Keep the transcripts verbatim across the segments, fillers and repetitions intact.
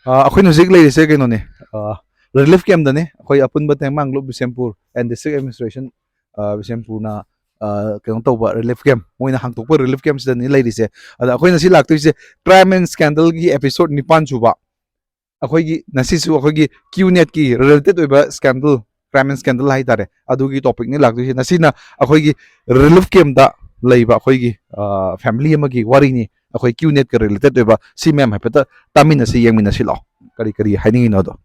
ꯑ, ꯑꯩꯈꯣꯏꯅ ꯍꯧꯖꯤꯛ ꯂꯩꯔꯤꯁꯦ ꯀꯩꯅꯣꯅꯦ, ꯑ, ꯔꯤꯂꯤꯐ ꯀꯦꯝꯗꯅꯦ꯫ ꯑꯩꯈꯣꯏ ꯑꯄꯨꯟꯕ ꯇꯦꯡꯕꯥꯡ ꯂꯨꯞ ꯕꯤꯁꯦꯝꯄꯨꯔ and district administration, ꯑ, ꯕꯤꯁꯦꯝꯄꯨꯔꯅ, ꯑ, ꯀꯩꯅꯣ ꯇꯧꯕ ꯔꯤꯂꯤꯐ ꯀꯦꯝ, ꯃꯣꯏꯅ ꯍꯥꯡꯗꯣꯛꯄ ꯔꯤꯂꯤꯐ ꯀꯦꯝꯁꯤꯗꯅꯤ ꯂꯩꯔꯤꯁꯦ꯫ ꯑꯗ ꯑꯩꯈꯣꯏ ꯉꯁꯤ ꯂꯥꯛꯇꯣꯏꯁꯦ Crime and Scandalꯒꯤ episode ꯅꯤꯄꯥꯟ ꯁꯨꯕ꯫ ꯑꯩꯈꯣꯏꯒꯤ ꯉꯁꯤꯁꯨ ꯑꯩꯈꯣꯏꯒꯤ Q netꯀꯤ related ꯑꯣꯏꯕ scandal, crime and scandal ꯍꯥꯏꯇꯥꯔꯦ, ꯑꯗꯨꯒꯤ topicꯅꯤ ꯂꯥꯛꯇꯣꯏꯁꯦ꯫ ꯉꯁꯤꯅ ꯑꯩꯈꯣꯏꯒꯤ ꯔꯤꯂꯤꯐ ꯀꯦꯝꯗ ꯂꯩꯕ ꯑꯩꯈꯣꯏꯒꯤ, ꯑ, family ꯑꯃꯒꯤ ꯋꯥꯔꯤꯅꯤ꯫ ꯑꯩꯈꯣꯏ Q netꯀ related ꯑꯣꯏꯕ ꯁꯤ ꯃꯌꯥꯝ ꯍꯥꯏꯐꯦꯠꯇ ꯇꯥꯃꯤꯟꯅꯁꯤ, ꯌꯦꯡꯃꯤꯟꯅꯁꯤ ꯂꯥꯛꯑꯣ, ꯀꯔꯤ ꯀꯔꯤ ꯍꯥꯏꯅꯤꯡꯉꯤꯅꯣꯗꯣ꯫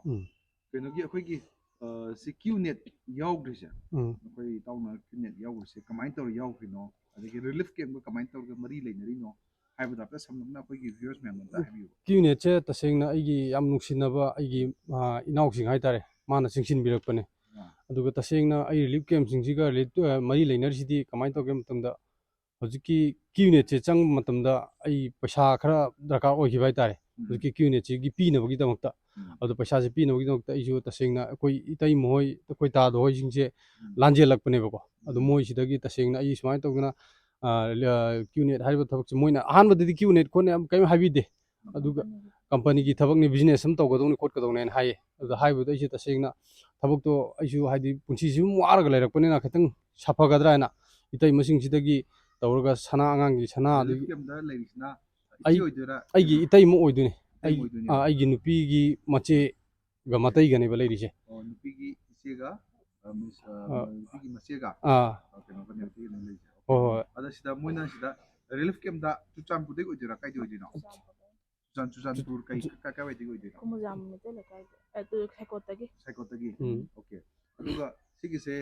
ꯎꯝ꯫ ꯀꯩꯅꯣꯒꯤ ꯑꯩꯈꯣꯏꯒꯤ, ꯑ, ꯁꯤ Q net ꯌꯥꯎꯗ꯭ꯔꯤꯁꯦ, ꯎꯝ꯫ ꯑꯩꯈꯣꯏ ꯏꯇꯥꯎꯅ Q net ꯌꯥꯎꯗ꯭ꯔꯤꯁꯦ ꯀꯃꯥꯏꯅ ꯇꯧꯔ ꯌꯥꯎꯈ꯭ꯔꯤꯅꯣ, ꯑꯗꯒꯤ ꯔꯤꯂꯤꯐ ꯀꯦꯝꯒ ꯀꯃꯥꯏꯅ ꯇꯧꯔꯒ ꯃꯔꯤ ꯂꯩꯅꯔꯤꯅꯣ ꯍꯥꯏꯕꯗꯣ ꯍꯥꯏꯐꯦꯠ ꯁꯝꯂꯞꯅ ꯑꯩꯈꯣꯏꯒꯤ viewers ꯃꯌꯥꯝꯗ ꯑꯝꯇ ꯍꯥꯏꯕꯤꯌꯨ꯫ Q netꯁꯦ ꯇꯁꯦꯡꯅ ꯑꯩꯒꯤ ꯌꯥꯝ ꯅꯨꯡꯁꯤꯅꯕ ꯑꯩꯒꯤ, ꯑ, ꯏꯅꯥꯎꯁꯤꯡ ꯍꯥꯏꯇꯥꯔꯦ, ꯃꯥꯅ ꯆꯤꯡꯁꯤꯟꯕꯤꯔꯛꯄꯅꯦ꯫ ꯑꯥ꯫ ꯑꯗꯨꯒ ꯇꯁꯦꯡꯅ ꯑꯩ ꯔꯤꯂꯤꯐ ꯀꯦꯝꯁꯤꯡꯁꯤꯒ ꯔꯤꯂꯦꯠ-, ꯑ, ꯃꯔꯤ ꯂꯩꯅꯔꯤꯁꯤꯗꯤ ꯀꯃꯥꯏꯅ ꯇꯧꯒꯦ ꯃꯇꯝꯗ, ꯍꯧꯖꯤꯛꯀꯤ Q netꯁꯦ ꯆꯪꯕ ꯃꯇꯝꯗ ꯑꯩ ꯄꯩꯁꯥ ꯈꯔ ꯗꯔꯀꯥꯔ ꯑꯣꯏꯈꯤꯕ ꯍꯥꯏꯇꯥꯔꯦ꯫ ꯎꯝ꯫ ꯍꯧꯖꯤꯛꯀꯤ Q netꯁꯤꯒꯤ ꯄꯤꯅꯕꯒꯤꯗꯃꯛꯇ꯫ ꯎꯝ꯫ ꯑꯗꯣ ꯄꯩꯁꯥꯁꯦ ꯄꯤꯅꯕꯒꯤꯗꯃꯛꯇ ꯑꯩꯁꯨ ꯇꯁꯦꯡꯅ ꯑꯩꯈꯣꯏ ꯏꯇꯩꯃ ꯍꯣꯏ, ꯑꯩꯈꯣꯏ ꯇꯥꯗ ꯍꯣꯏꯁꯤꯡꯁꯦ ꯎꯝ꯫ ꯂꯥꯟꯖꯦꯜꯂꯛꯄꯅꯦꯕꯀꯣ꯫ ꯑꯗꯣ ꯎꯝ꯫ ꯃꯣꯏꯁꯤꯗꯒꯤ ꯇꯁꯦꯡꯅ ꯑꯩ ꯁꯨꯃꯥꯏꯅ ꯇꯧꯗꯅ, ꯑ, ꯂ-, Q net ꯍꯥꯏꯔꯤꯕ ꯊꯕꯛꯁꯦ ꯃꯣꯏꯅ ꯑꯍꯥꯟꯕꯗꯗꯤ Q net ꯈꯣꯠꯅꯦ ꯌꯥꯝ ꯀꯔꯤꯝ ꯍꯥꯏꯕꯤꯗꯦ꯫ ꯑꯗꯨꯒ ꯎꯝ꯫ ꯀꯝꯄꯅꯤꯒꯤ ꯊꯕꯛꯅꯤ, business ꯑꯃ ꯇꯧꯒꯗꯧꯅꯤ ꯈꯣꯠꯀꯗꯧꯅꯦꯅ ꯍꯥꯏꯌꯦ꯫ ꯑꯗꯨꯗ ꯍꯥꯏꯕꯗꯨꯗ ꯑꯩꯁꯦ ꯇꯁꯦꯡꯅ ꯊꯕꯛꯇꯣ ꯑꯩꯁꯨ ꯍꯥꯏꯗꯤ ꯄꯨꯟꯁꯤꯁꯤ ꯁꯨꯝ ꯋꯥꯔꯒ ꯂꯩꯔꯛꯄꯅꯤꯅ ꯈꯤꯇꯪ ꯁꯥꯐꯒꯗ꯭ꯔꯥ ꯍꯥꯏꯅ ꯏꯇꯩꯃꯁꯤꯡꯁꯤꯗꯒꯤ ꯇꯧꯔꯒ ꯁꯅꯥ ꯑꯉꯥꯡꯒꯤ ꯁꯅꯥ, ꯑꯗꯒꯤ ꯔꯤꯂꯤꯐ ꯀꯦꯝꯗ ꯂꯩꯔꯤꯁꯤꯅ ꯏꯆꯦ ꯑꯩ, ꯑꯣꯏꯗꯣꯏꯔꯥ? ꯑꯩꯒꯤ ꯀꯩꯅꯣ? ꯏꯇꯩꯃ ꯑꯣꯏꯗꯣꯏꯅꯦ꯫ ꯏꯇꯩꯃ ꯑꯩ, ꯑꯣꯏꯗꯣꯏꯅꯦꯕ? ꯑꯥ, ꯑꯩꯒꯤ ꯅꯨꯄꯤꯒꯤ ꯃꯆꯦꯒ ꯃꯇꯩꯒꯅꯦꯕ ꯂꯩꯔꯤꯁꯦ꯫ ꯑꯣ, ꯅꯨꯄꯤꯒꯤ ꯏꯆꯦꯒ, ꯑ, ꯃꯤꯁ, ꯑ, ꯑꯥ꯫ ꯅꯨꯄꯤꯒꯤ ꯃꯆꯦꯒ? ꯑꯥ꯫ ꯑ, ꯀꯩꯅꯣꯒꯅꯦꯕ, ꯏꯆꯦꯒꯅꯦꯕ ꯂꯩꯔꯤꯁꯦ꯫ ꯑꯣꯀꯦ꯫ ꯍꯣꯏ, ꯍꯣꯏ꯫ ꯑꯗ ꯁꯤꯗ ꯃꯣꯏꯅ ꯁꯤꯗ ꯔꯤꯂꯤꯐ ꯀꯦꯝꯗ ꯆꯨꯔꯆꯥꯟꯄꯨꯔꯗꯒꯤ ꯑꯣꯏꯗꯣꯏꯔꯥ? ꯀꯥꯏꯗꯩ ꯑꯣꯏꯗꯣꯏꯅꯣ? ꯆꯨꯔꯆꯥꯟ-, ꯆꯨꯔꯆꯥꯟꯄꯨꯔ ꯀꯩ, ꯆꯨ-, ꯀꯥꯏ, ꯀꯥꯏꯋꯥꯏꯗꯒꯤ ꯑꯣꯏꯗꯣꯏꯅꯣ? ꯈꯨꯃꯨꯖꯥꯝ ꯃꯩꯇꯩ ꯂꯩꯀꯥꯏꯗ, ꯑꯦ, ꯑꯗꯨ ꯁꯥꯏꯀꯣꯠꯇꯒꯤ꯫ ꯁꯥꯏꯀꯣꯠꯇꯒꯤ? ꯎꯝ꯫ ꯑꯣꯀꯦ꯫ ꯑꯗꯨꯒ ꯁꯤꯒꯤꯁꯦ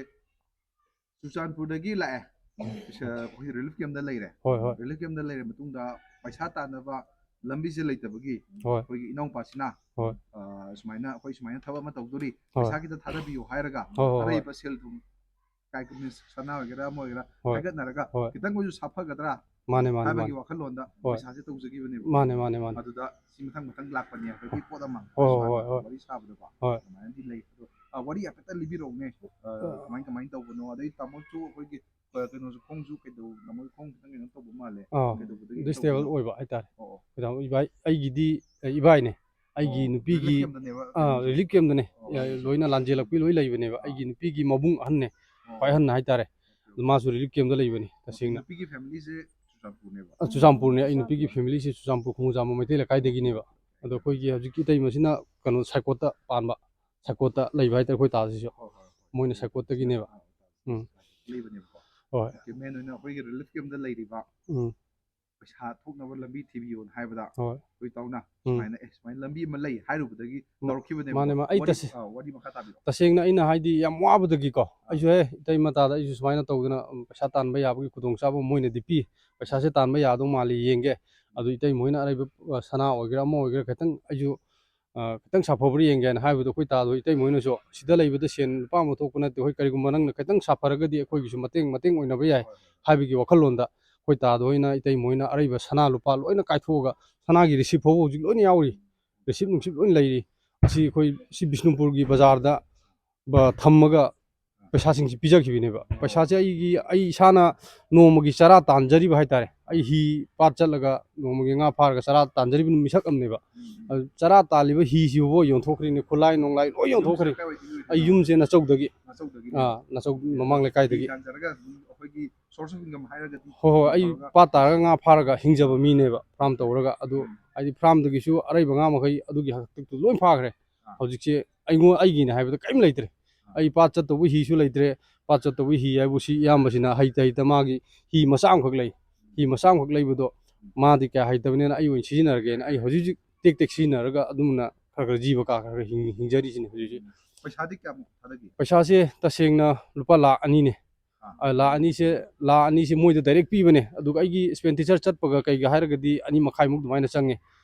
ꯆꯨꯔꯆꯥꯟꯄꯨꯔꯗꯒꯤ ꯂꯥꯛꯑꯦ꯫ ꯄꯩꯁꯥ, ꯑꯩꯈꯣꯏ ꯔꯤꯂꯤꯐ ꯀꯦꯝꯗ ꯂꯩꯔꯦ꯫ ꯍꯣꯏ, ꯍꯣꯏ꯫ ꯔꯤꯂꯤꯐ ꯀꯦꯝꯗ ꯂꯩꯔ ꯃꯇꯨꯡꯗ ꯄꯩꯁꯥ ꯇꯥꯟꯅꯕ ꯂꯝꯕꯤꯁꯦ ꯂꯩꯇꯕꯒꯤ ꯍꯣꯏ꯫ ꯑꯩꯈꯣꯏꯒꯤ ꯏꯅꯥꯎꯄꯥꯁꯤꯅ, ꯍꯣꯏ꯫ ꯑ, ꯁꯨꯃꯥꯏꯅ, ꯑꯩꯈꯣꯏ ꯁꯨꯃꯥꯏꯅ ꯊꯕꯛ ꯑꯃ ꯇꯧꯗꯣꯔꯤ, ꯍꯣꯏ꯫ ꯄꯩꯁꯥ ꯈꯤꯇ ꯊꯥꯗꯕꯤꯌꯨ ꯍꯥꯏꯔꯒ ꯍꯣꯏ, ꯍꯣꯏ, ꯍꯣꯏ꯫ ꯑꯔꯩꯕ ꯁꯦꯜ ꯊꯨꯝ ꯀꯥꯏ ꯀꯨꯝꯅ ꯁꯅꯥ ꯑꯣꯏꯒꯦꯔꯥ ꯑꯃ ꯑꯣꯏꯒꯦꯔꯥ ꯍꯣꯏ꯫ ꯍꯥꯏꯒꯠꯅꯔꯒ ꯍꯣꯏ꯫ ꯈꯤꯇꯪ ꯑꯣꯏꯁꯨ ꯁꯥꯐꯒꯗ꯭ꯔꯥ ꯃꯥꯅꯦ, ꯃꯥꯅꯦ, ꯍꯥꯏꯕꯒꯤ ꯃꯥꯅꯦ꯫ ꯋꯥꯈꯜꯂꯣꯟꯗ ꯍꯣꯏ꯫ ꯄꯩꯁꯥꯁꯦ ꯇꯧꯖꯈꯤꯕꯅꯦꯕ꯫ ꯃꯥꯅꯦ, ꯃꯥꯅꯦ, ꯃꯥꯅꯦ꯫ ꯑꯗꯨꯗ ꯁꯤ ꯃꯊꯪ ꯃꯊꯪ ꯂꯥꯛꯄꯅꯦ ꯍꯥꯏꯕꯒꯤ ꯄꯣꯠ ꯑꯃ ꯍꯣꯏ, ꯍꯣꯏ, ꯁꯨꯃꯥꯏꯅ ꯍꯣꯏ, ꯍꯣꯏ꯫ ꯋꯥꯔꯤ ꯁꯥꯕꯗꯀꯣ ꯍꯣꯏ꯫ ꯑꯗꯨꯃꯥꯏꯅꯗꯤ ꯂꯩ꯫ ꯑꯗꯣ, ꯑ, ꯋꯥꯔꯤ ꯍꯥꯏꯐꯦꯠꯇꯪ ꯂꯤꯕꯤꯔꯛꯎꯅꯦ꯫ ꯑ, ꯑ꯫ ꯀꯃꯥꯏ, ꯀꯃꯥꯏꯅ ꯇꯧꯕꯅꯣ? ꯑꯗꯩ ꯇꯥꯃꯣꯁꯨ ꯑꯩꯈꯣꯏꯒꯤ, ꯑ, ꯀꯩꯅꯣꯁꯨ ꯈꯣꯡꯁꯨ ꯀꯩꯗꯧ-, ꯇꯥꯃꯣ ꯈꯣꯡ ꯈꯤꯇꯪ ꯀꯩꯅꯣ ꯇꯧꯕ ꯃꯥꯜꯂꯦ꯫ ꯑꯥ꯫ ꯀꯩꯗꯧꯕꯗꯒꯤ ꯑꯗꯨ stable ꯑꯣꯏꯕ ꯍꯥꯏꯇꯥꯔꯦ꯫ ꯑꯣ, ꯑꯣ꯫ ꯀꯩꯗꯧ-, ꯏꯕꯥꯏ, ꯑꯩꯒꯤꯗꯤ, ꯑꯦ, ꯏꯕꯥꯏꯅꯦ꯫ ꯑꯩꯒꯤ ꯑꯣ, ꯅꯨꯄꯤꯒꯤ, relief camp ꯇꯅꯦꯕ ꯑꯥ, ꯂꯩꯔꯤꯁꯦ? Relief camp ꯇꯅꯦ꯫ ꯑꯣ, ꯌꯥ-, ꯑꯣ꯫ ꯂꯣꯏꯅ ꯂꯥꯟꯖꯦꯜꯂꯛꯄꯤ ꯂꯣꯏ ꯂꯩꯕꯅꯦꯕ꯫ ꯑꯥ꯫ ꯑꯩꯒꯤ ꯅꯨꯄꯤꯒꯤ ꯃꯕꯨꯡ ꯑꯍꯟꯅꯦ, ꯑꯣ, ꯈ꯭ꯋꯥꯏ ꯑꯣ꯫ ꯑꯍꯟ ꯍꯥꯏꯇꯥꯔꯦ꯫ ꯑꯣꯀꯦ, ꯑꯗꯨ ꯑꯣꯀꯦ꯫ ꯃꯥꯁꯨ relief camp ꯇ ꯂꯩꯕꯅꯦ, ꯑꯣꯀꯦ, ꯇꯁꯦꯡꯅ꯫ ꯅꯨꯄꯤꯒꯤ family ꯁꯦ ꯆꯨꯔꯆꯥꯟꯄꯨꯔꯅꯦꯕ? ꯑ, ꯆꯨꯔꯆꯥꯟꯄꯨꯔꯅꯦ꯫ ꯑꯩ ꯅꯨꯄꯤꯒꯤ family ꯁꯦ ꯆꯨꯔꯆꯥꯟꯄꯨꯔ ꯈꯣꯡꯖꯥꯝꯕꯝ ꯃꯩꯇꯩ ꯂꯩꯀꯥꯏꯗꯒꯤꯅꯦꯕ꯫ ꯑꯗꯣ ꯑꯩꯈꯣꯏꯒꯤ ꯍꯧꯖꯤꯛꯀꯤ ꯏꯇꯩꯃꯁꯤꯅ ꯀꯩꯅꯣ ꯁꯥꯏꯀꯣꯠꯇ ꯄꯥꯟꯕ, ꯁꯥꯏꯀꯣꯠꯇ ꯂꯩꯕ ꯍꯥꯏꯇꯥꯔꯦ ꯑꯩꯈꯣꯏ ꯇꯥꯁꯤꯁꯨ꯫ ꯍꯣꯏ, ꯍꯣꯏ, ꯍꯣꯏ꯫ ꯃꯣꯏꯅ ꯁꯥꯏꯀꯣꯠꯇꯒꯤꯅꯦꯕ꯫ ꯑꯥ, ꯑꯥ, ꯎꯝ꯫ ꯂꯩꯕꯅꯦꯕꯀꯣ꯫ ꯍꯣꯏ꯫ ꯑꯣꯀꯦ, main ꯑꯣꯏꯅ ꯑꯩꯈꯣꯏꯒꯤ relief camp ꯇ ꯂꯩꯔꯤꯕ ꯎꯝ꯫ ꯄꯩꯁꯥ ꯊꯣꯛꯅꯕ ꯂꯝꯕꯤ ꯊꯤꯕꯤꯌꯣꯅ ꯍꯥꯏꯕꯗ ꯍꯣꯏ꯫ ꯑꯩꯈꯣꯏ ꯏꯇꯥꯎꯅ ꯎꯝ꯫ ꯁꯨꯃꯥꯏꯅ, "ꯑꯦ, ꯁꯨꯃꯥꯏꯅ ꯂꯝꯕꯤ ꯑꯃ ꯂꯩ" ꯍꯥꯏꯔꯨꯕꯗꯒꯤ ꯃ-, ꯇꯧꯔꯛꯈꯤꯕꯅꯦꯕꯀꯣ꯫ ꯃꯥꯅꯦ, ꯃꯥ-, ꯑꯩ ꯋꯥꯔꯤ, ꯇꯁꯦ-, ꯑꯥ, ꯋꯥꯔꯤ ꯃꯈꯥ ꯇꯥꯕꯤꯔꯛꯑꯣ꯫ ꯇꯁꯦꯡꯅ ꯑꯩꯅ ꯍꯥꯏꯗꯤ ꯌꯥꯝ ꯋꯥꯕꯗꯒꯤꯀꯣ, ꯑꯥ꯫ ꯑꯩꯁꯨ, "ꯑꯦ, ꯏꯇꯩ ꯃꯇꯥꯗ ꯑꯩꯁꯨ ꯁꯨꯃꯥꯏꯅ ꯇꯧꯗꯅ, ꯎꯝ, ꯄꯩꯁꯥ ꯇꯥꯟꯕ ꯌꯥꯕꯒꯤ ꯈꯨꯗꯣꯡꯆꯥꯕ ꯃꯣꯏꯅꯗꯤ ꯄꯤ, ꯄꯩꯁꯥꯁꯦ ꯇꯥꯟꯕ ꯌꯥꯗꯧ ꯃꯥꯜꯂꯤ, ꯌꯦꯡꯒꯦ꯫ ꯑꯗꯨ ꯏꯇꯩ ꯃꯣꯏꯅ ꯑꯔꯩꯕ, ꯑ, ꯁꯅꯥ ꯑꯣꯏꯒꯦꯔꯥ ꯑꯃ ꯑꯣꯏꯒꯦꯔꯥ ꯈꯤꯇꯪ ꯑꯩꯁꯨ, ꯑ, ꯈꯤꯇꯪ ꯁꯥꯐꯕ꯭ꯔꯥ ꯌꯦꯡꯒꯦ" ꯍꯥꯏꯅ ꯍꯥꯏꯕꯗꯣ ꯑꯩꯈꯣꯏ ꯇꯥꯗꯣ, "ꯏꯇꯩ ꯃꯣꯏꯅꯁꯨ ꯁꯤꯗ ꯂꯩꯕꯗ ꯁꯦꯟ ꯂꯨꯄꯥ ꯑꯃ ꯊꯣꯛꯄ ꯅꯠꯇꯦ, ꯑꯩꯈꯣꯏ ꯀꯔꯤꯒꯨꯝꯕ ꯅꯪꯅ ꯈꯤꯇꯪ ꯁꯥꯐꯔꯒꯗꯤ ꯑꯩꯈꯣꯏꯒꯤꯁꯨ ꯃꯇꯦꯡ, ꯃꯇꯦꯡ ꯑꯣꯏꯅꯕ ꯌꯥꯏ" ꯍꯣꯏ, ꯍꯣꯏ꯫ ꯍꯥꯏꯕꯒꯤ ꯋꯥꯈꯜꯂꯣꯟꯗ ꯑꯩꯈꯣꯏ ꯇꯥꯗꯣ ꯍꯣꯏꯅ ꯏꯇꯩ ꯃꯣꯏꯅ ꯑꯔꯩꯕ ꯁꯅꯥ ꯂꯨꯄꯥ ꯂꯣꯏꯅ ꯀꯥꯏꯊꯣꯛꯑꯒ, ꯁꯅꯥꯒꯤ receipt ꯐꯥꯎꯕ ꯍꯧꯖꯤꯛ ꯂꯣꯏꯅ ꯌꯥꯎꯔꯤ, receipt ꯅꯨꯡꯁꯤꯞ ꯂꯣꯏꯅ ꯂꯩꯔꯤ꯫ ꯑꯁꯤ ꯑꯩꯈꯣꯏ ꯁꯤ ꯕꯤꯁꯅꯨꯄꯨꯔꯒꯤ ꯕꯖꯥꯔꯗ ꯕ-, ꯊꯝꯃꯒ ꯄꯩꯁꯥꯁꯤꯡꯁꯤ ꯄꯤꯖꯈꯤꯕꯅꯦꯕ꯫ ꯄꯩꯁꯥꯁꯦ ꯑꯩꯒꯤ, ꯑꯩ ꯏꯁꯥꯅ ꯅꯣꯡꯃꯒꯤ ꯆꯔꯥ ꯇꯥꯟꯖꯔꯤꯕ ꯍꯥꯏꯇꯥꯔꯦ꯫ ꯑꯩ ꯍꯤ ꯄꯥꯠ ꯆꯠꯂꯒ ꯅꯣꯡꯃꯒꯤ ꯉꯥ ꯐꯥꯔꯒ ꯆꯔꯥ ꯇꯥꯟꯖꯔꯤꯕ ꯃꯤꯁꯛ ꯑꯃꯅꯦꯕ꯫ ꯎꯝ꯫ ꯑꯗꯨ ꯆꯔꯥ ꯇꯥꯜꯂꯤꯕ ꯍꯤꯁꯤꯕꯨ ꯌꯣꯟꯊꯣꯛꯈ꯭ꯔꯤꯅꯤ, ꯈꯨꯠꯂꯥꯏ ꯅꯨꯡꯂꯥꯏ ꯂꯣꯏ ꯌꯣꯟꯊꯣꯛꯈ꯭ꯔꯦ꯫ ꯌꯨꯝꯁꯦ ꯀꯥꯏꯋꯥꯏꯗꯒꯤ ꯑꯣꯏꯗꯣꯏꯅꯣ? ꯑꯩ ꯌꯨꯝꯁꯦ ꯅꯆꯧꯗꯒꯤ꯫ ꯅꯆꯧꯗꯒꯤ? ꯑꯥ, ꯅꯆꯧ ꯃꯃꯥꯡ ꯂꯩꯀꯥꯏꯗꯒꯤ꯫ ꯍꯤ ꯇꯥꯟꯖꯔꯒ ꯑꯗꯨꯝ ꯑꯩꯈꯣꯏꯒꯤ source of income ꯍꯥꯏꯔꯒꯗꯤ ꯍꯣꯏ, ꯍꯣꯏ, ꯑꯩ ꯇꯧꯔꯒ ꯄꯥꯠ ꯇꯥꯔꯒ ꯉꯥ ꯐꯥꯔꯒ ꯍꯤꯡꯖꯕ ꯃꯤꯅꯦꯕ, farm ꯇꯧꯔꯒ꯫ ꯑꯗꯨ ꯎꯝ꯫ ꯍꯥꯏꯗꯤ farm ꯗꯒꯤꯁꯨ ꯑꯔꯩꯕ ꯉꯥ ꯃꯈꯩ ꯑꯗꯨꯒꯤ ꯍꯥꯛꯇꯛꯇꯨ ꯂꯣꯏ ꯐꯥꯈ꯭ꯔꯦ꯫ ꯑꯥ꯫ ꯍꯧꯖꯤꯛꯁꯦ ꯑꯩꯉꯣꯟ-, ꯑꯩꯒꯤꯅꯦ ꯍꯥꯏꯕꯗ ꯀꯔꯤꯝ ꯂꯩꯇ꯭ꯔꯦ꯫ ꯑꯥ꯫ ꯑꯩ ꯄꯥꯠ ꯆꯠꯇꯧꯕ ꯍꯤꯁꯨ ꯂꯩꯇ꯭ꯔꯦ, ꯄꯥꯠ ꯆꯠꯇꯧꯕ ꯍꯤ ꯍꯥꯏꯕꯨ ꯁꯤ ꯏꯌꯥꯝꯕꯁꯤꯅ ꯍꯩꯇ ꯍꯩꯇ ꯃꯥꯒꯤ ꯍꯤ ꯃꯆꯥ ꯑꯃꯈꯛ ꯂꯩ꯫ ꯍꯤ ꯃꯆꯥ ꯑꯃꯈꯛ ꯂꯩꯕꯗꯣ ꯃꯥꯗꯤ ꯀꯌꯥ ꯍꯩꯇꯕꯅꯤꯅ ꯑꯩ ꯑꯣꯏꯅ ꯁꯤꯖꯤꯟꯅꯔꯒꯦꯅ ꯑꯩ ꯍꯧꯖꯤꯛ ꯍꯧꯖꯤꯛ ꯇꯦꯛ ꯇꯦꯛ ꯁꯤꯖꯤꯟꯅꯔꯒ ꯑꯗꯨꯝꯅ ꯈꯔ ꯈꯔ ꯖꯤꯕ ꯀꯥ ꯈꯔ ꯈꯔ ꯍꯤꯡ-, ꯍꯤꯡꯖꯔꯤꯁꯤꯅꯤ ꯍꯧꯖꯤꯛ ꯍꯧꯖꯤꯛ꯫ ꯎꯝ꯫ ꯄꯩꯁꯥꯗꯤ ꯀꯌꯥꯃꯨꯛ ꯊꯥꯗꯈꯤ? ꯄꯩꯁꯥꯁꯦ ꯇꯁꯦꯡꯅ ꯂꯨꯄꯥ ꯂꯥꯈ ꯑꯅꯤꯅꯦ꯫ ꯑꯥ꯫ ꯑ, ꯂꯥꯈ ꯑꯅꯤꯁꯦ, ꯂꯥꯈ ꯑꯅꯤꯁꯦ ꯃꯣꯏꯗ direct ꯄꯤꯕꯅꯦ꯫ ꯑꯗꯨꯒ ꯑꯩꯒꯤ expenditure ꯆꯠꯄꯒ ꯀꯩꯒ ꯍꯥꯏꯔꯒꯗꯤ ꯑꯅꯤ ꯃꯈꯥꯏꯃꯨꯛ ꯑꯗꯨꯃꯥꯏꯅ ꯆꯪꯉꯦ꯫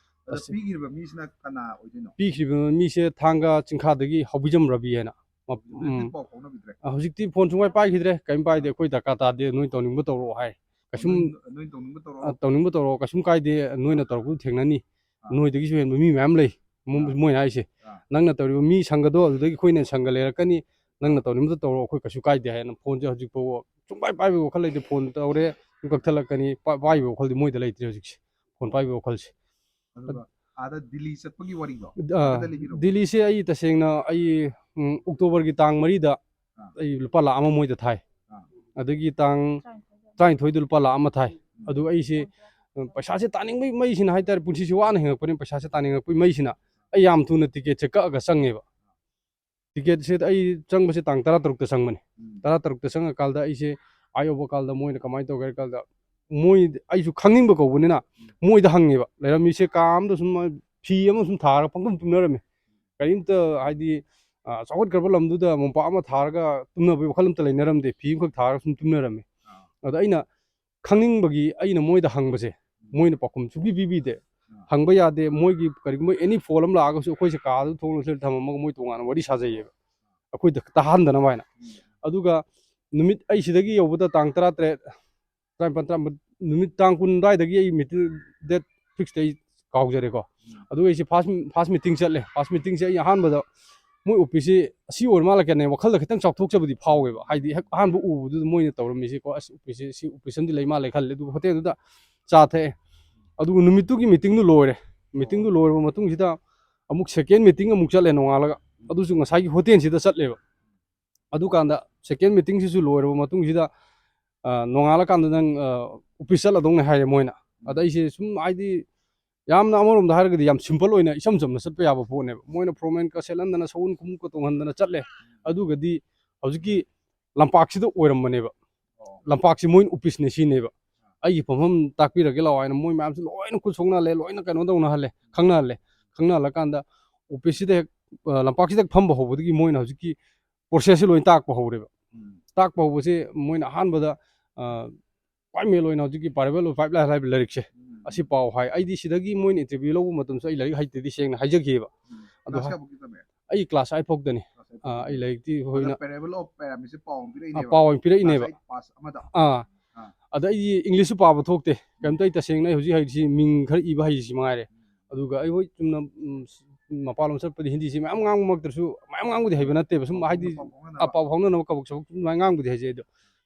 ꯑꯗ ꯑꯁ-, ꯄꯤꯈ꯭ꯔꯤꯕ ꯃꯤꯁꯤꯅ ꯀꯅꯥ ꯑꯣꯏꯗꯣꯏꯅꯣ? ꯄꯤꯈ꯭ꯔꯤꯕ ꯃꯤꯁꯦ ꯊꯥꯡꯒ ꯆꯤꯡꯈꯥꯗꯒꯤ ꯍꯧꯕꯤꯖꯝ ꯔꯕꯤ ꯍꯥꯏꯅ꯫ ꯃ-, ꯍꯧꯖꯤꯛꯇꯤ ꯎꯝ꯫ ꯄꯥꯎ ꯐꯥꯎꯅꯕꯤꯗ꯭ꯔꯦ? ꯑ, ꯍꯧꯖꯤꯛꯇꯤ ꯐꯣꯟ ꯁꯨꯡꯄꯥꯏ ꯄꯥꯏꯈꯤꯗ꯭ꯔꯦ, ꯀꯔꯤꯝ ꯄꯥꯏꯗꯦ, ꯑꯥ꯫ "ꯑꯩꯈꯣꯏ ꯗꯔꯀꯥꯔ ꯇꯥꯗꯦ, ꯅꯣꯏ ꯇꯧꯅꯤꯡꯕ ꯇꯧꯔꯛꯑꯣ" ꯍꯥꯏ꯫ ꯀꯩꯁꯨꯝ ꯅꯣꯏ, ꯅꯣꯏ ꯇꯧꯅꯤꯡꯕ ꯇꯧꯔꯛꯑꯣ꯫ ꯑ, ꯇꯧꯅꯤꯡꯕ ꯇꯧꯔꯛꯑꯣ, ꯀꯩꯁꯨꯝ ꯀꯥꯏꯗꯦ, ꯅꯣꯏꯅ ꯇꯧꯔꯛꯄꯗꯨ ꯊꯦꯡꯅꯅꯤ꯫ ꯑꯥ꯫ ꯅꯣꯏꯗꯒꯤꯁꯨ ꯍꯦꯟꯕ ꯃꯤ ꯃꯌꯥꯝ ꯂꯩ꯫ ꯃꯣ-, ꯑꯥ꯫ ꯃꯣꯏꯅ ꯍꯥꯏꯁꯦ, ꯑꯥ꯫ "ꯅꯪꯅ ꯇꯧꯔꯤꯕ ꯃꯤ ꯁꯪꯒꯗꯣ ꯑꯗꯨꯗꯒꯤ ꯑꯩꯈꯣꯏꯅ ꯁꯪꯒ ꯂꯩꯔꯛꯀꯅꯤ, ꯅꯪꯅ ꯇꯧꯅꯤꯡꯕꯗꯣ ꯇꯧꯔꯣ, ꯑꯩꯈꯣꯏ ꯀꯩꯁꯨ ꯀꯥꯏꯗꯦ" ꯍꯥꯏꯅ ꯐꯣꯟꯁꯦ ꯍꯧꯖꯤꯛ ꯐꯥꯎꯕ ꯁꯨꯡꯄꯥꯏ ꯄꯥꯏꯕꯒꯤ ꯋꯥꯈꯜ ꯂꯩꯇꯦ꯫ ꯐꯣꯟ ꯇꯧꯔꯦ, ꯀꯛꯊꯠꯂꯛꯀꯅꯤ꯫ ꯄꯥꯏꯕ ꯋꯥꯈꯜꯗꯤ ꯃꯣꯏꯗ ꯂꯩꯇ꯭ꯔꯦ ꯍꯧꯖꯤꯛꯁꯦ, ꯐꯣꯟ ꯄꯥꯏꯕ ꯋꯥꯈꯜꯁꯦ꯫ ꯑꯗꯨꯒ ꯑꯥꯗ ꯗꯤꯜꯂꯤ ꯆꯠꯄꯒꯤ ꯋꯥꯔꯤꯗꯣ ꯑ, ꯍꯥꯏꯐꯦꯠꯇ ꯂꯤꯕꯤꯔꯛꯑꯣ꯫ ꯗꯤꯜꯂꯤꯁꯦ ꯑꯩ ꯇꯁꯦꯡꯅ ꯑꯩ, ꯎꯝ, ꯑꯣꯛꯇꯣꯕꯔꯒꯤ ꯇꯥꯡ ꯃꯔꯤꯗ ꯑꯥ꯫ ꯑꯩ ꯂꯨꯄꯥ ꯂꯥꯈ ꯑꯃ ꯃꯣꯏꯗ ꯊꯥꯏ꯫ ꯑꯥ꯫ ꯑꯗꯒꯤ ꯇꯥꯡ ꯇꯔꯥꯅꯤꯊꯣꯏꯗ ꯂꯨꯄꯥ ꯂꯥꯈ ꯑꯃ ꯊꯥꯏ꯫ ꯑꯗꯨ ꯑꯩꯁꯦ, ꯎꯝ, ꯄꯩꯁꯥꯁꯦ ꯇꯥꯅꯤꯡꯕꯩ ꯃꯩꯁꯤꯅ ꯍꯥꯏꯇꯥꯔꯦ, ꯄꯨꯟꯁꯤꯁꯦ ꯋꯥꯅ ꯍꯤꯡꯉꯛꯄꯅꯤꯅ ꯄꯩꯁꯥꯁꯦ ꯇꯥꯅꯤꯡꯉꯛꯄꯒꯤ ꯃꯩꯁꯤꯅ ꯑꯩ ꯌꯥꯝ ꯊꯨꯅ ꯇꯤꯀꯦꯠꯁꯦ ꯀꯛꯑꯒ ꯆꯪꯉꯦꯕ꯫ ꯇꯤꯀꯦꯠꯁꯦ ꯑꯩ ꯆꯪꯕꯁꯦ ꯇꯥꯡ ꯇꯔꯥꯇꯔꯨꯛꯇ ꯆꯪꯕꯅꯤ꯫ ꯎꯝ꯫ ꯇꯔꯥꯇꯔꯨꯛꯇ ꯆꯪꯉꯀꯥꯟꯗ ꯑꯩꯁꯦ ꯑꯥ ꯌꯧꯕ ꯀꯥꯟꯗ ꯃꯣꯏꯅ ꯀꯃꯥꯏꯅ ꯇꯧꯒꯦ ꯍꯥꯏ ꯀꯥꯟꯗ, ꯃꯣꯏ, ꯑꯩꯁꯨ ꯈꯪꯅꯤꯡꯕ ꯀꯧꯕꯅꯤꯅ ꯃꯣꯏꯗ ꯍꯪꯉꯦꯕ꯫ ꯂꯩꯔꯝꯃꯤꯁꯦ ꯀꯥ ꯑꯃꯗ ꯁꯨꯝ ꯐꯤ ꯑꯃ ꯁꯨꯝ ꯊꯥꯔꯒ ꯄꯪꯇꯨꯝ ꯇꯨꯝꯅꯔꯝꯃꯤ꯫ ꯀꯔꯤꯝꯇ ꯍꯥꯏꯗꯤ, ꯑ, ꯆꯥꯎꯈꯠꯈ꯭ꯔꯕ ꯂꯝꯗꯨꯗ ꯃꯣꯝꯄꯥꯛ ꯑꯃ ꯊꯥꯔꯒ ꯇꯨꯝꯅꯕꯒꯤ ꯋꯥꯈꯜ ꯑꯝꯇ ꯂꯩꯅꯔꯝꯗꯦ꯫ ꯐꯤ ꯑꯃꯈꯛ ꯊꯥꯔꯒ ꯁꯨꯝ ꯇꯨꯝꯅꯔꯝꯃꯤ꯫ ꯑꯥ꯫ ꯑꯗ ꯑꯩꯅ ꯈꯪꯅꯤꯡꯕꯒꯤ ꯑꯩꯅ ꯃꯣꯏꯗ ꯍꯪꯕꯁꯦ, ꯃꯣꯏꯅ ꯄꯥꯎꯈꯨꯝ ꯁꯨꯡꯄꯤ ꯄꯤꯕꯤꯗꯦ꯫ ꯑꯥ꯫ ꯍꯪꯕ ꯌꯥꯗꯦ, ꯃꯣꯏꯒꯤ ꯀꯔꯤꯒꯨꯝꯕ any phone ꯑꯃ ꯂꯥꯛꯑꯒꯁꯨ ꯑꯩꯈꯣꯏꯁꯦ ꯀꯥꯗ ꯊꯣꯡ ꯂꯣꯟꯁꯤꯜꯂ ꯊꯝꯃꯝꯃꯒ ꯃꯣꯏ ꯇꯣꯉꯥꯟꯅ ꯋꯥꯔꯤ ꯁꯥꯖꯩꯌꯦꯕ, ꯑꯩꯈꯣꯏꯗ ꯇꯥꯍꯟꯗꯅꯕ ꯍꯥꯏꯅ꯫ ꯎꯝ꯫ ꯑꯗꯨꯒ ꯅꯨꯃꯤꯠ ꯑꯩ ꯁꯤꯗꯒꯤ ꯌꯧꯕꯗ ꯇꯥꯡ ꯇꯔꯥꯇꯔꯦꯠ, ꯇꯔꯥꯅꯤꯄꯥꯟ, ꯇꯔꯥꯃꯥꯄꯟ, ꯅꯨꯃꯤꯠ ꯇꯥꯡ ꯀꯨꯟ ꯑꯗꯨꯋꯥꯏꯗꯒꯤ ꯑꯩ meeting, date fixꯇ ꯑꯩ ꯀꯥꯎꯖꯔꯦꯀꯣ꯫ ꯎꯝ꯫ ꯑꯗꯨꯒ ꯑꯩꯁꯦ first, first meeting ꯆꯠꯂꯦ꯫ First meetingꯁꯦ ꯑꯩ ꯑꯍꯥꯟꯕꯗ ꯃꯣꯏ officeꯁꯦ ꯑꯁꯤ ꯑꯣꯏꯔ ꯃꯥꯜꯂꯦ ꯀꯩꯅꯣ ꯋꯥꯈꯜꯗ ꯈꯤꯇꯪ ꯆꯥꯎꯊꯣꯛꯆꯕꯗꯤ ꯐꯥꯎꯋꯦꯕ꯫ ꯍꯥꯏꯗꯤ ꯍꯦꯛ ꯑꯍꯥꯟꯕ ꯎꯕꯗꯨꯗ ꯃꯣꯏꯅ ꯇꯧꯔꯝꯃꯤꯁꯦꯀꯣ, "ꯑꯁ, officeꯁꯦ, ꯁꯤ office ꯑꯃꯗꯤ ꯂꯩ ꯃꯥꯜꯂꯦ" ꯈꯜꯂꯦ꯫ ꯑꯗꯨꯒ hotelꯗꯨꯗ ꯆꯥ ꯊꯛꯑꯦ꯫ ꯑꯗꯨꯒ ꯅꯨꯃꯤꯠꯇꯨꯒꯤ meetingꯗꯨ ꯂꯣꯏꯔꯦ꯫ Meetingꯗꯨ ꯂꯣꯏꯔꯕ ꯃꯇꯨꯡꯁꯤꯗ ꯑꯃꯨꯛ second meeting ꯑꯃꯨꯛ ꯆꯠꯂꯦ ꯅꯣꯡꯉꯥꯜꯂꯒ꯫ ꯑꯗꯨꯁꯨ ꯉꯁꯥꯏꯒꯤ hotelꯁꯤꯗ ꯆꯠꯂꯦꯕ꯫ ꯑꯗꯨꯀꯥꯟꯗ second meetingꯁꯤꯁꯨ ꯂꯣꯏꯔꯕ ꯃꯇꯨꯡꯁꯤꯗ, ꯑ, ꯅꯣꯡꯉꯥꯜꯂꯀꯥꯟꯗ ꯅꯪ, ꯑ, office ꯆꯠꯂꯗꯧꯅꯦ ꯍꯥꯏꯔꯦ ꯃꯣꯏꯅ꯫ ꯑꯗ ꯑꯩꯁꯦ ꯁꯨꯝ ꯍꯥꯏꯗꯤ ꯌꯥꯝꯅ ꯑꯃꯔꯣꯝꯗ ꯍꯥꯏꯔꯒꯗꯤ ꯌꯥꯝ simple ꯑꯣꯏꯅ ꯏꯆꯝ ꯆꯝꯅ ꯆꯠꯄ ꯌꯥꯕ ꯄꯣꯠꯅꯦꯕ꯫ ꯃꯣꯏꯅ formalꯒ ꯁꯦꯠꯍꯟꯗꯅ ꯁꯎꯟ ꯈꯣꯡꯎꯞꯀ ꯇꯣꯡꯍꯟꯗꯅ ꯆꯠꯂꯦ꯫ ꯑꯗꯨꯒꯗꯤ ꯍꯧꯖꯤꯛꯀꯤ ꯂꯝꯄꯥꯛꯁꯤꯗ ꯑꯣꯏꯔꯝꯕꯅꯦꯕ꯫ ꯑꯣ꯫ ꯂꯝꯄꯥꯛꯁꯤ ꯃꯣꯏꯅ officeꯅꯦ ꯁꯤꯅꯦꯕ꯫ ꯑꯩꯒꯤ ꯐꯝꯐꯝ ꯇꯥꯛꯄꯤꯔꯒꯦ ꯂꯥꯛꯑꯣ ꯍꯥꯏꯅ ꯃꯣꯏ ꯃꯌꯥꯝꯁꯦ ꯂꯣꯏꯅ ꯈꯨꯠ ꯁꯣꯛꯅꯍꯜꯂꯦ, ꯂꯣꯏꯅ ꯀꯩꯅꯣ ꯇꯧꯅꯍꯜꯂꯦ, ꯈꯪꯅꯍꯜꯂꯦ꯫ ꯈꯪꯅꯍꯜꯂꯀꯥꯟꯗ officeꯁꯤꯗ ꯍꯦꯛ, ꯑ, ꯂꯝꯄꯥꯛꯁꯤꯗ ꯍꯦꯛ ꯐꯝꯕ ꯍꯧꯕꯗꯒꯤ ꯃꯣꯏꯅ ꯍꯧꯖꯤꯛꯀꯤ processꯁꯤ ꯂꯣꯏ ꯇꯥꯛꯄ ꯍꯧꯔꯦꯕ꯫ ꯎꯝ꯫ ꯇꯥꯛꯄ ꯍꯧꯕꯁꯦ ꯃꯣꯏꯅ ꯑꯍꯥꯟꯕꯗ, ꯑ, ꯈ꯭ꯋꯥꯏ main ꯑꯣꯏꯅ ꯍꯧꯖꯤꯛꯀꯤ Parable of Five Lives ꯍꯥꯏꯕ ꯂꯥꯏꯔꯤꯛꯁꯦ, ꯎꯝ꯫ ꯑꯁꯤ ꯄꯥꯎ ꯍꯥꯏ꯫ ꯑꯩꯗꯤ ꯁꯤꯗꯒꯤ ꯃꯣꯏꯅ interview ꯂꯧꯕ ꯃꯇꯝꯁꯨ ꯑꯩ ꯂꯥꯏꯔꯤꯛ ꯍꯩꯇꯦꯗꯤ ꯁꯦꯡꯅ ꯍꯥꯏꯖꯈꯤꯑꯕ꯫ ꯎꯝ꯫ ꯑꯗꯨ class ꯍꯥꯏ-, ꯀꯌꯥꯐꯥꯎꯀꯤ ꯇꯝꯃꯦ? ꯑꯩ class eight ꯐꯥꯎꯗꯅꯤ꯫ Class eight ꯑꯥ, ꯐꯥꯎꯗꯅꯤ꯫ ꯑꯩ ꯂꯥꯏꯔꯤꯛꯇꯤ ꯑꯗ ꯍꯣꯏꯅ Parable of Pyramidꯁꯦ ꯄꯥꯎ ꯑꯃ ꯑꯥ, ꯄꯤꯔꯛꯏꯅꯦꯕ꯫ ꯄꯥꯎ ꯑꯣꯏꯅ ꯄꯤꯔꯛꯏꯅꯦꯕ꯫ Class eight pass ꯑꯃꯗ꯫ ꯑꯥ꯫ ꯑꯥ꯫ ꯑꯗ ꯑꯩꯗꯤ Englishꯁꯨ ꯄꯥꯕ ꯊꯣꯛꯇꯦ꯫ ꯎꯝ꯫ ꯀꯩꯝꯇ ꯑꯩ ꯇꯁꯦꯡꯅ ꯑꯩ ꯍꯧꯖꯤꯛ ꯍꯩꯔꯤꯁꯤ ꯃꯤꯡ ꯈꯔ ꯏꯕ ꯍꯩꯁꯤ ꯃꯉꯥꯏꯔꯦ꯫ ꯎꯝ꯫ ꯑꯗꯨꯒ ꯑꯩ ꯍꯣꯏ ꯆꯨꯝꯅ, ꯎꯝ, ꯃꯄꯥꯟꯂꯣꯝ ꯆꯠꯄꯗꯤ ꯍꯤꯟꯗꯤꯁꯤ ꯃꯌꯥꯝ ꯉꯥꯡꯕꯃꯛꯇꯁꯨ ꯃꯌꯥꯝ ꯉꯥꯡꯕꯗꯤ ꯍꯩꯕ ꯅꯠꯇꯦꯕ꯫ ꯁꯨꯝ ꯄꯥꯎ ꯍꯥꯏꯗꯤ ꯐꯥꯎꯅ-, ꯄꯥꯎ ꯐꯥꯎꯅꯅꯕ꯫ ꯑ, ꯄꯥꯎ ꯐꯥꯎꯅꯅꯕ ꯀꯕꯛ ꯁꯕꯛ ꯑꯗꯨꯃꯥꯏꯅ ꯉꯥꯡꯕꯗꯤ ꯍꯩꯖꯩ꯫ ꯑꯗꯣ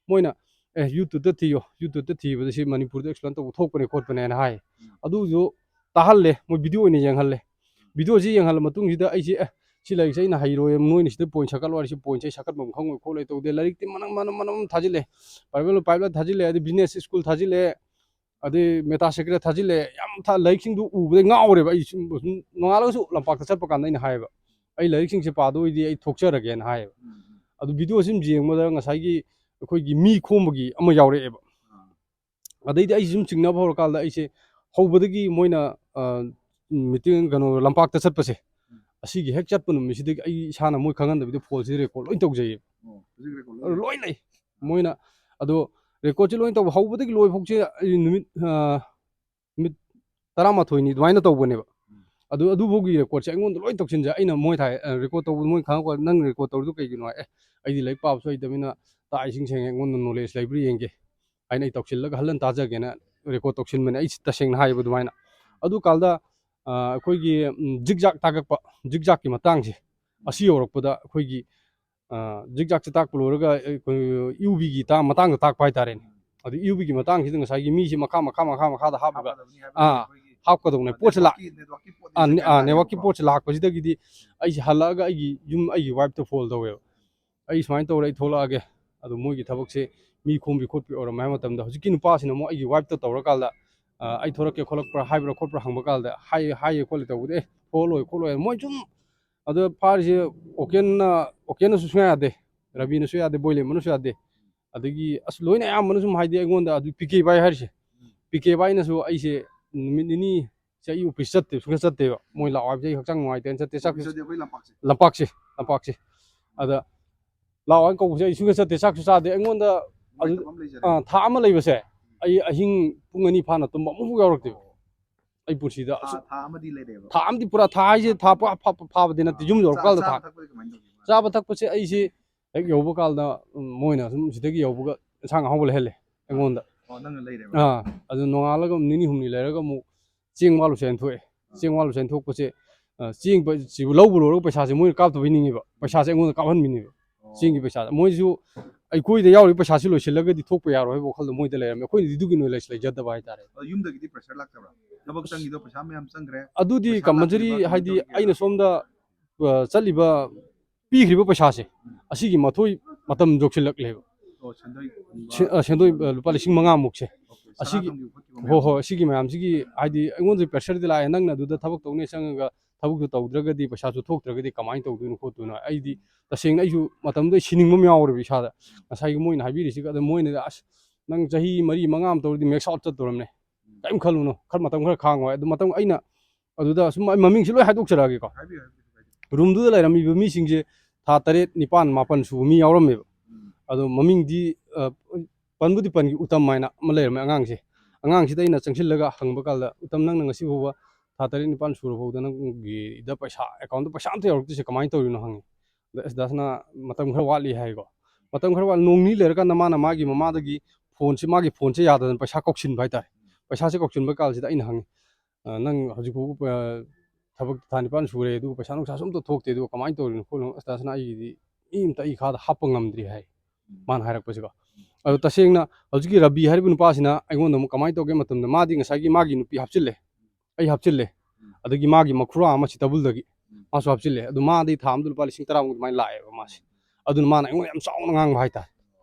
ꯃꯣꯏꯅ "ꯑꯦ, YouTube-ꯇ ꯊꯤꯌꯣ, YouTube-ꯇ ꯊꯤꯕꯗ ꯁꯤ ꯃꯅꯤꯄꯨꯔꯗ explain ꯇꯧꯕ ꯊꯣꯛꯄꯅꯦ ꯈꯣꯠꯄꯅꯦꯅ" ꯍꯥꯏ꯫ ꯎꯝ꯫ ꯑꯗꯨꯁꯨ ꯇꯥꯍꯜꯂꯦ, ꯃꯣꯏ video ꯑꯣꯏꯅ ꯌꯦꯡꯍꯜꯂꯦ꯫ Video-ꯁꯤ ꯌꯦꯡꯍꯜꯂ ꯃꯇꯨꯡꯁꯤꯗ ꯑꯩꯁꯦ, "ꯑꯦ, ꯁꯤ ꯂꯥꯏꯔꯤꯛꯁꯦ ꯑꯩꯅ ꯍꯩꯔꯣꯏ, ꯅꯣꯏꯅ ꯁꯤꯗ point ꯁꯛꯀꯠꯂꯣ" ꯍꯥꯏꯔ, "ꯁꯤ point-ꯁꯦ ꯑꯩ ꯁꯛꯀꯠꯐꯝ ꯈꯪꯉꯣꯏ ꯈꯣꯠꯂꯣꯏ" ꯇꯧꯗꯦ꯫ ꯂꯥꯏꯔꯤꯛꯇꯤ ꯃꯅꯝ ꯃꯅꯝ ꯃꯅꯝ ꯊꯥꯖꯤꯜꯂꯦ, private private ꯊꯥꯖꯤꯜꯂꯦ, ꯑꯗꯩ business school ꯊꯥꯖꯤꯜꯂꯦ, ꯑꯗꯩ meta secret ꯊꯥꯖꯤꯜꯂꯦ, ꯌꯥꯝ ꯊꯥ-, ꯂꯥꯏꯔꯤꯛꯁꯤꯡꯗꯨ ꯎꯕꯗꯩ ꯉꯥꯎꯔꯦꯕ꯫ ꯑꯩ ꯁꯨꯝ, ꯁꯨꯝ ꯅꯣꯡꯉꯥꯜꯂꯒꯁꯨ ꯂꯝꯄꯥꯛꯇ ꯆꯠꯄ ꯀꯥꯟꯗ ꯑꯩꯅ ꯍꯥꯏꯌꯦꯕ, "ꯑꯩ ꯂꯥꯏꯔꯤꯛꯁꯤꯡꯁꯦ ꯄꯥꯗꯣꯏꯗꯤ ꯑꯩ ꯊꯣꯛꯆꯔꯒꯦꯅ" ꯍꯥꯏꯌꯦꯕ꯫ ꯎꯝ, ꯎꯝ꯫ ꯑꯗꯨ video-ꯁꯤ ꯁꯨꯝ ꯌꯦꯡꯕꯗ ꯉꯁꯥꯏꯒꯤ ꯑꯩꯈꯣꯏꯒꯤ ꯃꯤ ꯈꯣꯝꯕꯒꯤ ꯑꯃ ꯌꯥꯎꯔꯛꯑꯦꯕ꯫ ꯑꯥ꯫ ꯑꯗꯩꯗꯤ ꯑꯩꯁꯦ ꯁꯨꯝ ꯆꯤꯡꯅꯕ ꯍꯧꯔꯀꯥꯟꯗ ꯑꯩꯁꯦ ꯍꯧꯕꯗꯒꯤ ꯃꯣꯏꯅ, ꯑ, meeting, ꯀꯩꯅꯣ, ꯂꯝꯄꯥꯛꯇ ꯆꯠꯄꯁꯦ, ꯎꯝ꯫ ꯑꯁꯤꯒꯤ ꯍꯦꯛ ꯆꯠꯄ ꯅꯨꯃꯤꯠꯁꯤꯗꯒꯤ ꯑꯩ ꯏꯁꯥꯅ ꯃꯣꯏ ꯈꯪꯍꯟꯗꯕꯤꯗ phone-ꯁꯤ record ꯂꯣꯏ ꯇꯧꯖꯩꯌꯦꯕ꯫ ꯑꯣ, ꯍꯧꯖꯤꯛ record ꯂꯣꯏ ꯑꯗꯨ ꯂꯩ꯫ ꯂꯣꯏ ꯂꯩ꯫ ꯃꯣꯏꯅ ꯑꯗꯣ record-ꯁꯦ ꯂꯣꯏ ꯇꯧꯕ ꯍꯧꯕꯗꯒꯤ ꯂꯣꯏꯐꯥꯎꯁꯦ ꯑꯩ ꯅꯨꯃꯤꯠ, ꯑ, ꯅꯨꯃꯤꯠ ꯇꯔꯥꯃꯥꯊꯣꯏꯅꯤ ꯑꯗꯨꯃꯥꯏꯅ ꯇꯧꯕꯅꯦꯕ꯫ ꯎꯝ꯫ ꯑꯗꯨ, ꯑꯗꯨꯐꯥꯎꯒꯤ record-ꯁꯦ ꯑꯩꯉꯣꯟꯗ ꯂꯣꯏ ꯇꯧꯁꯤꯟꯖꯩ꯫ ꯑꯩꯅ ꯃꯣꯏ ꯊꯥꯏ, ꯑ, record ꯇꯧꯕꯗ ꯃꯣꯏ ꯈꯪꯉꯛꯄ, "ꯅꯪ record ꯇꯧꯔꯤꯗꯣ ꯀꯩꯒꯤꯅꯣ?" ꯍꯥꯏ꯫ "ꯑꯦ, ꯑꯩꯗꯤ ꯂꯥꯏꯔꯤꯛ ꯄꯥꯕꯁꯨ ꯍꯩꯇꯕꯅꯤꯅ ꯇꯥꯛꯏꯁꯤꯡ ꯁꯦꯡꯉꯦ, ꯑꯩꯉꯣꯟꯗ knowledge ꯂꯩꯕ꯭ꯔꯥ ꯌꯦꯡꯒꯦ" ꯍꯥꯏꯅ ꯑꯩ ꯇꯧꯁꯤꯜꯂꯒ ꯍꯜꯂꯟ ꯇꯥꯖꯒꯦꯅ record ꯇꯧꯁꯤꯟꯕꯅꯦ꯫ ꯑꯩ ꯇꯁꯦꯡꯅ ꯍꯥꯏꯌꯦꯕ ꯑꯗꯨꯃꯥꯏꯅ꯫ ꯑꯗꯨ ꯀꯥꯟꯗ, ꯑ, ꯑꯩꯈꯣꯏꯒꯤ, ꯎꯝ, zigzag ꯊꯥꯒꯠꯄ, zigzag-ꯀꯤ ꯃꯇꯥꯡꯁꯦ, ꯑꯁꯤ ꯌꯧꯔꯛꯄꯗ ꯑꯩꯈꯣꯏꯒꯤ, ꯑ, zigzag-ꯁꯦ ꯇꯥꯛꯄ ꯂꯣꯏꯔꯒ ꯑꯩꯈꯣꯏ U V-ꯒꯤ ꯇꯥ-, ꯃꯇꯥꯡꯗ ꯇꯥꯛꯄ ꯍꯥꯏꯇꯥꯔꯦꯅꯦ꯫ ꯑꯗꯨ U V-ꯒꯤ ꯃꯇꯥꯡꯁꯤꯗ ꯉꯁꯥꯏꯒꯤ ꯃꯤꯁꯦ ꯃꯈꯥ, ꯃꯈꯥ, ꯃꯈꯥ, ꯃꯈꯥꯗ ꯍꯥꯞꯄꯒ, ꯍꯥꯞꯀꯗꯕꯅꯤ ꯍꯥꯏꯕ ꯑꯥ, ꯑꯩꯈꯣꯏꯒꯤ ꯍꯥꯞꯀꯗꯧꯅꯦ꯫ ꯄꯣꯠꯁꯦ ꯂꯥꯛ-, network-ꯀꯤ ꯄꯣꯠꯅꯤ ꯑꯥ, ꯍꯥꯏꯕ ꯑꯥ, ꯇꯥꯔꯦꯀꯣ꯫ Network-ꯀꯤ ꯄꯣꯠꯁꯦ ꯂꯥꯛꯄꯁꯤꯗꯒꯤꯗꯤ ꯑꯩꯁꯦ ꯍꯜꯂꯛꯑꯒ ꯑꯩꯒꯤ ꯌꯨꯝ, ꯑꯩꯒꯤ wife-ꯇ phone ꯇꯧꯋꯦꯕ꯫ "ꯑꯩ ꯁꯨꯃꯥꯏꯅ ꯇꯧꯔꯦ, ꯑꯩ ꯊꯣꯛꯂꯛꯑꯒꯦ꯫ ꯑꯗꯣ ꯃꯣꯏꯒꯤ ꯊꯕꯛꯁꯦ ꯃꯤ ꯈꯣꯝꯕꯤ ꯈꯣꯠꯄꯤ ꯑꯣꯏꯔꯝꯃꯦ" ꯍꯥꯏꯕ ꯃꯇꯝꯗ, ꯍꯧꯖꯤꯛꯀꯤ ꯅꯨꯄꯥꯁꯤꯅ ꯑꯃꯨꯛ ꯑꯩꯒꯤ wife-ꯇ ꯇꯧꯔꯀꯥꯟꯗ, ꯑ, "ꯑꯩ ꯊꯣꯛꯂꯛꯀꯦ ꯈꯣꯠꯂꯛꯄ꯭ꯔꯥ ꯍꯥꯏꯕ꯭ꯔꯥ ꯈꯣꯠꯄ꯭ꯔꯥ?" ꯍꯪꯕ ꯀꯥꯟꯗ, "ꯍꯥꯏ-, ꯍꯥꯏꯌꯦ ꯈꯣꯠꯂꯦ" ꯇꯧꯕꯗꯤ, "ꯑꯦ, ꯊꯣꯛꯍꯜꯂꯣꯏ ꯈꯣꯠꯂꯣꯏ" ꯍꯥꯏꯅ ꯃꯣꯏ ꯁꯨꯝ ꯑꯗ ꯐꯥꯔꯤꯁꯦ ꯑꯣꯀꯦꯟꯅ, ꯑꯣꯀꯦꯟꯅꯁꯨ ꯁꯨꯡꯌꯥ ꯌꯥꯗꯦ, ꯔꯕꯤꯅꯁꯨ ꯌꯥꯗꯦ, ꯕꯣꯏꯂꯦꯝꯕꯅꯁꯨ ꯌꯥꯗꯦ꯫ ꯑꯗꯒꯤ ꯑꯁ ꯂꯣꯏꯅ ꯑꯌꯥꯝꯕꯅ ꯁꯨꯝ ꯍꯥꯏꯗꯤ ꯑꯩꯉꯣꯟꯗ ꯑꯗꯨ ꯄꯤ ꯀꯦ ꯕꯥꯏ ꯍꯥꯏꯔꯤꯁꯦ, ꯎꯝ꯫ ꯄꯤ ꯀꯦ ꯕꯥꯏꯅꯁꯨ ꯑꯩꯁꯦ ꯅꯨꯃꯤꯠ ꯅꯤꯅꯤ ꯁꯦ ꯑꯩ office ꯆꯠꯇꯦ, ꯁꯨꯡꯆꯠ ꯆꯠꯇꯦꯕ꯫ ꯃꯣꯏ ꯂꯥꯛꯑꯣ ꯍꯥꯏꯕꯁꯦ ꯑꯩ ꯍꯛꯆꯥꯡ ꯅꯨꯡꯉꯥꯏꯇꯦꯅ ꯆꯠꯇꯦ꯫ ꯆꯥꯛꯁꯨ office ꯍꯥꯏꯗꯤ ꯑꯩꯈꯣꯏ ꯂꯝꯄꯥꯛꯁꯦ? ꯂꯝꯄꯥꯛꯁꯦ, ꯂꯝꯄꯥꯛꯁꯦ꯫ ꯑꯗ ꯂꯥꯛꯑꯣ ꯍꯥꯏꯅ ꯀꯧꯕꯁꯦ ꯑꯩ ꯁꯨꯡꯆꯠ ꯆꯠꯇꯦ, ꯆꯥꯛꯁꯨ ꯆꯥꯗꯦ꯫ ꯑꯩꯉꯣꯟꯗ ꯑꯗꯨ, ꯅꯨꯡꯉꯥꯏꯇꯕ ꯑꯃ ꯂꯩꯖꯔꯦ꯫ ꯑꯥ, ꯊꯥ ꯑꯃ ꯂꯩꯕꯁꯦ ꯑꯩ ꯑꯍꯤꯡ ꯄꯨꯡ ꯑꯅꯤ ꯐꯥꯅ ꯇꯨꯝꯕ ꯑꯃꯨꯛꯐꯥꯎ ꯌꯥꯎꯔꯛꯇꯦꯕ꯫ ꯑꯣ꯫ ꯑꯩ ꯄꯨꯟꯁꯤꯗ ꯊꯥ, ꯑꯁꯨꯛ-, ꯊꯥ ꯑꯃꯗꯤ ꯂꯩꯔꯦꯕ? ꯊꯥ ꯑꯃꯗꯤ ꯄꯨꯔꯥ ꯊꯥ ꯍꯥꯏꯁꯦ ꯊꯥ ꯄꯨꯔꯥ ꯐꯥ-, ꯐꯥꯕꯗꯤ ꯅꯠꯇꯦ, ꯌꯨꯝ ꯆꯥ-, ꯌꯧꯔꯛꯄ ꯀꯥꯟꯗ ꯆꯥꯕ ꯊꯥ-, ꯊꯛꯄꯗꯤ ꯀꯃꯥꯏꯅ ꯇꯧꯒꯦ? ꯆꯥꯕ ꯊꯛꯄꯁꯦ ꯑꯩꯁꯦ ꯍꯦꯛ ꯌꯧꯕ ꯀꯥꯟꯗ, ꯎꯝ, ꯃꯣꯏꯅ ꯁꯨꯝ ꯁꯤꯗꯒꯤ ꯌꯧꯕꯒ ꯏꯟꯁꯥꯡ ꯑꯍꯥꯎꯕ ꯂꯩꯍꯜꯂꯦ ꯑꯩꯉꯣꯟꯗ꯫ ꯑꯣ, ꯅꯪꯅ ꯂꯩꯔꯦꯕ? ꯑꯥ, ꯑꯗꯨ ꯅꯣꯡꯉꯥꯜꯂꯒ ꯅꯤꯅꯤ ꯍꯨꯝꯅꯤ ꯂꯩꯔꯒ ꯑꯃꯨꯛ ꯆꯦꯡ ꯋꯥꯜꯂꯨ ꯆꯦꯟ ꯊꯣꯛꯑꯦ꯫ ꯑꯥ꯫ ꯆꯦꯡ ꯋꯥꯜꯂꯨ ꯆꯦꯟ ꯊꯣꯛꯄꯁꯦ, ꯑ, ꯆꯦꯡ ꯄ-, ꯁꯤꯕꯨ ꯂꯧꯕ ꯂꯣꯏꯔꯒ ꯄꯩꯁꯥꯁꯦ ꯃꯣꯏꯅ ꯀꯥꯞꯇꯕꯩ ꯅꯤꯡꯉꯦꯕ, ꯄꯩꯁꯥꯁꯦ ꯑꯩꯉꯣꯟꯗ ꯀꯥꯞꯍꯟꯕꯤꯅꯦꯕ꯫ ꯑꯣ꯫ ꯆꯦꯡꯒꯤ ꯄꯩꯁꯥ꯫ ꯃꯣꯏꯁꯨ ꯑꯩꯈꯣꯏꯗ ꯌꯥꯎꯔꯤꯕ ꯄꯩꯁꯥꯁꯤ ꯂꯣꯏꯁꯤꯜꯂꯒꯗꯤ ꯊꯣꯛꯄ ꯌꯥꯔꯣꯏ ꯍꯥꯏꯕ ꯋꯥꯈꯜꯗꯣ ꯃꯣꯏꯗ ꯂꯩꯔꯝꯃꯦ꯫ ꯑꯩꯈꯣꯏꯅꯗꯤ ꯑꯗꯨꯒꯤ knowledge ꯂꯩꯖꯗꯕ ꯍꯥꯏꯇꯥꯔꯦ꯫ ꯑꯗꯣ ꯌꯨꯝꯗꯒꯤꯗꯤ pressure ꯂꯥꯛꯇꯕ꯭ꯔꯥ? ꯊꯕꯛ ꯆꯪꯉꯤꯗꯣ ꯄꯩꯁꯥ ꯃꯌꯥꯝ ꯆꯪꯈ꯭ꯔꯦ꯫ ꯑꯗꯨꯗꯤ ꯄꯩꯁꯥ compulsory ꯂꯥꯛꯇ꯭ꯔꯤꯕ ꯍꯥꯏꯗꯤ ꯀꯃꯥꯏꯅ ꯇꯧꯒꯦ? ꯑꯩꯅ ꯁꯣꯝꯗ ꯑ, ꯆꯠꯂꯤꯕ ꯄꯤꯈ꯭ꯔꯤꯕ ꯄꯩꯁꯥꯁꯦ, ꯑꯁꯤꯒꯤ ꯃꯊꯣꯏ ꯃꯇꯝ ꯌꯧꯁꯤꯜꯂꯛꯂꯦꯕ꯫ ꯑꯣ, ꯁꯦꯟꯗꯣꯏ ꯐꯪꯕ꯫ ꯁꯦ-, ꯑ, ꯁꯦꯟꯗꯣꯏ, ꯑ, ꯂꯨꯄꯥ ꯂꯤꯁꯤꯡ ꯃꯉꯥꯃꯨꯛꯁꯦ꯫ ꯑꯣꯀꯦ, ꯁꯅꯥ ꯑꯁꯤꯒꯤ ꯊꯝꯈꯤꯕ ꯈꯣꯠꯈꯤꯕ ꯍꯣꯏ ꯃꯌꯥꯝ꯫ ꯍꯣꯏ, ꯑꯁꯤꯒꯤ ꯃꯌꯥꯝꯁꯤꯒꯤ ꯍꯥꯏꯗꯤ ꯑꯩꯉꯣꯟꯗ pressureꯗꯤ ꯂꯥꯛꯑꯦ, ꯅꯪꯅ ꯑꯗꯨꯗ ꯊꯕꯛ ꯇꯧꯅꯤ ꯆꯪꯉꯒ ꯊꯕꯛꯇꯨ ꯇꯧꯗ꯭ꯔꯒꯗꯤ, ꯄꯩꯁꯥꯁꯨ ꯊꯣꯛꯇ꯭ꯔꯒꯗꯤ ꯀꯃꯥꯏꯅ ꯇꯧꯗꯣꯏꯅꯣ ꯈꯣꯠꯇꯣꯏꯅꯣ꯫ ꯑꯩꯗꯤ ꯇꯁꯦꯡꯅ ꯑꯩꯁꯨ ꯃꯇꯝꯗꯨꯗ ꯑꯩ ꯁꯤꯅꯤꯡꯕ ꯑꯃ ꯌꯥꯎꯔꯦꯕ ꯏꯁꯥꯗ꯫ ꯉꯁꯥꯏꯒꯤ ꯃꯣꯏꯅ ꯍꯥꯏꯕꯤꯔꯤꯁꯤꯒ, ꯑꯗ ꯃꯣꯏꯅ, "ꯑꯁ, ꯅꯪ ꯆꯍꯤ ꯃꯔꯤ ꯃꯉꯥ ꯑꯃ ꯇꯧꯔꯗꯤ max out ꯆꯠꯇꯧꯔꯝꯅꯦ, ꯀꯔꯤꯝ ꯈꯜꯂꯨꯅꯨ, ꯈꯔ ꯃꯇꯝ ꯈꯔ ꯈꯥꯡꯉꯣ" ꯍꯥꯏ꯫ ꯑꯗꯨ ꯃꯇꯝ ꯑꯩꯅ ꯑꯗꯨꯗ ꯁꯨꯝ ꯑꯩ ꯃꯃꯤꯡꯁꯤ ꯂꯣꯏ ꯍꯥꯏꯗꯣꯛꯆꯔꯛꯑꯒꯦꯀꯣ꯫ ꯍꯥꯏꯕꯤꯌꯨ, ꯍꯥꯏꯕꯤꯌꯨ, ꯍꯥꯏꯕꯤꯌꯨ꯫ Roomꯗꯨꯗ ꯂꯩꯔꯝꯃꯤꯕ ꯃꯤꯁꯤꯡꯁꯦ ꯊꯥ ꯇꯔꯦꯠ, ꯅꯤꯄꯥꯟ, ꯃꯥꯄꯟ ꯁꯨꯕ ꯃꯤ ꯌꯥꯎꯔꯝꯃꯦꯕ꯫ ꯎꯝ꯫ ꯑꯗꯣ ꯃꯃꯤꯡꯗꯤ, ꯑ, ꯄꯟꯕꯨꯗꯤ ꯄꯟꯈꯤ, ꯎꯇꯝ ꯍꯥꯏꯅ ꯑꯃ ꯂꯩꯔꯝꯃꯦ ꯑꯉꯥꯡꯁꯦ꯫ ꯑꯉꯥꯡꯁꯤꯗ ꯑꯩꯅ ꯆꯪꯁꯤꯜꯂꯒ ꯍꯪꯕ ꯀꯥꯟꯗ, "ꯎꯇꯝ, ꯅꯪꯅ ꯉꯁꯤ ꯐꯥꯎꯕ ꯊꯥ ꯇꯔꯦꯠ ꯅꯤꯄꯥꯟ ꯁꯨꯔ ꯐꯥꯎꯗ ꯅꯪꯒꯤꯗ ꯄꯩꯁꯥ, accountꯗ ꯄꯩꯁꯥ ꯑꯝꯇ ꯌꯧꯔꯛꯇ꯭ꯔꯤꯁꯦ ꯀꯃꯥꯏꯅ ꯇꯧꯔꯤꯅꯣ?" ꯍꯪꯉꯤ꯫ ꯑꯗ, "ꯑꯁ, ꯗꯥꯁꯅꯥ, ꯃꯇꯝ ꯈꯔ ꯋꯥꯠꯂꯤ" ꯍꯥꯏꯀꯣ꯫ ꯃꯇꯝ ꯈꯔ ꯋꯥꯠꯂꯤ, ꯅꯣꯡ ꯅꯤꯅꯤ ꯂꯩꯔꯀꯥꯟꯗ ꯃꯥꯅ ꯃꯥꯒꯤ ꯃꯃꯥꯗꯒꯤ phoneꯁꯤ, ꯃꯥꯒꯤ phoneꯁꯦ ꯌꯥꯗꯗꯅ ꯄꯩꯁꯥ ꯀꯧꯁꯤꯟꯕ ꯍꯥꯏꯇꯥꯔꯦ꯫ ꯄꯩꯁꯥꯁꯦ ꯀꯧꯁꯤꯟꯕ ꯀꯥꯟꯁꯤꯗ ꯑꯩꯅ ꯍꯪꯉꯤ, "ꯑ, ꯅꯪ ꯍꯧꯖꯤꯛ ꯐꯥꯎꯕ, ꯑ, ꯊꯕꯛ ꯊꯥ ꯅꯤꯄꯥꯟ ꯁꯨꯔꯦ, ꯑꯗꯨꯒ ꯄꯩꯁꯥ ꯅꯨꯡꯁꯥꯁꯨ ꯑꯝꯇ ꯊꯣꯛꯇꯦ, ꯑꯗꯨꯒ ꯀꯃꯥꯏꯅ ꯇꯧꯔꯤꯅꯣ ꯈꯣꯠꯂꯤꯅꯣ?" "ꯑꯁ, ꯗꯥꯁꯅꯥ, ꯑꯩꯒꯤꯗꯤ ꯃꯤ ꯑꯝꯇ ꯑꯩ ꯈꯥꯗ ꯍꯥꯞꯄ ꯉꯝꯗ꯭ꯔꯤ" ꯍꯥꯏ, ꯃꯥꯅ ꯍꯥꯏꯔꯛꯄꯁꯤꯀꯣ꯫ ꯑꯗꯣ ꯇꯁꯦꯡꯅ ꯍꯧꯖꯤꯛꯀꯤ ꯔꯕꯤ ꯍꯥꯏꯔꯤꯕ ꯅꯨꯄꯥꯁꯤꯅ ꯑꯩꯉꯣꯟꯗ ꯑꯃꯨꯛ ꯀꯃꯥꯏꯅ ꯇꯧꯒꯦ ꯃꯇꯝꯗ, ꯃꯥꯗꯤ ꯉꯁꯥꯏꯒꯤ ꯃꯥꯒꯤ ꯅꯨꯄꯤ ꯍꯥꯞꯆꯤꯜꯂꯦ, ꯑꯩ ꯍꯥꯞꯆꯤꯜꯂꯦ, ꯑꯗꯒꯤ ꯃꯥꯒꯤ ꯃꯈꯨꯔꯥ ꯑꯃ ꯆꯤꯇꯕꯜꯗꯒꯤ ꯃꯥꯁꯨ ꯍꯥꯞꯆꯤꯜꯂꯦ꯫ ꯑꯗꯨ ꯃꯥꯗꯤ ꯊꯥ ꯑꯃꯗ ꯂꯨꯄꯥ ꯂꯤꯁꯤꯡ ꯇꯔꯥꯃꯨꯛ ꯑꯗꯨꯃꯥꯏꯅ ꯂꯥꯛꯑꯦꯕ ꯃꯥꯁꯦ꯫ ꯑꯗꯨꯅ ꯃꯥꯅ ꯑꯩꯉꯣꯟꯗ ꯌꯥꯝ ꯆꯥꯎꯅ ꯉꯥꯡꯕ ꯍꯥꯏꯇꯥꯔꯦ꯫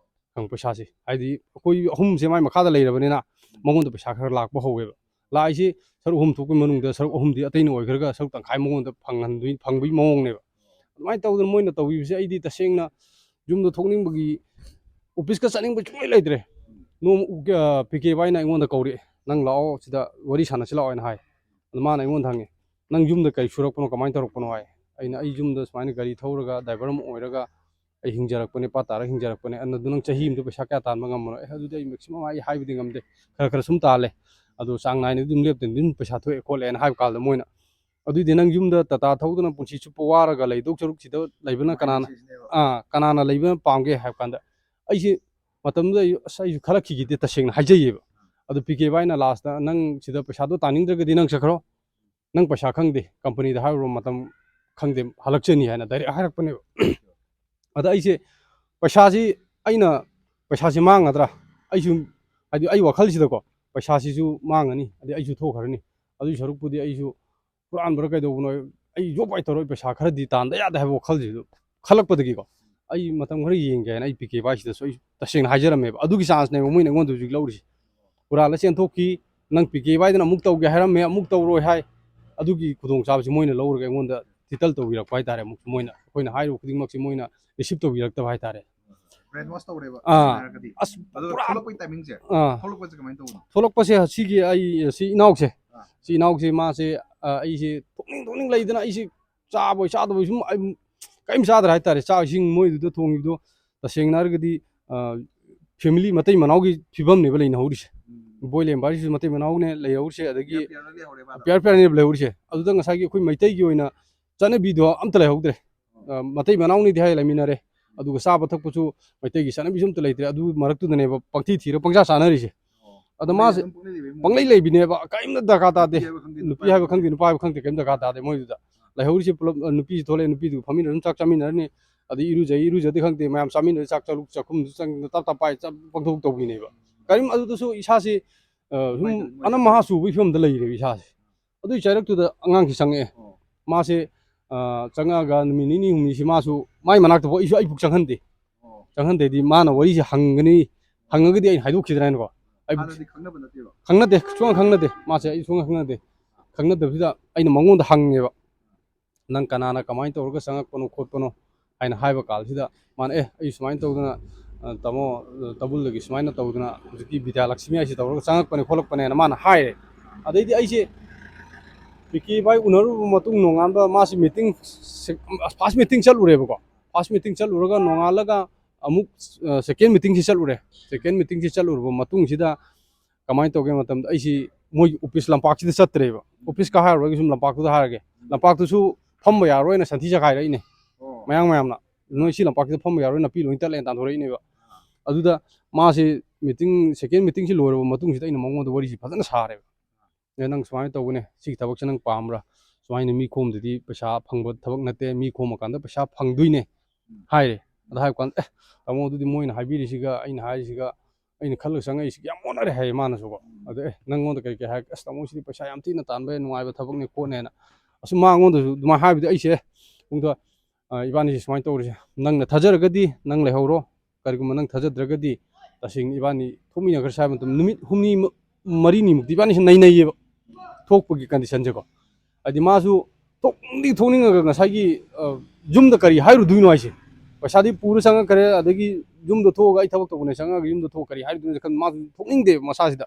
ꯈꯪꯕ ꯄꯩꯁꯥꯁꯦ, ꯍꯥꯏꯗꯤ ꯑꯩꯈꯣꯏ ꯑꯍꯨꯝꯁꯦ ꯃꯥꯏ ꯃꯈꯥꯗ ꯂꯩꯔꯕꯅꯤꯅ ꯃꯉꯣꯟꯗ ꯄꯩꯁꯥ ꯈꯔ ꯂꯥꯛꯄ ꯍꯧꯋꯦꯕ꯫ ꯂꯥꯛꯏꯁꯤ ꯁꯔꯨꯛ ꯑꯍꯨꯝ ꯊꯣꯛꯄꯒꯤ ꯃꯅꯨꯡꯗ ꯁꯔꯨꯛ ꯑꯍꯨꯝꯗꯤ ꯑꯇꯩꯅ ꯑꯣꯏꯈ꯭ꯔꯒ ꯁꯔꯨꯛ ꯇꯪꯈꯥꯏ ꯃꯉꯣꯟꯗ ꯐꯪꯍꯟꯗꯣꯏ-, ꯐꯪꯕꯒꯤ ꯃꯑꯣꯡꯅꯦꯕ꯫ ꯑꯗꯨꯃꯥꯏꯅ ꯇꯧꯗꯅ ꯃꯣꯏꯅ ꯇꯧꯕꯤꯕꯁꯦ ꯑꯩꯗꯤ ꯇꯁꯦꯡꯅ ꯌꯨꯝꯗ ꯊꯣꯛꯅꯤꯡꯕꯒꯤ, officeꯀ ꯆꯠꯅꯤꯡꯕ ꯁꯨꯡꯂꯩ ꯂꯩꯇ꯭ꯔꯦ꯫ ꯅꯣꯡꯃ, ꯑ, ꯄꯤ ꯀꯦ ꯚꯥꯏꯅ ꯑꯩꯉꯣꯟꯗ ꯀꯧꯔꯛꯑꯦ, "ꯅꯪ ꯂꯥꯛꯑꯣ, ꯁꯤꯗ ꯋꯥꯔꯤ ꯁꯥꯟꯅꯁꯤ ꯂꯥꯛꯑꯣ" ꯍꯥꯏꯅ ꯍꯥꯏ꯫ ꯑꯗꯨ ꯃꯥꯅ ꯑꯩꯉꯣꯟꯗ ꯍꯪꯉꯦ, "ꯅꯪ ꯌꯨꯝꯗ ꯀꯔꯤ ꯁꯨꯔꯛꯄꯅꯣ, ꯀꯃꯥꯏꯅ ꯇꯧꯔꯛꯄꯅꯣ?" ꯍꯥꯏ꯫ ꯑꯩꯅ, "ꯑꯩ ꯌꯨꯝꯗ ꯁꯨꯃꯥꯏꯅ ꯒꯥꯔꯤ ꯊꯧꯔꯒ driver ꯑꯃ ꯑꯣꯏꯔꯒ ꯑꯩ ꯍꯤꯡꯖꯔꯛꯄꯅꯦ, ꯄꯥ ꯇꯥꯔꯒ ꯍꯤꯡꯖꯔꯛꯄꯅꯦ꯫ ꯑꯗꯨ ꯅꯪ ꯆꯍꯤ ꯑꯃꯗ ꯄꯩꯁꯥ ꯀꯌꯥ ꯇꯥꯟꯕ ꯉꯝꯕꯅꯣ?" "ꯑꯦ, ꯑꯗꯨꯗꯤ ꯑꯩ maximum ꯑꯩ ꯍꯥꯏꯕꯗꯤ ꯉꯝꯗꯦ, ꯈꯔ ꯈꯔ ꯁꯨꯝ ꯇꯥꯜꯂꯦ, ꯑꯗꯣ ꯆꯥꯡ ꯅꯥꯏꯅꯗꯤ ꯑꯗꯨꯝ ꯂꯦꯞꯇꯅ ꯑꯗꯨꯝ ꯄꯩꯁꯥ ꯊꯣꯛꯑꯦ ꯈꯣꯠꯂꯦꯅ" ꯍꯥꯏꯕ ꯀꯥꯟꯗ ꯃꯣꯏꯅ, "ꯑꯗꯨꯏꯗꯤ ꯅꯪ ꯌꯨꯝꯗ ꯇꯥꯇꯥ ꯊꯧꯗꯅ ꯄꯨꯟꯁꯤ ꯆꯨꯞꯄ ꯋꯥꯔꯒ ꯂꯩꯗꯧ ꯁꯔꯨꯛ ꯁꯤꯗ ꯂꯩꯕꯅ ꯀꯅꯥꯅ, ꯑꯥ, ꯀꯅꯥꯅ ꯂꯩꯕꯅ ꯄꯥꯝꯒꯦ?" ꯍꯥꯏꯕ ꯀꯥꯟꯗ ꯑꯩꯁꯦ ꯃꯇꯝꯗꯨꯗ ꯑꯩ, ꯑꯁ, ꯑꯩꯁꯨ ꯈꯜꯂꯛꯈꯤꯈꯤꯗꯦ, ꯇꯁꯦꯡꯅ ꯍꯥꯏꯖꯩꯌꯦꯕ꯫ ꯑꯗꯨ ꯄꯤ ꯀꯦ ꯚꯥꯏꯅ lastꯇ, "ꯅꯪ ꯁꯤꯗ ꯄꯩꯁꯥꯗꯣ ꯇꯥꯅꯤꯡꯗ꯭ꯔꯒꯗꯤ ꯅꯪ ꯆꯠꯈ꯭ꯔꯣ, ꯅꯪ ꯄꯩꯁꯥ ꯈꯪꯗꯦ, companyꯗ ꯍꯥꯏꯔꯨꯔꯣ, ꯃꯇꯝ ꯈꯪꯗꯦ, ꯍꯜꯂꯛꯆꯅꯤ" ꯍꯥꯏꯅ direct ꯍꯥꯏꯔꯛꯄꯅꯦꯕ꯫ ꯑꯗ ꯑꯩꯁꯦ ꯄꯩꯁꯥꯁꯤ, ꯑꯩꯅ ꯄꯩꯁꯥꯁꯤ ꯃꯥꯡꯒꯗ꯭ꯔꯥ? ꯑꯩꯁꯨ, ꯍꯥꯏꯗꯤ, ꯑꯩ ꯋꯥꯈꯜꯁꯤꯗꯀꯣ, ꯄꯩꯁꯥꯁꯤꯁꯨ ꯃꯥꯡꯉꯅꯤ, ꯑꯗꯩ ꯑꯩꯁꯨ ꯊꯣꯛꯈ꯭ꯔꯅꯤ꯫ ꯑꯗꯨꯒꯤ ꯁꯔꯨꯛꯄꯨꯗꯤ ꯑꯩꯁꯨ ꯍꯨꯔꯥꯟꯕ꯭ꯔꯥ ꯀꯩꯗꯧꯕꯅꯣ, ꯑꯩ ꯌꯣꯛꯄ ꯍꯩꯇꯔꯣꯏ, ꯄꯩꯁꯥ ꯈꯔꯗꯤ ꯇꯥꯟꯗ ꯌꯥꯗꯦ ꯍꯥꯏꯕ ꯋꯥꯈꯜꯁꯤꯁꯨ ꯈꯜꯂꯛꯄꯗꯒꯤꯀꯣ, ꯑꯩ ꯃꯇꯝ ꯈꯔ ꯌꯦꯡꯒꯦ ꯍꯥꯏꯅ ꯑꯩ ꯄꯤ ꯀꯦ ꯕꯥꯏꯁꯤꯗꯁꯨ ꯑꯩ ꯇꯁꯦꯡꯅ ꯍꯥꯏꯖꯔꯝꯃꯦꯕ꯫ ꯑꯗꯨꯒꯤ ꯆꯥꯟꯁꯅꯦꯕ ꯃꯣꯏꯅ ꯑꯩꯉꯣꯟꯗ ꯍꯧꯖꯤꯛ ꯂꯧꯔꯤꯁꯦ꯫ ꯍꯨꯔꯥꯜꯂ ꯆꯦꯟꯊꯣꯛꯈꯤ, ꯅꯪ ꯄꯤ ꯀꯦ ꯕꯥꯏꯗꯅ ꯑꯃꯨꯛ ꯇꯧꯒꯦ ꯍꯥꯏꯔꯝꯃꯦ, ꯑꯃꯨꯛ ꯇꯧꯔꯣꯏ ꯍꯥꯏ꯫ ꯑꯗꯨꯒꯤ ꯈꯨꯗꯣꯡꯆꯥꯕꯁꯤ ꯃꯣꯏꯅ ꯂꯧꯔꯒ ꯑꯩꯉꯣꯟꯗ ꯇꯤꯇꯜ ꯇꯧꯕꯤꯔꯛꯄ ꯍꯥꯏꯇꯥꯔꯦ꯫ ꯑꯃꯨꯛ ꯃꯣꯏꯅ, ꯑꯩꯈꯣꯏꯅ ꯍꯥꯏꯔꯤꯕ ꯈꯨꯗꯤꯡꯃꯛꯁꯤ ꯃꯣꯏꯅ ꯔꯤꯁꯤꯞ ꯇꯧꯕꯤꯔꯛꯇꯕ ꯍꯥꯏꯇꯥꯔꯦ꯫ ꯕ꯭ꯔꯦꯟ ꯋꯥꯁ ꯇꯧꯔꯦꯕ ꯑꯥ꯫ ꯍꯥꯏꯔꯒꯗꯤ꯫ ꯑꯁ, ꯑꯗꯣ ꯄꯨꯔꯥ ꯊꯣꯛꯂꯛꯄꯒꯤ ꯇꯥꯏꯃꯤꯡꯁꯦ, ꯑꯥ꯫ ꯊꯣꯛꯂꯛꯄꯁꯦ ꯀꯃꯥꯏꯅ ꯇꯧꯕꯅꯣ? ꯊꯣꯛꯂꯛꯄꯁꯦ ꯁꯤꯒꯤ ꯑꯩ, ꯁꯤ ꯏꯅꯥꯎꯁꯦ, ꯑꯥ꯫ ꯁꯤ ꯏꯅꯥꯎꯁꯦ ꯃꯥꯁꯦ, ꯑ, ꯑꯩꯁꯦ ꯊꯣꯛꯅꯤꯡ ꯊꯣꯛꯅꯤꯡ ꯂꯩꯗꯅ ꯑꯩꯁꯦ ꯆꯥꯕꯣꯏ ꯆꯥꯗꯕꯣꯏ ꯁꯨꯝ ꯑꯩ ꯀꯔꯤꯝ ꯆꯥꯗ꯭ꯔꯦ ꯍꯥꯏꯇꯥꯔꯦ꯫ ꯆꯥꯛ ꯏꯁꯤꯡ ꯃꯣꯏꯗꯨꯗ ꯊꯣꯡꯉꯤꯕꯗꯣ ꯇꯁꯦꯡꯅ ꯍꯥꯏꯔꯒꯗꯤ, ꯑ, ꯐꯦꯃꯤꯂꯤ ꯃꯇꯩ ꯃꯅꯥꯎꯒꯤ ꯐꯤꯕꯝꯅꯦꯕ ꯂꯩꯅꯍꯧꯔꯤꯁꯦ꯫ ꯎꯝ꯫ ꯕꯣꯏ ꯂꯦꯝꯕ ꯍꯥꯏꯁꯤꯁꯨ ꯃꯇꯩ ꯃꯅꯥꯎꯅꯦ ꯂꯩꯍꯧꯔꯤꯁꯦ, ꯑꯗꯒꯤ ꯄꯤꯌꯔ ꯄꯤꯌꯔꯅ ꯂꯩꯍꯧꯔꯦꯕ ꯑꯗꯣ꯫ ꯄꯤꯌꯔ ꯄꯤꯌꯔꯅꯦꯕ ꯂꯩꯍꯧꯔꯤꯁꯦ꯫ ꯑꯗꯨꯗ ꯉꯁꯥꯏꯒꯤ ꯑꯩꯈꯣꯏ ꯃꯩꯇꯩꯒꯤ ꯑꯣꯏꯅ ꯆꯠꯅꯕꯤꯗꯣ ꯑꯝꯇ ꯂꯩꯍꯧꯗ꯭ꯔꯦ꯫ ꯑ, ꯃꯇꯩ ꯃꯅꯥꯎꯅꯤꯗꯤ ꯍꯥꯏ ꯂꯩꯃꯤꯟꯅꯔꯦ, ꯑꯗꯨꯒ ꯆꯥꯕ ꯊꯛꯄꯁꯨ ꯃꯩꯇꯩꯒꯤ ꯆꯠꯅꯕꯤꯁꯨ ꯑꯝꯇ ꯂꯩꯇ꯭ꯔꯦ꯫ ꯑꯗꯨ ꯃꯔꯛꯇꯨꯗꯅꯦꯕ ꯄꯪꯊꯤ ꯊꯤꯔ ꯄꯪꯆꯥ ꯆꯥꯅꯔꯤꯁꯦ꯫ ꯑꯣ꯫ ꯑꯗ ꯃꯥꯁꯦ ꯑꯗꯨꯝ ꯄꯪꯂꯩ ꯂꯩꯕꯩ ꯃꯑꯣꯡ꯫ ꯄꯪꯂꯩ ꯂꯩꯕꯤꯅꯦꯕ, ꯀꯔꯤꯝꯇ ꯗꯔꯀꯥꯔ ꯇꯥꯗꯦ꯫ ꯅꯨꯄꯤ ꯍꯥꯏꯕ ꯈꯪꯗꯦ, ꯅꯨꯄꯤ ꯅꯨꯄꯥ ꯍꯥꯏꯕ ꯍꯥꯏꯕ ꯈꯪꯗꯦ, ꯅꯨꯄꯥ ꯍꯥꯏꯕ ꯈꯪꯗꯦ, ꯀꯔꯤꯝ ꯗꯔꯀꯥꯔ ꯇꯥꯗꯦ ꯃꯣꯏꯗꯨꯗ꯫ ꯂꯩꯍꯧꯔꯤꯁꯦ ꯄꯨꯂꯞ, ꯑ, ꯅꯨꯄꯤꯁꯨ ꯊꯣꯛꯂꯛꯑꯦ, ꯅꯨꯄꯤꯗꯨꯒ ꯐꯝꯃꯤꯟꯅꯔ ꯑꯗꯨꯝ ꯆꯥꯛ ꯆꯥꯃꯤꯟꯅꯔꯅꯤ, ꯑꯗꯩ ꯏꯔꯨꯖꯩ, ꯏꯔꯨꯖꯗꯦ ꯈꯪꯗꯦ, ꯃꯌꯥꯝ ꯆꯥꯃꯤꯟꯅꯔ ꯆꯥꯛ ꯆꯥꯛꯈꯨꯝꯗꯨ ꯆꯪ ꯇꯞ ꯇꯞ ꯄꯥꯏ ꯆꯞ ꯄꯪꯊꯣꯛ ꯇꯧꯕꯤꯅꯦꯕ꯫ ꯀꯔꯤꯝ ꯑꯗꯨꯗꯁꯨ ꯏꯁꯥꯁꯦ, ꯑ, ꯁꯨꯝ ꯅꯨꯡꯉꯥꯏꯇ-, ꯅꯨꯡꯉꯥꯏꯇ-, ꯑꯅꯝ ꯑꯍꯥ ꯆꯨꯕꯒꯤ ꯐꯤꯕꯝꯗ ꯂꯩꯔꯦꯕ ꯏꯁꯥꯁꯦ꯫ ꯑꯗꯨꯒꯤ ꯆꯩꯔꯛꯇꯨꯗ ꯑꯉꯥꯡꯁꯤ ꯆꯪꯉꯛꯑꯦ꯫ ꯑꯣ꯫ ꯃꯥꯁꯦ, ꯑ, ꯆꯪꯉꯛꯑꯒ ꯅꯨꯃꯤꯠ ꯅꯤꯅꯤ ꯍꯨꯝꯅꯤꯁꯤ ꯃꯥꯁꯨ ꯃꯥꯏ ꯃꯅꯥꯛꯇꯐꯥꯎ ꯑꯩꯁꯨ ꯑꯩꯕꯨꯛ ꯆꯪꯍꯟꯗꯦ꯫ ꯑꯣ꯫ ꯆꯪꯍꯟꯗꯦꯗꯤ ꯃꯥꯅ ꯋꯥꯔꯤꯁꯦ ꯍꯪꯒꯅꯤ, ꯍꯪꯉꯒꯗꯤ ꯑꯩꯅ ꯍꯥꯏꯗꯣꯛꯈꯤꯗ꯭ꯔꯥ ꯍꯥꯏꯅꯀꯣ꯫ ꯑꯩꯕꯨꯛ ꯍꯥꯟꯅꯗꯤ ꯈꯪꯅꯕ ꯅꯠꯇꯦꯕ? ꯈꯪꯅꯗꯦ, ꯁꯨꯡꯈꯪ ꯈꯪꯅꯗꯦ꯫ ꯃꯥꯁꯦ ꯑꯩ ꯁꯨꯡꯈꯪ ꯈꯪꯅꯗꯦ꯫ ꯈꯪꯅꯗꯕꯁꯤꯗ ꯑꯩꯅ ꯃꯉꯣꯟꯗ ꯍꯪꯉꯦꯕ, "ꯅꯪ ꯀꯅꯥꯅ ꯀꯃꯥꯏꯅ ꯇꯧꯔꯒ ꯆꯪꯉꯛꯄꯅꯣ ꯈꯣꯠꯄꯅꯣ?" ꯍꯥꯏꯅ ꯍꯥꯏꯕ ꯀꯥꯟꯁꯤꯗ ꯃꯥꯅ, "ꯑꯦ, ꯑꯩ ꯁꯨꯃꯥꯏꯅ ꯇꯧꯗꯅ, ꯑ, ꯇꯥꯃꯣ, ꯑ, ꯇꯥꯕꯨꯜꯗꯒꯤ ꯁꯨꯃꯥꯏꯅ ꯇꯧꯗꯅ ꯍꯧꯖꯤꯛꯀꯤ ꯕꯤꯗ꯭ꯌꯥꯂꯛꯁꯃꯤ ꯍꯥꯏꯁꯤ ꯇꯧꯔꯒ ꯆꯪꯉꯛꯄꯅꯦ ꯈꯣꯠꯂꯛꯄꯅꯦꯅ" ꯃꯥꯅ ꯍꯥꯏꯔꯦ꯫ ꯑꯗꯩꯗꯤ ꯑꯩꯁꯦ ꯄꯤ ꯀꯦ ꯕꯥꯏ ꯎꯅꯔꯨꯕ ꯃꯇꯨꯡ ꯅꯣꯡꯉꯥꯟꯕ ꯃꯥꯁꯤ ꯃꯤꯇꯤꯡ, ꯐꯥꯔꯁ ꯃꯤꯇꯤꯡ ꯆꯠꯂꯨꯔꯦꯕꯀꯣ꯫ ꯐꯥꯔꯁ ꯃꯤꯇꯤꯡ ꯆꯠꯂꯨꯔꯒ ꯅꯣꯡꯉꯥꯜꯂꯒ ꯑꯃꯨꯛ, ꯑ, ꯁꯦꯀꯦꯟ ꯃꯤꯇꯤꯡꯁꯤ ꯆꯠꯂꯨꯔꯦ꯫ ꯁꯦꯀꯦꯟ ꯃꯤꯇꯤꯡꯁꯤ ꯆꯠꯂꯨꯔꯕ ꯃꯇꯨꯡꯁꯤꯗ ꯀꯃꯥꯏꯅ ꯇꯧꯒꯦ ꯃꯇꯝꯗ ꯑꯩꯁꯤ ꯃꯣꯏꯒꯤ ꯑꯣꯐꯤꯁ ꯂꯝꯄꯥꯛꯁꯤꯗ ꯆꯠꯇ꯭ꯔꯦꯕ꯫ ꯑꯣꯐꯤꯁ ꯀꯥ ꯍꯥꯏꯔꯨꯔꯒ ꯁꯨꯝ ꯂꯝꯄꯥꯛꯇꯨꯗ ꯍꯥꯏꯔꯒꯦ꯫ ꯂꯝꯄꯥꯛꯇꯨꯁꯨ ꯐꯝꯕ ꯌꯥꯔꯣꯏꯅ ꯁꯟꯊꯤ ꯆꯈꯥꯏꯔꯛꯏꯅꯦ꯫ ꯑꯣ꯫ ꯃꯌꯥꯡ ꯃꯌꯥꯝꯅ, "ꯅꯣꯏ ꯁꯤ ꯂꯝꯄꯥꯛꯁꯤꯗ ꯐꯝꯕ ꯌꯥꯔꯣꯏ, ꯅꯥꯄꯤ ꯂꯣꯏ ꯇꯠꯂꯦꯅ" ꯇꯥꯟꯊꯣꯔꯛꯏꯅꯦꯕ꯫ ꯑꯗꯨꯗ ꯃꯥꯁꯤ ꯃꯤꯇꯤꯡ, ꯁꯦꯀꯦꯟ ꯃꯤꯇꯤꯡꯁꯤ ꯂꯣꯏꯔꯕ ꯃꯇꯨꯡꯁꯤꯗ ꯑꯩꯅ ꯃꯉꯣꯟꯗ ꯋꯥꯔꯤꯁꯤ ꯐꯖꯅ ꯁꯥꯔꯦꯕ꯫ "ꯑꯦ, ꯅꯪ ꯁꯨꯃꯥꯏꯅ ꯇꯧꯕꯅꯦ, ꯁꯤꯒꯤ ꯊꯕꯛꯁꯦ ꯅꯪ ꯄꯥꯝꯕ꯭ꯔꯥ? ꯁꯨꯃꯥꯏꯅ ꯃꯤ ꯈꯣꯝꯗꯗꯤ ꯄꯩꯁꯥ ꯐꯪꯕ ꯊꯕꯛ ꯅꯠꯇꯦ, ꯃꯤ ꯈꯣꯝꯃꯀꯥꯟꯗ ꯄꯩꯁꯥ ꯐꯪꯗꯣꯏꯅꯦ꯫ ꯍꯥꯏꯔꯦ꯫ ꯑꯗ ꯍꯥꯏꯕ ꯀꯥꯟꯗ, "ꯑꯦ, ꯇꯥꯃꯣ, ꯑꯗꯨꯗꯤ ꯃꯣꯏꯅ ꯍꯥꯏꯕꯤꯔꯤꯁꯤꯒ ꯑꯩꯅ ꯍꯥꯏꯔꯤꯁꯤꯒ, ꯑꯩꯅ ꯈꯜꯂꯒ ꯆꯪꯉꯛꯏꯁꯤꯒ ꯌꯥꯝ ꯑꯣꯟꯅꯔꯦ" ꯍꯥꯏꯌꯦ ꯃꯥꯅꯁꯨꯀꯣ꯫ ꯑꯗ, "ꯑꯦ, ꯅꯪꯉꯣꯟꯗ ꯀꯔꯤ ꯀꯔꯤ ꯍꯥꯏꯔꯛꯀꯦ?" "ꯑꯁ, ꯇꯥꯃꯣ, ꯁꯤꯗꯤ ꯄꯩꯁꯥ ꯌꯥꯝ ꯊꯤꯅ ꯇꯥꯟꯕ ꯌꯥꯝ ꯅꯨꯡꯉꯥꯏꯕ ꯊꯕꯛꯅꯦ ꯈꯣꯠꯅꯦꯅ"꯫ ꯑꯁ, ꯃꯉꯣꯟꯗꯁꯨ ꯑꯗꯨꯃꯥꯏꯅ ꯍꯥꯏꯕꯗꯤ ꯑꯩꯁꯦ, ꯄꯨꯡꯗ, ꯑ, "ꯏꯕꯥꯅꯤꯁꯦ ꯁꯨꯃꯥꯏꯅ ꯇꯧꯔꯤꯁꯦ, ꯅꯪꯅ ꯊꯥꯖꯔꯒꯗꯤ ꯅꯪ ꯂꯩꯍꯧꯔꯣ, ꯀꯔꯤꯒꯨꯝꯕ ꯅꯪ ꯊꯥꯖꯗ꯭ꯔꯒꯗꯤ ꯇꯁꯦꯡꯅ ꯏꯕꯥꯅꯤ ꯊꯣꯛꯃꯤꯟꯅꯈ꯭ꯔꯁꯦ" ꯍꯥꯏꯕ ꯃꯇꯝꯗ ꯅꯨꯃꯤꯠ ꯍꯨꯝꯅꯤ ꯃ-, ꯃꯔꯤꯅꯤꯃꯨꯛꯇꯤ ꯏꯕꯥꯅꯤꯁꯦ ꯅꯩꯅꯩꯌꯦꯕ, ꯊꯣꯛꯄꯒꯤ ꯀꯟꯗꯤꯁꯟꯁꯦꯀꯣ꯫ ꯍꯥꯏꯗꯤ ꯃꯥꯁꯨ ꯊꯣꯛꯅꯤꯡꯗꯤ ꯊꯣꯛꯅꯤꯡꯉꯒ ꯉꯁꯥꯏꯒꯤ, ꯑ, ꯌꯨꯝꯗ ꯀꯔꯤ ꯍꯥꯏꯔꯨꯗꯣꯏꯅꯣ ꯍꯥꯏꯁꯦ꯫ ꯄꯩꯁꯥꯗꯤ ꯄꯨꯔ ꯆꯪꯉꯛꯈ꯭ꯔꯦ, ꯑꯗꯒꯤ ꯌꯨꯝꯗ ꯊꯣꯛꯑꯒ ꯑꯩ ꯊꯕꯛ ꯇꯧꯕꯅꯦ ꯆꯪꯉꯛꯑꯒ ꯌꯨꯝꯗ ꯊꯣꯛꯑ ꯀꯔꯤ ꯍꯥꯏꯔꯨꯗꯣꯏꯅꯣ ꯈꯟ-, ꯃꯥꯁꯨ ꯊꯣꯛꯅꯤꯡꯗꯦꯕ ꯃꯁꯥꯁꯤꯗ꯫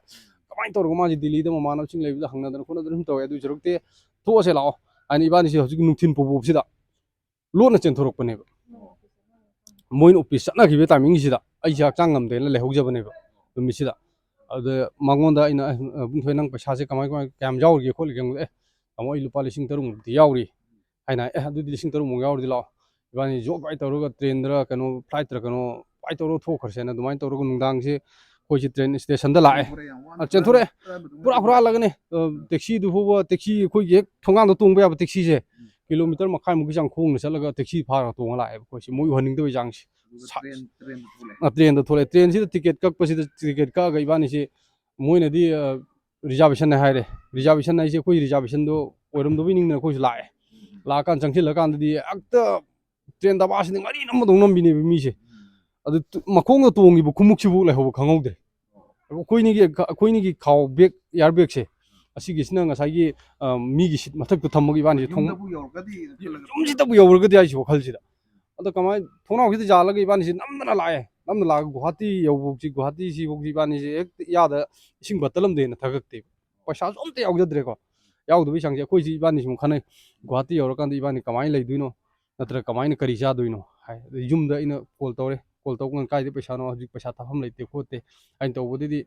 ꯀꯃꯥꯏꯅ ꯇꯧꯔꯒ ꯃꯥꯁꯦ ꯗꯤꯜꯂꯤꯗ ꯃꯃꯥꯟꯅꯕꯁꯤꯡ ꯂꯩꯕꯗ ꯍꯪꯅꯗꯅ ꯈꯣꯠꯅꯗꯅ ꯁꯨꯝ ꯇꯧꯋꯦ꯫ ꯑꯗꯨ ꯁꯔꯨꯛꯇꯤ ꯊꯣꯛꯑꯁꯦ ꯂꯥꯛꯑꯣ ꯍꯥꯏꯅ ꯏꯕꯥꯅꯤꯁꯦ ꯍꯧꯖꯤꯛ ꯅꯨꯡꯊꯤꯟ ꯄꯣꯕꯣꯞꯁꯤꯗ ꯂꯣꯟꯅ ꯆꯦꯟꯊꯣꯔꯛꯄꯅꯦꯕ꯫ ꯃꯣꯏꯅ ꯑꯣꯐꯤꯁ ꯆꯠꯅꯈꯤꯕ ꯇꯥꯏꯃꯤꯡꯁꯤꯗ ꯑꯩꯁꯦ ꯍꯛꯆꯥꯡ ꯉꯝꯗꯦꯅ ꯂꯩꯍꯧꯖꯕꯅꯦꯕ ꯅꯨꯃꯤꯠꯁꯤꯗ꯫ ꯑꯗꯨꯗ ꯃꯉꯣꯟꯗ ꯑꯩꯅ, "ꯑꯦ, ꯄꯨꯡꯊꯣꯏ, ꯅꯪ ꯄꯩꯁꯥꯁꯦ ꯀꯃꯥꯏ, ꯀꯃꯥꯏ, ꯀꯌꯥꯝ ꯌꯥꯎꯔꯤꯒꯦ ꯈꯣꯠꯂꯤꯒꯦ?" ꯍꯪꯕꯗ, "ꯑꯦ, ꯇꯥꯃꯣ, ꯑꯩ ꯂꯨꯄꯥ ꯂꯤꯁꯤꯡ ꯇꯔꯨꯛꯃꯨꯛꯇꯤ ꯌꯥꯎꯔꯤ" ꯍꯥꯏꯅ꯫ "ꯑꯦ, ꯑꯗꯨꯗꯤ ꯂꯤꯁꯤꯡ ꯇꯔꯨꯛꯃꯨꯛ ꯌꯥꯎꯔꯗꯤ ꯂꯥꯛꯑꯣ, ꯏꯕꯥꯅꯤ ꯖꯣꯕ ꯀꯥꯏ ꯇꯧꯔꯒ ꯇ꯭ꯔꯦꯟꯗꯔ ꯀꯩꯅꯣ, ꯐ꯭ꯂꯥꯏꯠꯇꯔ ꯀꯩꯅꯣ ꯄꯥꯏ ꯇꯧꯔꯒ ꯊꯣꯛꯈ꯭ꯔꯁꯦꯅ" ꯑꯗꯨꯃꯥꯏꯅ ꯇꯧꯔꯒ ꯅꯨꯡꯗꯥꯡꯁꯦ ꯑꯩꯈꯣꯏꯁꯦ ꯇ꯭ꯔꯦꯟ ꯏꯁꯇꯦꯁꯟꯗ ꯂꯥꯛꯑꯦ꯫ ꯆꯦꯟꯊꯣꯔꯛꯑꯦ ꯌꯥꯝ ꯋꯥꯅ꯫ ꯑ, ꯆꯦꯟꯊꯣꯔꯛꯑꯦ꯫ ꯄꯨꯔꯥ ꯍꯨꯔꯥꯜꯂꯒꯅꯦ꯫ ꯑ, ꯇꯦꯛꯁꯤꯗꯨ ꯐꯥꯎꯕ, ꯇꯦꯛꯁꯤ ꯑꯩꯈꯣꯏꯒꯤ ꯍꯦꯛ ꯊꯣꯡꯒꯥꯟꯗ ꯇꯣꯡꯕ ꯌꯥꯕ ꯇꯦꯛꯁꯤꯁꯦ ꯎꯝ꯫ ꯀꯤꯂꯣꯃꯤꯇꯔ ꯃꯈꯥꯏꯃꯨꯛꯀꯤ ꯆꯥꯡ ꯈꯣꯡꯅ ꯆꯠꯂꯒ ꯇꯦꯛꯁꯤ ꯐꯥꯔꯒ ꯇꯣꯡꯉ ꯂꯥꯛꯑꯦꯕ ꯑꯩꯈꯣꯏꯁꯦ, ꯃꯣꯏ ꯎꯍꯟꯅꯤꯡꯗꯕꯒꯤ ꯆꯥꯡꯁꯦ꯫ ꯑꯗꯨꯒ ꯁꯥ-, ꯇ꯭ꯔꯦꯟ, ꯇ꯭ꯔꯦꯟꯗ ꯊꯣꯛꯂꯛꯑꯦ꯫ ꯑ, ꯇ꯭ꯔꯦꯟꯗ ꯊꯣꯛꯂꯛꯑꯦ꯫ ꯇ꯭ꯔꯦꯟꯁꯤꯗ ꯇꯤꯀꯦꯠ ꯀꯛꯄꯁꯤꯗ, ꯇꯤꯀꯦꯠ ꯀꯛꯑꯒ ꯏꯕꯥꯅꯤꯁꯦ, ꯃꯣꯏꯅꯗꯤ, ꯑ, ꯔꯤꯖꯥꯔꯕꯦꯁꯟꯅꯦ ꯍꯥꯏꯔꯦ꯫ ꯔꯤꯖꯥꯔꯕꯦꯁꯟ ꯍꯥꯏꯁꯦ ꯑꯩꯈꯣꯏ ꯔꯤꯖꯥꯔꯕꯦꯁꯟꯗꯣ ꯑꯣꯏꯔꯝꯗꯕꯣꯏ ꯅꯤꯡꯗꯅ ꯑꯩꯈꯣꯏꯁꯨ ꯂꯥꯛꯑꯦ꯫ ꯎꯝ꯫ ꯂꯥꯛꯑꯀꯥꯟꯗ ꯆꯪꯁꯤꯜꯂꯀꯥꯟꯗꯗꯤ ꯍꯦꯛꯇ ꯇ꯭ꯔꯦꯟ ꯗꯕꯥꯁꯤꯗꯤ ꯉꯥꯔꯤ ꯅꯝꯕꯗꯧ ꯅꯝꯕꯤꯅꯦꯕ ꯃꯤꯁꯦ꯫ ꯎꯝ꯫ ꯑꯗꯨ ꯇꯨ-, ꯃꯈꯣꯡꯗ ꯇꯣꯡꯉꯤꯕ ꯈꯣꯡꯎꯞꯁꯤꯐꯥꯎ ꯂꯩꯍꯧꯕ ꯈꯪꯍꯧꯗ꯭ꯔꯦ꯫ ꯑꯩꯈꯣꯏꯅꯤꯒꯤ, ꯑꯩꯈꯣꯏꯅꯤꯒꯤ ꯈꯥꯎ ꯕꯦꯒ, ꯏꯌꯥꯔ ꯕꯦꯒꯁꯦ, ꯑꯁꯤꯒꯤꯁꯤꯅ ꯉꯁꯥꯏꯒꯤ, ꯑ, ꯃꯤꯒꯤ ꯁꯤꯠ ꯃꯊꯛꯇ ꯊꯝꯃꯒ ꯏꯕꯥꯅꯤꯁꯦ ꯊꯣꯡ-, ꯌꯨꯝꯗꯕꯨ ꯌꯧꯔꯒꯗꯤ ꯈꯜꯂꯒ꯫ ꯌꯨꯝꯁꯤꯗꯕꯨ ꯌꯧꯔꯒꯗꯤ ꯍꯥꯏꯁꯤ ꯋꯥꯈꯜꯁꯤꯗ꯫ ꯑꯗꯣ ꯀꯃꯥꯏꯅ ꯊꯣꯡꯅꯥꯎꯁꯤꯗ ꯌꯥꯜꯂꯒ ꯏꯕꯥꯅꯤꯁꯦ ꯅꯝꯗꯅ ꯂꯥꯛꯑꯦ꯫ ꯅꯝꯗꯅ ꯂꯥꯛꯑꯒ ꯒꯨꯍꯥꯇꯤ ꯌꯧꯕꯐꯥꯎꯁꯤ, ꯒꯨꯍꯥꯇꯤꯁꯤꯐꯥꯎꯁꯤ ꯏꯕꯥꯅꯤꯁꯦ ꯍꯦꯛꯇ ꯌꯥꯗ ꯏꯁꯤꯡ ꯕꯇꯜ ꯑꯃꯗꯩ ꯍꯦꯟꯅ ꯊꯛꯂꯛꯇꯦꯕ꯫ ꯄꯩꯁꯥꯁꯨ ꯑꯝꯇ ꯌꯥꯎꯖꯗ꯭ꯔꯦꯀꯣ꯫ ꯌꯥꯎꯗꯕꯒꯤ ꯆꯥꯡꯁꯦ ꯑꯩꯈꯣꯏꯁꯤ ꯏꯕꯥꯅꯤ ꯁꯨꯝ ꯈꯟꯅꯩ, ꯒꯨꯍꯥꯇꯤ ꯌꯧꯔꯀꯥꯟꯗ ꯏꯕꯥꯅꯤ ꯀꯃꯥꯏꯅ ꯂꯩꯗꯣꯏꯅꯣ? ꯅꯠꯇ꯭ꯔꯒ ꯀꯃꯥꯏꯅ ꯀꯔꯤ ꯆꯥꯗꯣꯏꯅꯣ ꯍꯥꯏ꯫ ꯑꯗꯩ ꯌꯨꯝꯗ ꯑꯩꯅ ꯀꯣꯜ ꯇꯧꯔꯦ, ꯀꯣꯜ ꯇꯧꯕ ꯀꯥꯟꯗ, "ꯀꯥꯏꯗ ꯄꯩꯁꯥꯅꯣ? ꯍꯧꯖꯤꯛ ꯄꯩꯁꯥ ꯊꯥꯐꯝ ꯂꯩꯇꯦ ꯈꯣꯠꯇꯦ" ꯍꯥꯏꯅ ꯇꯧꯕꯗꯩꯗꯤ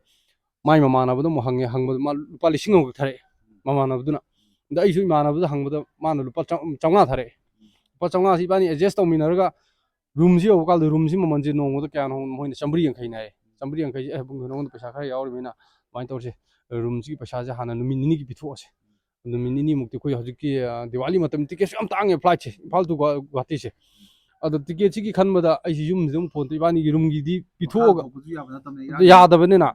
ꯃꯥꯏ ꯃꯃꯥꯟꯅꯕꯗꯣ ꯑꯃꯨꯛ ꯍꯪꯉꯦ꯫ ꯍꯪꯕꯗ ꯃꯥ ꯂꯨꯄꯥ ꯂꯤꯁꯤꯡ ꯑꯃꯈꯛ ꯊꯥꯔꯛꯑꯦ, ꯃꯃꯥꯟꯅꯕꯗꯨꯅ꯫ ꯑꯗ ꯑꯩꯁꯨ ꯏꯃꯥꯟꯅꯕꯗ ꯍꯪꯕꯗ ꯃꯥꯅ ꯂꯨꯄꯥ ꯆꯥꯝ-, ꯆꯥꯝꯃꯉꯥ ꯊꯥꯔꯛꯑꯦ꯫ ꯂꯨꯄꯥ ꯆꯥꯝꯃꯉꯥꯁꯤ ꯏꯕꯥꯅꯤ ꯑꯦꯗꯖꯁ ꯇꯧꯃꯤꯟꯅꯔꯒ ꯔꯨꯝꯁꯤ ꯌꯧꯕ ꯀꯥꯟꯗ ꯔꯨꯝꯁꯤ ꯃꯃꯜꯁꯦ ꯅꯣꯡꯃꯗ ꯀꯌꯥꯅꯣ ꯍꯪꯕꯗ ꯃꯣꯏꯅ ꯆꯥꯝꯃꯔꯤ ꯌꯥꯡꯈꯩꯅꯦ ꯍꯥꯏꯌꯦ꯫ ꯆꯥꯝꯃꯔꯤ ꯌꯥꯡꯈꯩꯁꯦ, "ꯑꯦ, ꯏꯕꯨꯡꯗꯣ, ꯅꯉꯣꯟꯗ ꯄꯩꯁꯥ ꯈꯔ ꯌꯥꯎꯔꯤꯕꯅꯤꯅ ꯑꯗꯨꯃꯥꯏꯅ ꯇꯧꯔꯁꯦ, ꯔꯨꯝꯁꯤꯒꯤ ꯄꯩꯁꯥꯁꯦ ꯍꯥꯟꯅ ꯅꯨꯃꯤꯠ ꯅꯤꯅꯤꯒꯤ ꯄꯤꯊꯣꯛꯑꯁꯦ꯫ ꯅꯨꯃꯤꯠ ꯅꯤꯅꯤꯃꯨꯛꯇꯤ ꯑꯩꯈꯣꯏ ꯍꯧꯖꯤꯛꯀꯤ, ꯑ, ꯗꯤꯋꯥꯂꯤ ꯃꯇꯝ ꯇꯤꯀꯦꯠꯁꯨ ꯌꯥꯝ ꯇꯥꯡꯉꯦ ꯐ꯭ꯂꯥꯏꯠꯁꯦ, ꯏꯝꯐꯥꯜ to ꯒꯨꯋꯥ-, ꯒꯨꯍꯥꯇꯤꯁꯦ꯫ ꯑꯗꯣ ꯇꯤꯀꯦꯠꯁꯤꯒꯤ ꯈꯟꯕꯗ ꯑꯩꯁꯤ ꯌꯨꯝꯁꯤꯗ ꯑꯃꯨꯛ ꯐꯣꯟ ꯇꯧ, ꯏꯕꯥꯅꯤꯒꯤ ꯔꯨꯝꯒꯤꯗꯤ ꯄꯤꯊꯣꯛꯑꯒ ꯇꯧꯕꯁꯨ ꯌꯥꯕ ꯅꯠꯇꯕꯅꯤꯅ,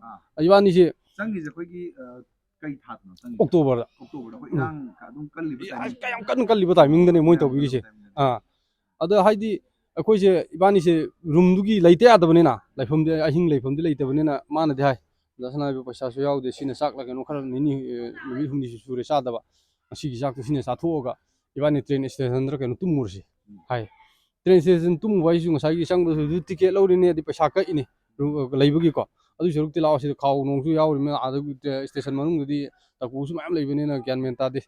ꯏꯕꯥꯅꯤꯁꯦ ꯆꯪꯉꯤꯁꯦ ꯑꯩꯈꯣꯏꯒꯤ, ꯑ, ꯀꯩ ꯊꯥꯗꯅꯣ ꯆꯪꯉꯤꯁꯦ? ꯑꯣꯛꯇꯣꯕꯔꯗ꯫ ꯑꯣꯛꯇꯣꯕꯔꯗ ꯑꯩꯈꯣꯏ ꯏꯔꯥꯡ ꯑꯗꯨꯝ ꯀꯜꯂꯤꯕ ꯇꯥꯏꯃꯤꯡ꯫ ꯀꯌꯥꯝ ꯀꯟꯅ ꯀꯜꯂꯤꯕ ꯇꯥꯏꯃꯤꯡꯗꯅꯦ ꯃꯣꯏ ꯇꯧꯕꯤꯔꯤꯁꯦ꯫ ꯑꯥ, ꯑꯗꯣ ꯍꯥꯏꯗꯤ ꯑꯩꯈꯣꯏꯁꯦ, ꯏꯕꯥꯅꯤꯁꯦ ꯔꯨꯝꯗꯨꯒꯤ ꯂꯩꯇ ꯌꯥꯗꯕꯅꯤꯅ, ꯂꯩꯐꯝꯗꯤ, ꯑꯍꯤꯡ ꯂꯩꯐꯝꯗꯤ ꯂꯩꯇꯕꯅꯤꯅ, ꯃꯥꯅꯗꯤ ꯍꯥꯏ, "ꯗꯥ ꯁꯅꯥ ꯍꯥꯏꯕ, ꯄꯩꯁꯥꯁꯨ ꯌꯥꯎꯗꯦ, ꯁꯤꯅ ꯆꯥꯛꯂ ꯀꯩꯅꯣ ꯈꯔ ꯅꯤꯅꯤ, ꯑ, ꯅꯨꯃꯤꯠ ꯍꯨꯝꯅꯤꯁꯨ ꯁꯨꯔꯦ ꯆꯥꯗꯕ, ꯉꯁꯤꯒꯤ ꯆꯥꯛꯇꯨ ꯁꯤꯅ ꯆꯥꯊꯣꯛꯑꯒ ꯏꯕꯥꯅꯤ ꯇ꯭ꯔꯦꯟ ꯁ꯭ꯇꯦꯁꯟꯗ ꯀꯩꯅꯣ ꯇꯨꯝꯃꯨꯔꯁꯤ" ꯍꯥꯏ꯫ ꯇ꯭ꯔꯦꯟ ꯁ꯭ꯇꯦꯁꯟ ꯇꯨꯝꯃꯨꯕ ꯍꯥꯏꯁꯨ ꯉꯁꯥꯏꯒꯤ ꯆꯪꯕꯗꯁꯨ ꯇꯤꯀꯦꯠ ꯂꯧꯔꯤꯅꯦ, ꯑꯗꯩ ꯄꯩꯁꯥ ꯀꯛꯏꯅꯦ, ꯔꯨ-, ꯂꯩꯕꯒꯤꯀꯣ꯫ ꯑꯗꯨ ꯁꯔꯨꯛꯇꯤ ꯂꯥꯛꯑꯣ, ꯁꯤꯗ ꯈꯥꯎ ꯅꯨꯡꯁꯨ ꯌꯥꯎꯔꯤꯕꯅꯤꯅ, ꯑꯥꯗ ꯁ꯭ꯇꯦꯁꯟ ꯃꯅꯨꯡꯗꯗꯤ ꯇꯀꯨꯁꯨ ꯃꯌꯥꯝ ꯂꯩꯕꯅꯤꯅ ꯒ꯭ꯌꯥꯟ ꯃꯦꯟ ꯇꯥꯗꯦ꯫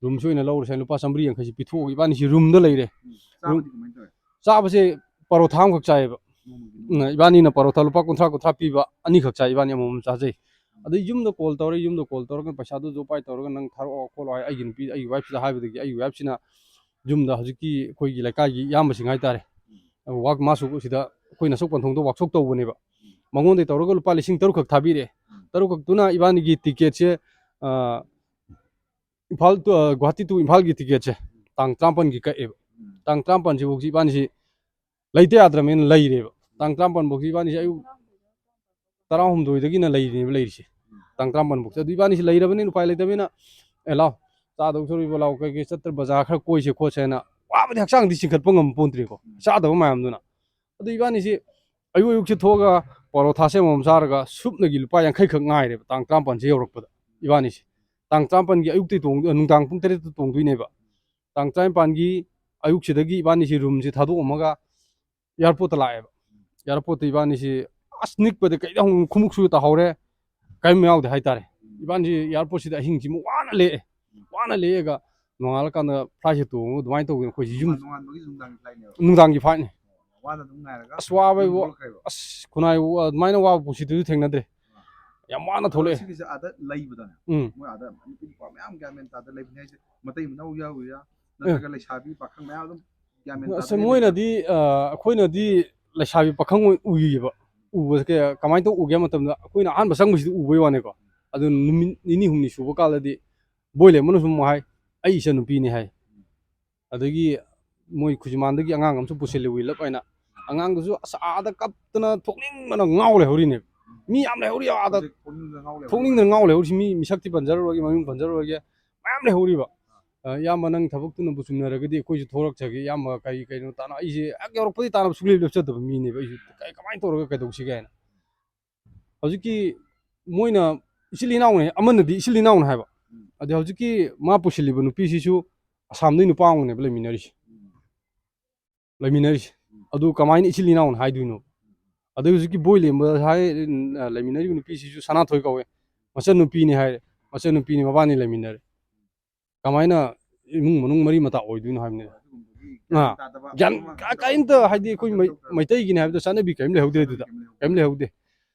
ꯔꯨꯝꯁꯤ ꯑꯣꯏꯅ ꯂꯧꯔꯁꯦ, ꯂꯨꯄꯥ ꯆꯥꯝꯃꯔꯤ ꯌꯥꯡꯈꯩꯁꯤ ꯄꯤꯊꯣꯛꯑꯒ ꯏꯕꯥꯅꯤꯁꯤ ꯔꯨꯝꯗ ꯂꯩꯔꯦ꯫ ꯎꯝ, ꯆꯥꯕꯗꯤ ꯀꯃꯥꯏꯅ ꯇꯧꯋꯦ? ꯆꯥꯕꯁꯦ ꯄꯔꯣꯊꯥ ꯑꯃꯈꯛ ꯆꯥꯏꯌꯦꯕ꯫ ꯅꯣꯡꯃꯒꯤ, ꯎꯝ, ꯅꯣꯡꯃꯒꯤ? ꯏꯕꯥꯅꯤꯅ ꯄꯔꯣꯊꯥ ꯂꯨꯄꯥ ꯀꯨꯟꯊ꯭ꯔꯥ ꯀꯨꯟꯊ꯭ꯔꯥ ꯄꯤꯕ ꯑꯅꯤꯈꯛ ꯆꯥꯏ, ꯏꯕꯥꯅꯤ ꯑꯃꯃꯝ ꯆꯥꯖꯩ꯫ ꯑꯗꯩ ꯌꯨꯝꯗ ꯀꯣꯜ ꯇꯧꯔꯦ, ꯌꯨꯝꯗ ꯀꯣꯜ ꯇꯧꯔꯒ ꯄꯩꯁꯥꯗꯨ ꯖꯣꯕ ꯀꯥꯔꯗ ꯇꯧꯔꯒ ꯅꯪ ꯊꯥꯔꯛꯑꯣ ꯈꯣꯠꯂꯣ ꯍꯥꯏ꯫ ꯑꯩꯒꯤ ꯅꯨꯄꯤ, ꯑꯩꯒꯤ ꯋꯥꯏꯐꯁꯤꯗ ꯍꯥꯏꯕꯗꯒꯤ ꯑꯩꯒꯤ ꯋꯥꯏꯐꯁꯤꯅ ꯌꯨꯝꯗ ꯍꯧꯖꯤꯛꯀꯤ ꯑꯩꯈꯣꯏꯒꯤ ꯂꯩꯀꯥꯏꯒꯤ ꯏꯌꯥꯝꯕꯁꯤꯡ ꯍꯥꯏꯇꯥꯔꯦ, ꯎꯝ꯫ ꯋꯥꯛ-, ꯃꯥꯁꯨ ꯁꯤꯗ ꯑꯩꯈꯣꯏ ꯅꯁꯣꯛ ꯄꯟꯊꯣꯡꯗ ꯋꯥꯛꯁꯣꯞ ꯇꯧꯕꯅꯦꯕ꯫ ꯎꯝ꯫ ꯃꯉꯣꯟꯗꯒꯤ ꯇꯧꯔꯒ ꯂꯨꯄꯥ ꯂꯤꯁꯤꯡ ꯇꯔꯨꯛ ꯈꯛ ꯊꯥꯕꯤꯔꯛꯑꯦ꯫ ꯎꯝ꯫ ꯇꯔꯨꯛ ꯈꯛꯇꯨꯅ ꯏꯕꯥꯅꯤꯒꯤ ꯇꯤꯀꯦꯠꯁꯦ, ꯑ, ꯏꯝꯐꯥꯜ to, ꯑ, ꯒꯨꯋꯥꯍꯥꯇꯤ to ꯏꯝꯐꯥꯜꯒꯤ ꯇꯤꯀꯦꯠꯁꯦ ꯇꯥꯡ ꯇꯔꯥꯃꯥꯄꯟꯒꯤ ꯀꯛꯑꯦꯕ꯫ ꯎꯝ꯫ ꯇꯥꯡ ꯇꯔꯥꯃꯥꯄꯟꯁꯤꯐꯥꯎꯁꯤ ꯏꯕꯥꯅꯤꯁꯤ ꯂꯩꯇ ꯌꯥꯗ꯭ꯔꯕꯅꯤꯅ ꯂꯩꯔꯦꯕ꯫ ꯇꯥꯡ ꯇꯔꯥꯃꯥꯄꯟꯐꯥꯎꯁꯤ ꯏꯕꯥꯅꯤꯁꯤ ꯑꯌꯨꯛ ꯇꯔꯥꯍꯨꯝꯗꯣꯏꯗꯒꯤꯅ ꯂꯩꯔꯤꯅꯦꯕ ꯂꯩꯔꯤꯁꯦ꯫ ꯎꯝ꯫ ꯇꯥꯡ ꯇꯔꯥꯃꯥꯄꯟꯐꯥꯎꯁꯦ꯫ ꯑꯗꯨ ꯏꯕꯥꯅꯤꯁꯤ ꯂꯩꯔꯕꯅꯤꯅ ꯎꯄꯥꯏ ꯂꯩꯇꯕꯅꯤꯅ, "ꯑꯦ, ꯂꯥꯎ, ꯆꯥꯗꯧ ꯁꯔꯨꯛ ꯏꯕꯣ, ꯂꯥꯎ, ꯀꯩꯀꯩ ꯆꯠꯇ꯭ꯔ ꯕꯖꯥꯔ ꯈꯔ ꯀꯣꯏꯁꯦ ꯈꯣꯠꯁꯦꯅ", ꯋꯥꯕꯗꯤ ꯍꯛꯆꯥꯡꯗꯤ ꯆꯤꯡꯈꯠꯄ ꯉꯝ ꯄꯣꯟꯇ꯭ꯔꯤꯀꯣ, ꯎꯝ꯫ ꯆꯥꯗꯕ ꯃꯌꯥꯝꯗꯨꯅ꯫ ꯑꯗꯨ ꯏꯕꯥꯅꯤꯁꯤ ꯑꯌꯨꯛ ꯑꯌꯨꯛꯁꯤ ꯊꯣꯛꯑꯒ ꯄꯔꯣꯊꯥꯁꯦ ꯑꯃꯃꯝ ꯆꯥꯔꯒ ꯁꯨꯞꯅꯒꯤ ꯂꯨꯄꯥ ꯌꯥꯡꯈꯩꯈꯛ ꯉꯥꯏꯔꯦꯕ ꯇꯥꯡ ꯇꯔꯥꯃꯥꯄꯟꯁꯦ ꯌꯧꯔꯛꯄꯗ ꯏꯕꯥꯅꯤꯁꯦ꯫ ꯇꯥꯡ ꯇꯔꯥꯃꯥꯄꯟꯒꯤ ꯑꯌꯨꯛꯇꯩ ꯇꯣꯡ-, ꯅꯨꯡꯗꯥꯡ ꯄꯨꯡ ꯇꯔꯦꯠꯇ ꯇꯣꯡꯗꯣꯏꯅꯦꯕ꯫ ꯇꯥꯡ ꯇꯔꯥꯅꯤꯄꯥꯟꯒꯤ ꯑꯌꯨꯛꯁꯤꯗꯒꯤ ꯏꯕꯥꯅꯤꯁꯤ ꯔꯨꯝꯁꯤ ꯊꯥꯗꯣꯛꯑꯝꯃꯒ ꯑꯦꯌꯥꯔꯄꯣꯔꯠꯇ ꯂꯥꯛꯑꯦꯕ꯫ ꯑꯦꯌꯥꯔꯄꯣꯔꯠꯇ ꯏꯕꯥꯅꯤꯁꯤ ꯑꯁ ꯅꯤꯛꯄꯗ ꯀꯩꯗ ꯍꯪ-, ꯈꯣꯡꯎꯞꯁꯨ ꯇꯥꯍꯧꯔꯦ, ꯀꯔꯤꯝ ꯌꯥꯎꯗꯦ ꯍꯥꯏꯇꯥꯔꯦ꯫ ꯏꯕꯥꯅꯤꯁꯤ ꯑꯦꯌꯥꯔꯄꯣꯔꯠꯁꯤꯗ ꯑꯍꯤꯡꯁꯤꯃ ꯋꯥꯅ ꯂꯦꯛꯑꯦ꯫ ꯋꯥꯅ ꯂꯦꯛꯑꯒ ꯅꯣꯡꯉꯥꯜꯂꯀꯥꯟꯗ ꯐ꯭ꯂꯥꯏꯠꯁꯦ ꯇꯣꯡꯉꯒ ꯑꯗꯨꯃꯥꯏꯅ ꯇꯧꯗꯅ ꯑꯩꯈꯣꯏꯁꯤ ꯌꯨꯝ ꯅꯣꯡꯉꯥꯟꯕꯒꯤ ꯅꯨꯡꯗꯥꯡꯒꯤ ꯐ꯭ꯂꯥꯏꯠꯅꯦꯕ꯫ ꯅꯨꯡꯗꯥꯡꯒꯤ ꯐ꯭ꯂꯥꯏꯠꯅꯤ꯫ ꯋꯥꯅ ꯑꯗꯨꯝ ꯉꯥꯏꯔꯒ ꯑꯁ, ꯋꯥꯕ ꯌꯨꯝ ꯏꯕꯨ-, ꯊꯣꯛꯂꯛꯈ꯭ꯔꯦꯕ꯫ ꯑꯁ, ꯈꯨꯅꯥꯏ ꯋꯥ-, ꯑꯗꯨꯃꯥꯏꯅ ꯋꯥꯕ ꯄꯨꯟꯁꯤꯗꯨꯁꯨ ꯊꯦꯡꯅꯗ꯭ꯔꯤ꯫ ꯑꯥ꯫ ꯌꯥꯝ ꯋꯥꯅ ꯑꯗꯣ ꯊꯣꯛꯂꯛꯑꯦ꯫ ꯁꯤꯒꯤꯁꯦ ꯑꯥꯗ ꯂꯩꯕꯗꯅꯦ, ꯎꯝ꯫ ꯃꯣꯏ ꯑꯥꯗ ꯅꯨꯄꯤ ꯅꯨꯄꯥ ꯃꯌꯥꯝ ꯒ꯭ꯌꯥꯟ ꯃꯦꯟ ꯇꯥꯗ ꯂꯩꯕꯅꯤ ꯍꯥꯏꯁꯦ, ꯃꯇꯩ ꯃꯅꯥꯎ ꯌꯥꯎꯔꯤꯔꯥ, ꯑꯦ꯫ ꯅꯠꯇ꯭ꯔꯒ ꯂꯩꯁꯥꯕꯤ ꯄꯥꯈꯪ ꯃꯌꯥꯝ ꯑꯗꯨꯝ ꯒ꯭ꯌꯥꯟ ꯃꯦꯟ ꯑꯁ, ꯇꯥꯗ ꯂꯩꯕ? ꯃꯣꯏꯅꯗꯤ, ꯑ, ꯑꯩꯈꯣꯏꯅꯗꯤ ꯂꯩꯁꯥꯕꯤ ꯄꯥꯈꯪ ꯑꯣꯏ ꯎꯏꯌꯦꯕ꯫ ꯎꯕꯁꯦ ꯀꯌꯥ-, ꯀꯃꯥꯏꯅ ꯇꯧ ꯎꯒꯦ ꯍꯥꯏꯕ ꯃꯇꯝꯗ, ꯑꯩꯈꯣꯏꯅ ꯑꯍꯥꯟꯕ ꯆꯪꯕꯁꯤꯗꯤ ꯎꯕꯩ ꯋꯥꯅꯤꯀꯣ꯫ ꯑꯗꯨ ꯅꯨꯃꯤꯠ ꯅꯤꯅꯤ ꯍꯨꯝꯅꯤ ꯁꯨꯕ ꯀꯥꯟꯗꯗꯤ ꯕꯣꯏ ꯂꯦꯝꯕꯅ ꯁꯨꯝ ꯍꯥꯏ, "ꯑꯩ ꯏꯆꯟꯅꯨꯄꯤꯅꯤ" ꯍꯥꯏ꯫ ꯑꯗꯒꯤ ꯃꯣꯏ ꯈꯨꯖꯤꯃꯥꯟꯗꯒꯤ ꯑꯉꯥꯡ ꯑꯃꯁꯨ ꯄꯨꯁꯤꯜꯂꯤ, ꯋꯤꯂꯞ ꯍꯥꯏꯅ꯫ ꯑꯉꯥꯡꯗꯨꯁꯨ ꯑꯁ ꯑꯥꯗ ꯀꯞꯇꯅ ꯊꯣꯛꯅꯤꯡꯕꯅ ꯉꯥꯎ ꯂꯩꯍꯧꯔꯤꯅꯦꯕ꯫ ꯃꯤ ꯌꯥꯝ ꯂꯩꯍꯧꯔꯤ ꯑꯥꯗ꯫ ꯍꯧꯖꯤꯛ ꯊꯣꯛꯅꯤꯡꯗꯅ ꯉꯥꯎ ꯂꯩꯍꯧꯔꯤ꯫ ꯊꯣꯛꯅꯤꯡꯗꯅ ꯉꯥꯎ ꯂꯩꯍꯧꯔꯤꯁꯤ꯫ ꯃꯤ ꯃꯤꯁꯛꯇꯤ ꯄꯟꯖꯔꯔꯣꯏꯒꯦ, ꯃꯃꯤꯡ ꯄꯟꯖꯔꯔꯣꯏꯒꯦ, ꯃꯌꯥꯝ ꯂꯩꯍꯧꯔꯤꯕ꯫ ꯑ, ꯏꯌꯥꯝꯕ, ꯅꯪ ꯊꯕꯛꯇꯨꯅꯕꯨ ꯆꯨꯝꯅꯔꯒꯗꯤ ꯑꯩꯈꯣꯏꯁꯨ ꯊꯣꯛꯂꯛꯆꯒꯦ ꯏꯌꯥꯝꯕ, ꯀꯔꯤ ꯀꯩꯅꯣ ꯇꯥꯅ꯫ ꯑꯩꯁꯦ ꯍꯦꯛ ꯌꯧꯔꯛꯄꯗꯤ ꯇꯥꯅꯕ ꯁꯨꯡꯂꯦꯞ ꯂꯦꯞꯆꯗꯕ ꯃꯤꯅꯦꯕ ꯑꯩꯁꯨ꯫ ꯀꯩ, ꯀꯃꯥꯏꯅ ꯇꯧꯔꯒ ꯀꯩꯗꯧꯁꯤꯒꯦ ꯍꯥꯏꯅ꯫ ꯍꯧꯖꯤꯛꯀꯤ ꯃꯣꯏꯅ ꯏꯆꯤꯜ ꯏꯅꯥꯎꯅꯦ, ꯑꯃꯅꯗꯤ ꯏꯆꯤꯜ ꯏꯅꯥꯎꯅꯦ ꯍꯥꯏꯕ꯫ ꯎꯝ꯫ ꯑꯗꯩ ꯍꯧꯖꯤꯛꯀꯤ ꯃꯥ ꯄꯨꯁꯤꯜꯂꯤꯕ ꯅꯨꯄꯤꯁꯤꯁꯨ ꯑꯁꯥꯝꯗꯩ ꯅꯨꯄꯥ ꯑꯃꯒꯅꯦꯕ ꯂꯩꯃꯤꯟꯅꯔꯤꯁꯦ꯫ ꯎꯝ꯫ ꯂꯩꯃꯤꯟꯅꯔꯤꯁꯦ꯫ ꯎꯝ꯫ ꯑꯗꯨ ꯀꯃꯥꯏꯅ ꯏꯆꯤꯜ ꯏꯅꯥꯎꯅꯦ ꯍꯥꯏꯗꯣꯏꯅꯣ? ꯑꯗꯩ ꯍꯧꯖꯤꯛꯀꯤ ꯕꯣꯏ ꯂꯦꯝꯕ ꯍꯥꯏ, ꯂꯩꯃꯤꯟꯅꯔꯤꯕ ꯅꯨꯄꯤꯁꯤꯁꯨ ꯁꯅꯥꯊꯣꯏ ꯀꯧꯋꯦ꯫ ꯃꯆꯟꯅꯨꯄꯤꯅꯤ ꯍꯥꯏꯔꯦ꯫ ꯃꯆꯟꯅꯨꯄꯤꯅꯤ, ꯃꯕꯥꯅꯤ ꯂꯩꯃꯤꯟꯅꯔꯦ꯫ ꯀꯃꯥꯏꯅ ꯏꯃꯨꯡ ꯃꯅꯨꯡ ꯃꯔꯤ ꯃꯇꯥ ꯑꯣꯏꯗꯣꯏꯅꯣ ꯍꯥꯏꯕꯅꯤ꯫ ꯑꯗꯨꯒꯨꯝꯕꯒꯤ ꯑꯥ꯫ ꯒ꯭ꯌꯥꯟ ꯇꯥꯗꯕ ꯒ꯭ꯌꯥꯟ ꯑꯃ ꯀ-, ꯀꯔꯤꯝꯇ, ꯍꯥꯏꯗꯤ ꯑꯩꯈꯣꯏ ꯃꯩ-, ꯇꯧꯗ꯭ꯔꯕ꯫ ꯃꯩꯇꯩꯒꯤꯅꯦ ꯍꯥꯏꯕꯗ ꯆꯠꯅꯕꯤ ꯀꯔꯤꯝ ꯂꯩꯍꯧꯗ꯭ꯔꯦ ꯑꯗꯨꯗ꯫ ꯀꯔꯤꯝ ꯂꯩꯍꯧꯗꯦ꯫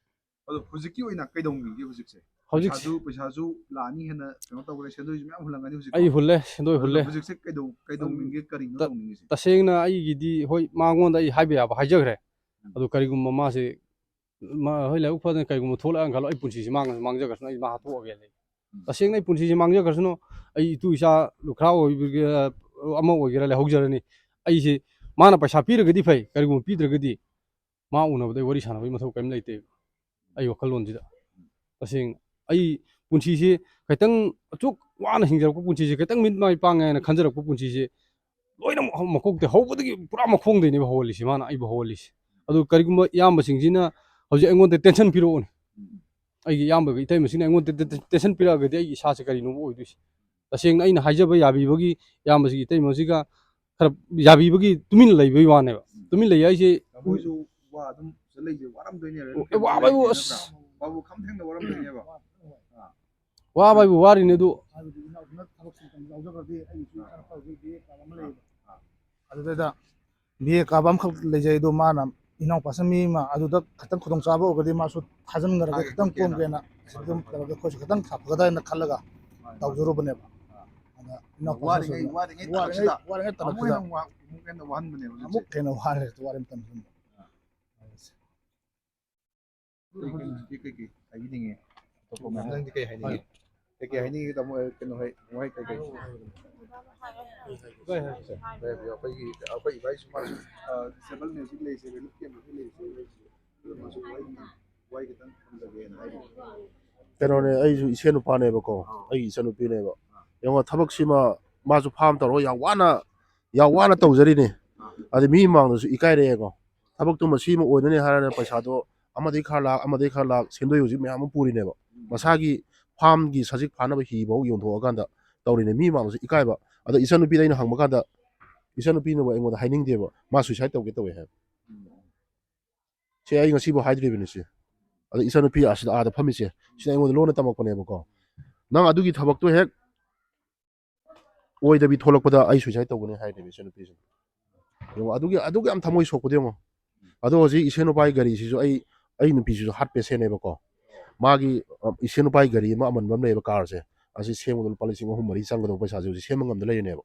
ꯑꯗꯣ ꯍꯧꯖꯤꯛꯀꯤ ꯑꯣꯏꯅ ꯀꯩꯗꯧꯅꯤꯡꯒꯦ ꯍꯧꯖꯤꯛꯁꯦ? ꯍꯧꯖꯤꯛ ꯄꯩꯁꯥꯁꯨ, ꯄꯩꯁꯥꯁꯨ ꯂꯥꯛꯑꯅꯤ ꯍꯦꯟꯅ ꯀꯩꯅꯣ ꯇꯧꯈ꯭ꯔꯦ, ꯁꯦꯟꯗꯣꯏꯁꯨ ꯃꯌꯥꯝ ꯍꯨꯜꯂꯝꯒꯅꯤ ꯍꯧꯖꯤꯛ꯫ ꯑꯩ ꯍꯨꯜꯂꯦ, ꯁꯦꯟꯗꯣꯏ ꯑꯗꯨꯅ ꯍꯨꯜꯂꯦ꯫ ꯍꯧꯖꯤꯛꯁꯦ ꯀꯩꯗꯧ-, ꯀꯩꯗꯧꯅꯤꯡꯒꯦ, ꯀꯔꯤꯅꯣ ꯇ-, ꯇꯧꯅꯤꯡꯉꯤꯁꯦ? ꯇꯁꯦꯡꯅ ꯑꯩꯒꯤꯗꯤ ꯍꯣꯏ ꯃꯉꯣꯟꯗ ꯑꯩ ꯍꯥꯏꯕ ꯌꯥꯕ ꯍꯥꯏꯖꯈ꯭ꯔꯦ꯫ ꯎꯝ꯫ ꯑꯗꯨ ꯀꯔꯤꯒꯨꯝꯕ ꯃꯥꯁꯦ ꯃꯥ ꯍꯣꯏ ꯂꯥꯏꯕꯛ ꯐꯗꯅ ꯀꯔꯤꯒꯨꯝꯕ ꯊꯣꯛꯂꯛꯑꯦꯅ ꯈꯜꯂꯣ, ꯑꯩ ꯄꯨꯟꯁꯤꯁꯦ ꯃꯥꯡꯉꯁꯨ ꯃꯥꯡꯖꯈ꯭ꯔꯁꯅꯨ, ꯑꯩ ꯃꯥ ꯍꯥꯠꯇꯣꯛꯑꯒꯦ ꯂꯩ꯫ ꯎꯝ꯫ ꯇꯁꯦꯡꯅ ꯑꯩ ꯄꯨꯟꯁꯤꯁꯦ ꯃꯥꯡꯖꯈ꯭ꯔꯁꯅꯨ, ꯑꯩ ꯏꯇꯨ ꯏꯆꯥ ꯂꯨꯈ꯭ꯔꯥ ꯑꯣꯏꯒꯦꯔꯥ, ꯑꯃ ꯑꯣꯏꯒꯦꯔꯥ ꯂꯩꯍꯧꯖꯔꯅꯤ꯫ ꯑꯩꯁꯦ ꯃꯥꯅ ꯄꯩꯁꯥ ꯄꯤꯔꯒꯗꯤ ꯐꯩ, ꯀꯔꯤꯒꯨꯝꯕ ꯄꯤꯗ꯭ꯔꯒꯗꯤ ꯃꯥ ꯎꯅꯕꯗ ꯑꯩ ꯋꯥꯔꯤ ꯁꯥꯟꯅꯕꯒꯤ ꯃꯊꯧ ꯀꯔꯤꯝ ꯂꯩꯇꯦ ꯑꯩ ꯋꯥꯈꯜꯂꯣꯟꯁꯤꯗ꯫ ꯇꯁꯦꯡꯅ ꯑꯩ ꯄꯨꯟꯁꯤꯁꯦ ꯈꯤꯇꯪ ꯑꯁꯨꯛ ꯋꯥꯅ ꯍꯤꯡꯖꯔꯛꯄ ꯄꯨꯟꯁꯤꯁꯦ ꯈꯤꯇꯪ ꯃꯤꯠ ꯃꯥꯏ ꯄꯥꯡꯉꯦ ꯍꯥꯏꯅ ꯈꯟꯖꯔꯛꯄ ꯄꯨꯟꯁꯤꯁꯦ ꯂꯣꯏꯅꯃꯛ ꯍꯧ-, ꯃꯀꯣꯛꯇ ꯍꯧꯕꯗꯒꯤ ꯄꯨꯔꯥ ꯃꯈꯣꯡꯗꯩꯅꯦꯕ ꯍꯧꯍꯜꯂꯤꯁꯤ, ꯃꯥꯅ ꯑꯩꯕꯨ ꯍꯧꯍꯜꯂꯤꯁꯤ꯫ ꯑꯗꯨ ꯀꯔꯤꯒꯨꯝꯕ ꯏꯌꯥꯝꯕꯁꯤꯡꯁꯤꯅ ꯍꯧꯖꯤꯛ ꯑꯩꯉꯣꯟꯗ tension ꯄꯤꯔꯛꯑꯣꯅꯦ, ꯑꯩꯒꯤ ꯏꯌꯥꯝꯕꯒ ꯏꯇꯩꯃꯁꯤꯡꯅ ꯑꯩꯉꯣꯟꯗ ꯇꯦ-, ꯇꯦ-, tension ꯄꯤꯔꯛꯑꯒꯗꯤ ꯑꯩꯒꯤ ꯏꯁꯥꯁꯦ ꯀꯔꯤꯅꯣꯕ ꯑꯣꯏꯗꯣꯏꯁꯦ? ꯇꯁꯦꯡꯅ ꯑꯩꯅ ꯍꯥꯏꯖꯕ ꯌꯥꯕꯤꯕꯒꯤ ꯏꯌꯥꯝꯕꯁꯤꯒꯤ ꯏꯇꯩꯃꯁꯤꯒ ꯈꯔ ꯌꯥꯕꯤꯕꯒꯤ ꯇꯨꯃꯤꯟꯅ ꯂꯩꯕꯒꯤ ꯋꯥꯅꯦꯕ꯫ ꯎꯝ꯫ ꯇꯨꯃꯤꯟ ꯂꯩ ꯍꯥꯏꯁꯦ ꯃꯣꯏꯁꯨ ꯋꯥ ꯑꯗꯨꯝ ꯆꯠꯂꯛꯏꯁꯦ ꯋꯥꯔꯝꯗꯣꯏꯅꯦꯕ꯫ ꯑꯦ, ꯋꯥꯕ ꯍꯥꯏꯕꯨ ꯅꯠꯇ꯭ꯔꯥ? ꯑꯁ꯫ ꯋꯥꯕꯨ ꯈꯝ ꯊꯦꯡꯅ ꯋꯥꯔꯝꯗꯣꯏꯅꯦꯕ꯫ ꯑꯥ꯫ ꯋꯥꯕ ꯍꯥꯏꯕꯨ ꯋꯥꯔꯤꯅꯦ ꯑꯗꯨ꯫ ꯍꯥꯏꯕꯗꯤ ꯏꯅꯥꯎꯁꯤꯅ ꯊꯕꯛ ꯁꯨꯕ ꯃꯇꯝꯗ ꯌꯥꯎꯖꯈ꯭ꯔꯗꯤ ꯑꯩꯒꯤꯁꯨ ꯏꯆꯥ ꯅꯨꯄꯥ ꯍꯧꯖꯤꯛ B A ꯀꯥꯕ ꯑꯃ ꯂꯩꯌꯦꯕ꯫ ꯑꯥ꯫ ꯑꯗꯨꯗꯩꯗ B A ꯀꯥꯕ ꯑꯃꯈꯛ ꯂꯩꯖꯩ, ꯑꯗꯣ ꯃꯥꯅ ꯏꯅꯥꯎꯄꯥꯁꯤꯅ ꯃꯤ ꯑꯃ ꯑꯗꯨꯗ ꯈꯤꯇꯪ ꯈꯨꯗꯣꯡꯆꯥꯕ ꯑꯣꯏꯔꯒꯗꯤ ꯃꯥꯁꯨ ꯊꯥꯖꯤꯟꯈ꯭ꯔꯒ ꯊꯥꯒꯠꯀꯦꯅ꯫ ꯈꯤꯇꯪ ꯀꯣꯝꯒꯦꯅ ꯑꯗꯨꯝ ꯇꯧꯔꯒ ꯑꯩꯈꯣꯏꯁꯨ ꯈꯤꯇꯪ ꯐꯒꯗ꯭ꯔꯥ ꯍꯥꯏꯅ ꯈꯜꯂꯒ ꯃꯥꯅꯤ, ꯃꯥꯅꯤ꯫ ꯇꯧꯖꯔꯨꯕꯅꯦꯕ꯫ ꯑꯥ꯫ ꯑꯗ ꯏꯅꯥꯎꯄꯥꯁꯤꯅꯁꯨ ꯋꯥꯔꯤꯉꯩ, ꯋꯥꯔꯤꯉꯩ ꯋꯥꯔꯤꯉꯩ, ꯇꯥꯟꯅꯁꯤꯗ ꯋꯥꯔꯤꯉꯩ ꯑꯃꯨꯛ ꯇꯥꯟꯅꯁꯤꯗ ꯍꯦꯟꯅ ꯋꯥ-, ꯑꯃꯨꯛ ꯍꯦꯟꯅ ꯋꯥꯍꯟꯕꯅꯦꯕ ꯍꯧꯖꯤꯛꯁꯦ꯫ ꯑꯃꯨꯛ ꯍꯦꯟꯅ ꯋꯥꯔꯦ ꯋꯥꯔꯤ ꯃꯇꯝꯁꯤꯗ꯫ ꯑꯥ꯫ ꯀꯩ, ꯀꯩ, ꯀꯩ, ꯀꯩ, ꯀꯩ ꯍꯥꯏꯕꯤꯅꯤꯡꯉꯤ? ꯑꯇꯣꯞꯄ ꯃꯌꯥꯝ꯫ ꯅꯪꯗꯤ ꯀꯩ ꯍꯥꯏꯅꯤꯡꯉꯤ? ꯀꯩ, ꯀꯩ ꯍꯥꯏꯅꯤꯡꯉꯤ ꯇꯥꯃꯣ? ꯀꯩꯅꯣ ꯍꯣꯏ, ꯋꯥꯍꯩ ꯀꯩ, ꯀꯩ? ꯍꯥꯏꯕꯤꯌꯨ, ꯑꯩꯈꯣꯏꯒꯤ, ꯑꯩꯈꯣꯏ ꯏꯕꯥꯏꯁꯨ ꯃꯥꯁꯨ, ꯑ, ꯗꯤꯁꯦꯕꯜ ꯃ꯭ꯌꯨꯖꯤꯛ ꯂꯩꯁꯦ, ꯔꯤꯂꯤꯐ ꯀꯦꯝꯞꯇꯁꯨ ꯂꯩꯁꯦ, ꯑꯗꯨ ꯃꯥꯁꯨ ꯋꯥꯍꯩ, ꯋꯥꯍꯩ ꯈꯤꯇꯪ ꯊꯝꯖꯒꯦꯅ ꯍꯥꯏꯕ꯫ ꯀꯩꯅꯣꯅꯦ, ꯑꯩꯁꯨ ꯏꯆꯦ ꯅꯨꯄꯥꯅꯦꯕꯀꯣ, ꯑꯥ꯫ ꯑꯩꯒꯤ ꯏꯆꯟꯅꯨꯄꯤꯅꯦꯕ꯫ ꯑꯥ꯫ ꯌꯦꯡꯉꯣ, ꯊꯕꯛꯁꯤꯃ ꯃꯥꯁꯨ ꯐꯥꯝ ꯇꯧꯔꯒ ꯌꯥꯝ ꯋꯥꯅ, ꯌꯥꯝ ꯋꯥꯅ ꯇꯧꯖꯔꯤꯅꯦ꯫ ꯑꯥ꯫ ꯑꯗꯩ ꯃꯤ ꯃꯃꯥꯡꯗꯁꯨ ꯏꯀꯥꯏꯔꯛꯑꯦꯀꯣ꯫ ꯊꯕꯛꯇꯨ ꯃꯁꯤꯃ ꯑꯣꯏꯅꯅꯦ ꯍꯥꯏꯔꯒ ꯄꯩꯁꯥꯗꯣ ꯑꯃꯗꯩ ꯈꯔ ꯂꯥꯛ, ꯑꯃꯗꯩ ꯈꯔ ꯂꯥꯛ, ꯁꯦꯟꯗꯣꯏ ꯍꯧꯖꯤꯛ ꯃꯌꯥꯝ ꯑꯃ ꯄꯨꯔꯤꯅꯦꯕ꯫ ꯎꯝ꯫ ꯃꯁꯥꯒꯤ ꯐꯥꯝꯒꯤ ꯁꯖꯤꯛ ꯐꯥꯅꯕ ꯍꯤꯐꯥꯎ ꯌꯣꯟꯊꯣꯛꯑꯀꯥꯟꯗ ꯇꯧꯔꯤꯅꯦ꯫ ꯃꯤ ꯃꯃꯥꯡꯗꯁꯨ ꯏꯀꯥꯏꯕ꯫ ꯑꯗ ꯏꯆꯟꯅꯨꯄꯤꯗ ꯑꯩꯅ ꯍꯪꯕ ꯀꯥꯟꯗ, ꯏꯆꯟꯅꯨꯄꯤꯅꯕꯨ ꯑꯩꯉꯣꯟꯗ ꯍꯥꯏꯅꯤꯡꯗꯦꯕ, ꯃꯥ suicide ꯇꯧꯒꯦ ꯇꯧꯋꯦ ꯍꯥꯏꯕ꯫ ꯎꯝ꯫ ꯁꯦ ꯑꯩ ꯉꯁꯤꯕꯨ ꯍꯥꯏꯗ꯭ꯔꯤꯕꯅꯤ ꯁꯦ꯫ ꯑꯗ ꯏꯆꯟꯅꯨꯄꯤ ꯑꯁꯤꯗ ꯑꯥꯗ ꯐꯝꯃꯤꯁꯦ, ꯁꯤꯅ ꯑꯩꯉꯣꯟꯗ ꯂꯣꯟꯅ ꯇꯝꯃꯛꯄꯅꯦꯕꯀꯣ꯫ "ꯅꯪ ꯑꯗꯨꯒꯤ ꯊꯕꯛꯇꯣ ꯍꯦꯛ ꯑꯣꯏꯗꯕꯤ ꯊꯣꯛꯂꯛꯄꯗ ꯑꯩ suicide ꯇꯧꯒꯅꯤ" ꯍꯥꯏꯅꯦꯕ ꯏꯆꯟꯅꯨꯄꯤꯁꯤꯅ꯫ ꯌꯦꯡꯉꯣ, ꯑꯗꯨꯒꯤ, ꯑꯗꯨꯒꯤ ꯌꯥꯝ ꯊꯃꯣꯏ ꯁꯣꯛꯄꯗꯣ ꯌꯦꯡꯉꯣ꯫ ꯑꯗꯣ ꯍꯧꯖꯤꯛ ꯏꯆꯦ ꯅꯨꯄꯥꯒꯤ ꯒꯥꯔꯤꯁꯤꯁꯨ ꯑꯩ, ꯑꯩ ꯅꯨꯄꯤꯁꯤꯁꯨ heart patientꯅꯦꯕꯀꯣ꯫ ꯃꯥꯒꯤ, ꯑ, ꯏꯆꯦ ꯅꯨꯄꯥꯒꯤ ꯒꯥꯔꯤ ꯑꯃ ꯑꯃꯟꯕ ꯑꯃ ꯂꯩꯌꯦꯕ, carꯁꯦ꯫ ꯑꯁꯤ ꯁꯦꯝꯕꯗ ꯂꯨꯄꯥ ꯂꯤꯁꯤꯡ ꯑꯍꯨꯝ ꯃꯔꯤ ꯆꯪꯒꯗꯧꯕ ꯄꯩꯁꯥꯁꯦ ꯍꯧꯖꯤꯛ ꯁꯦꯝꯕ ꯉꯝꯗ ꯂꯩꯔꯤꯅꯦꯕ꯫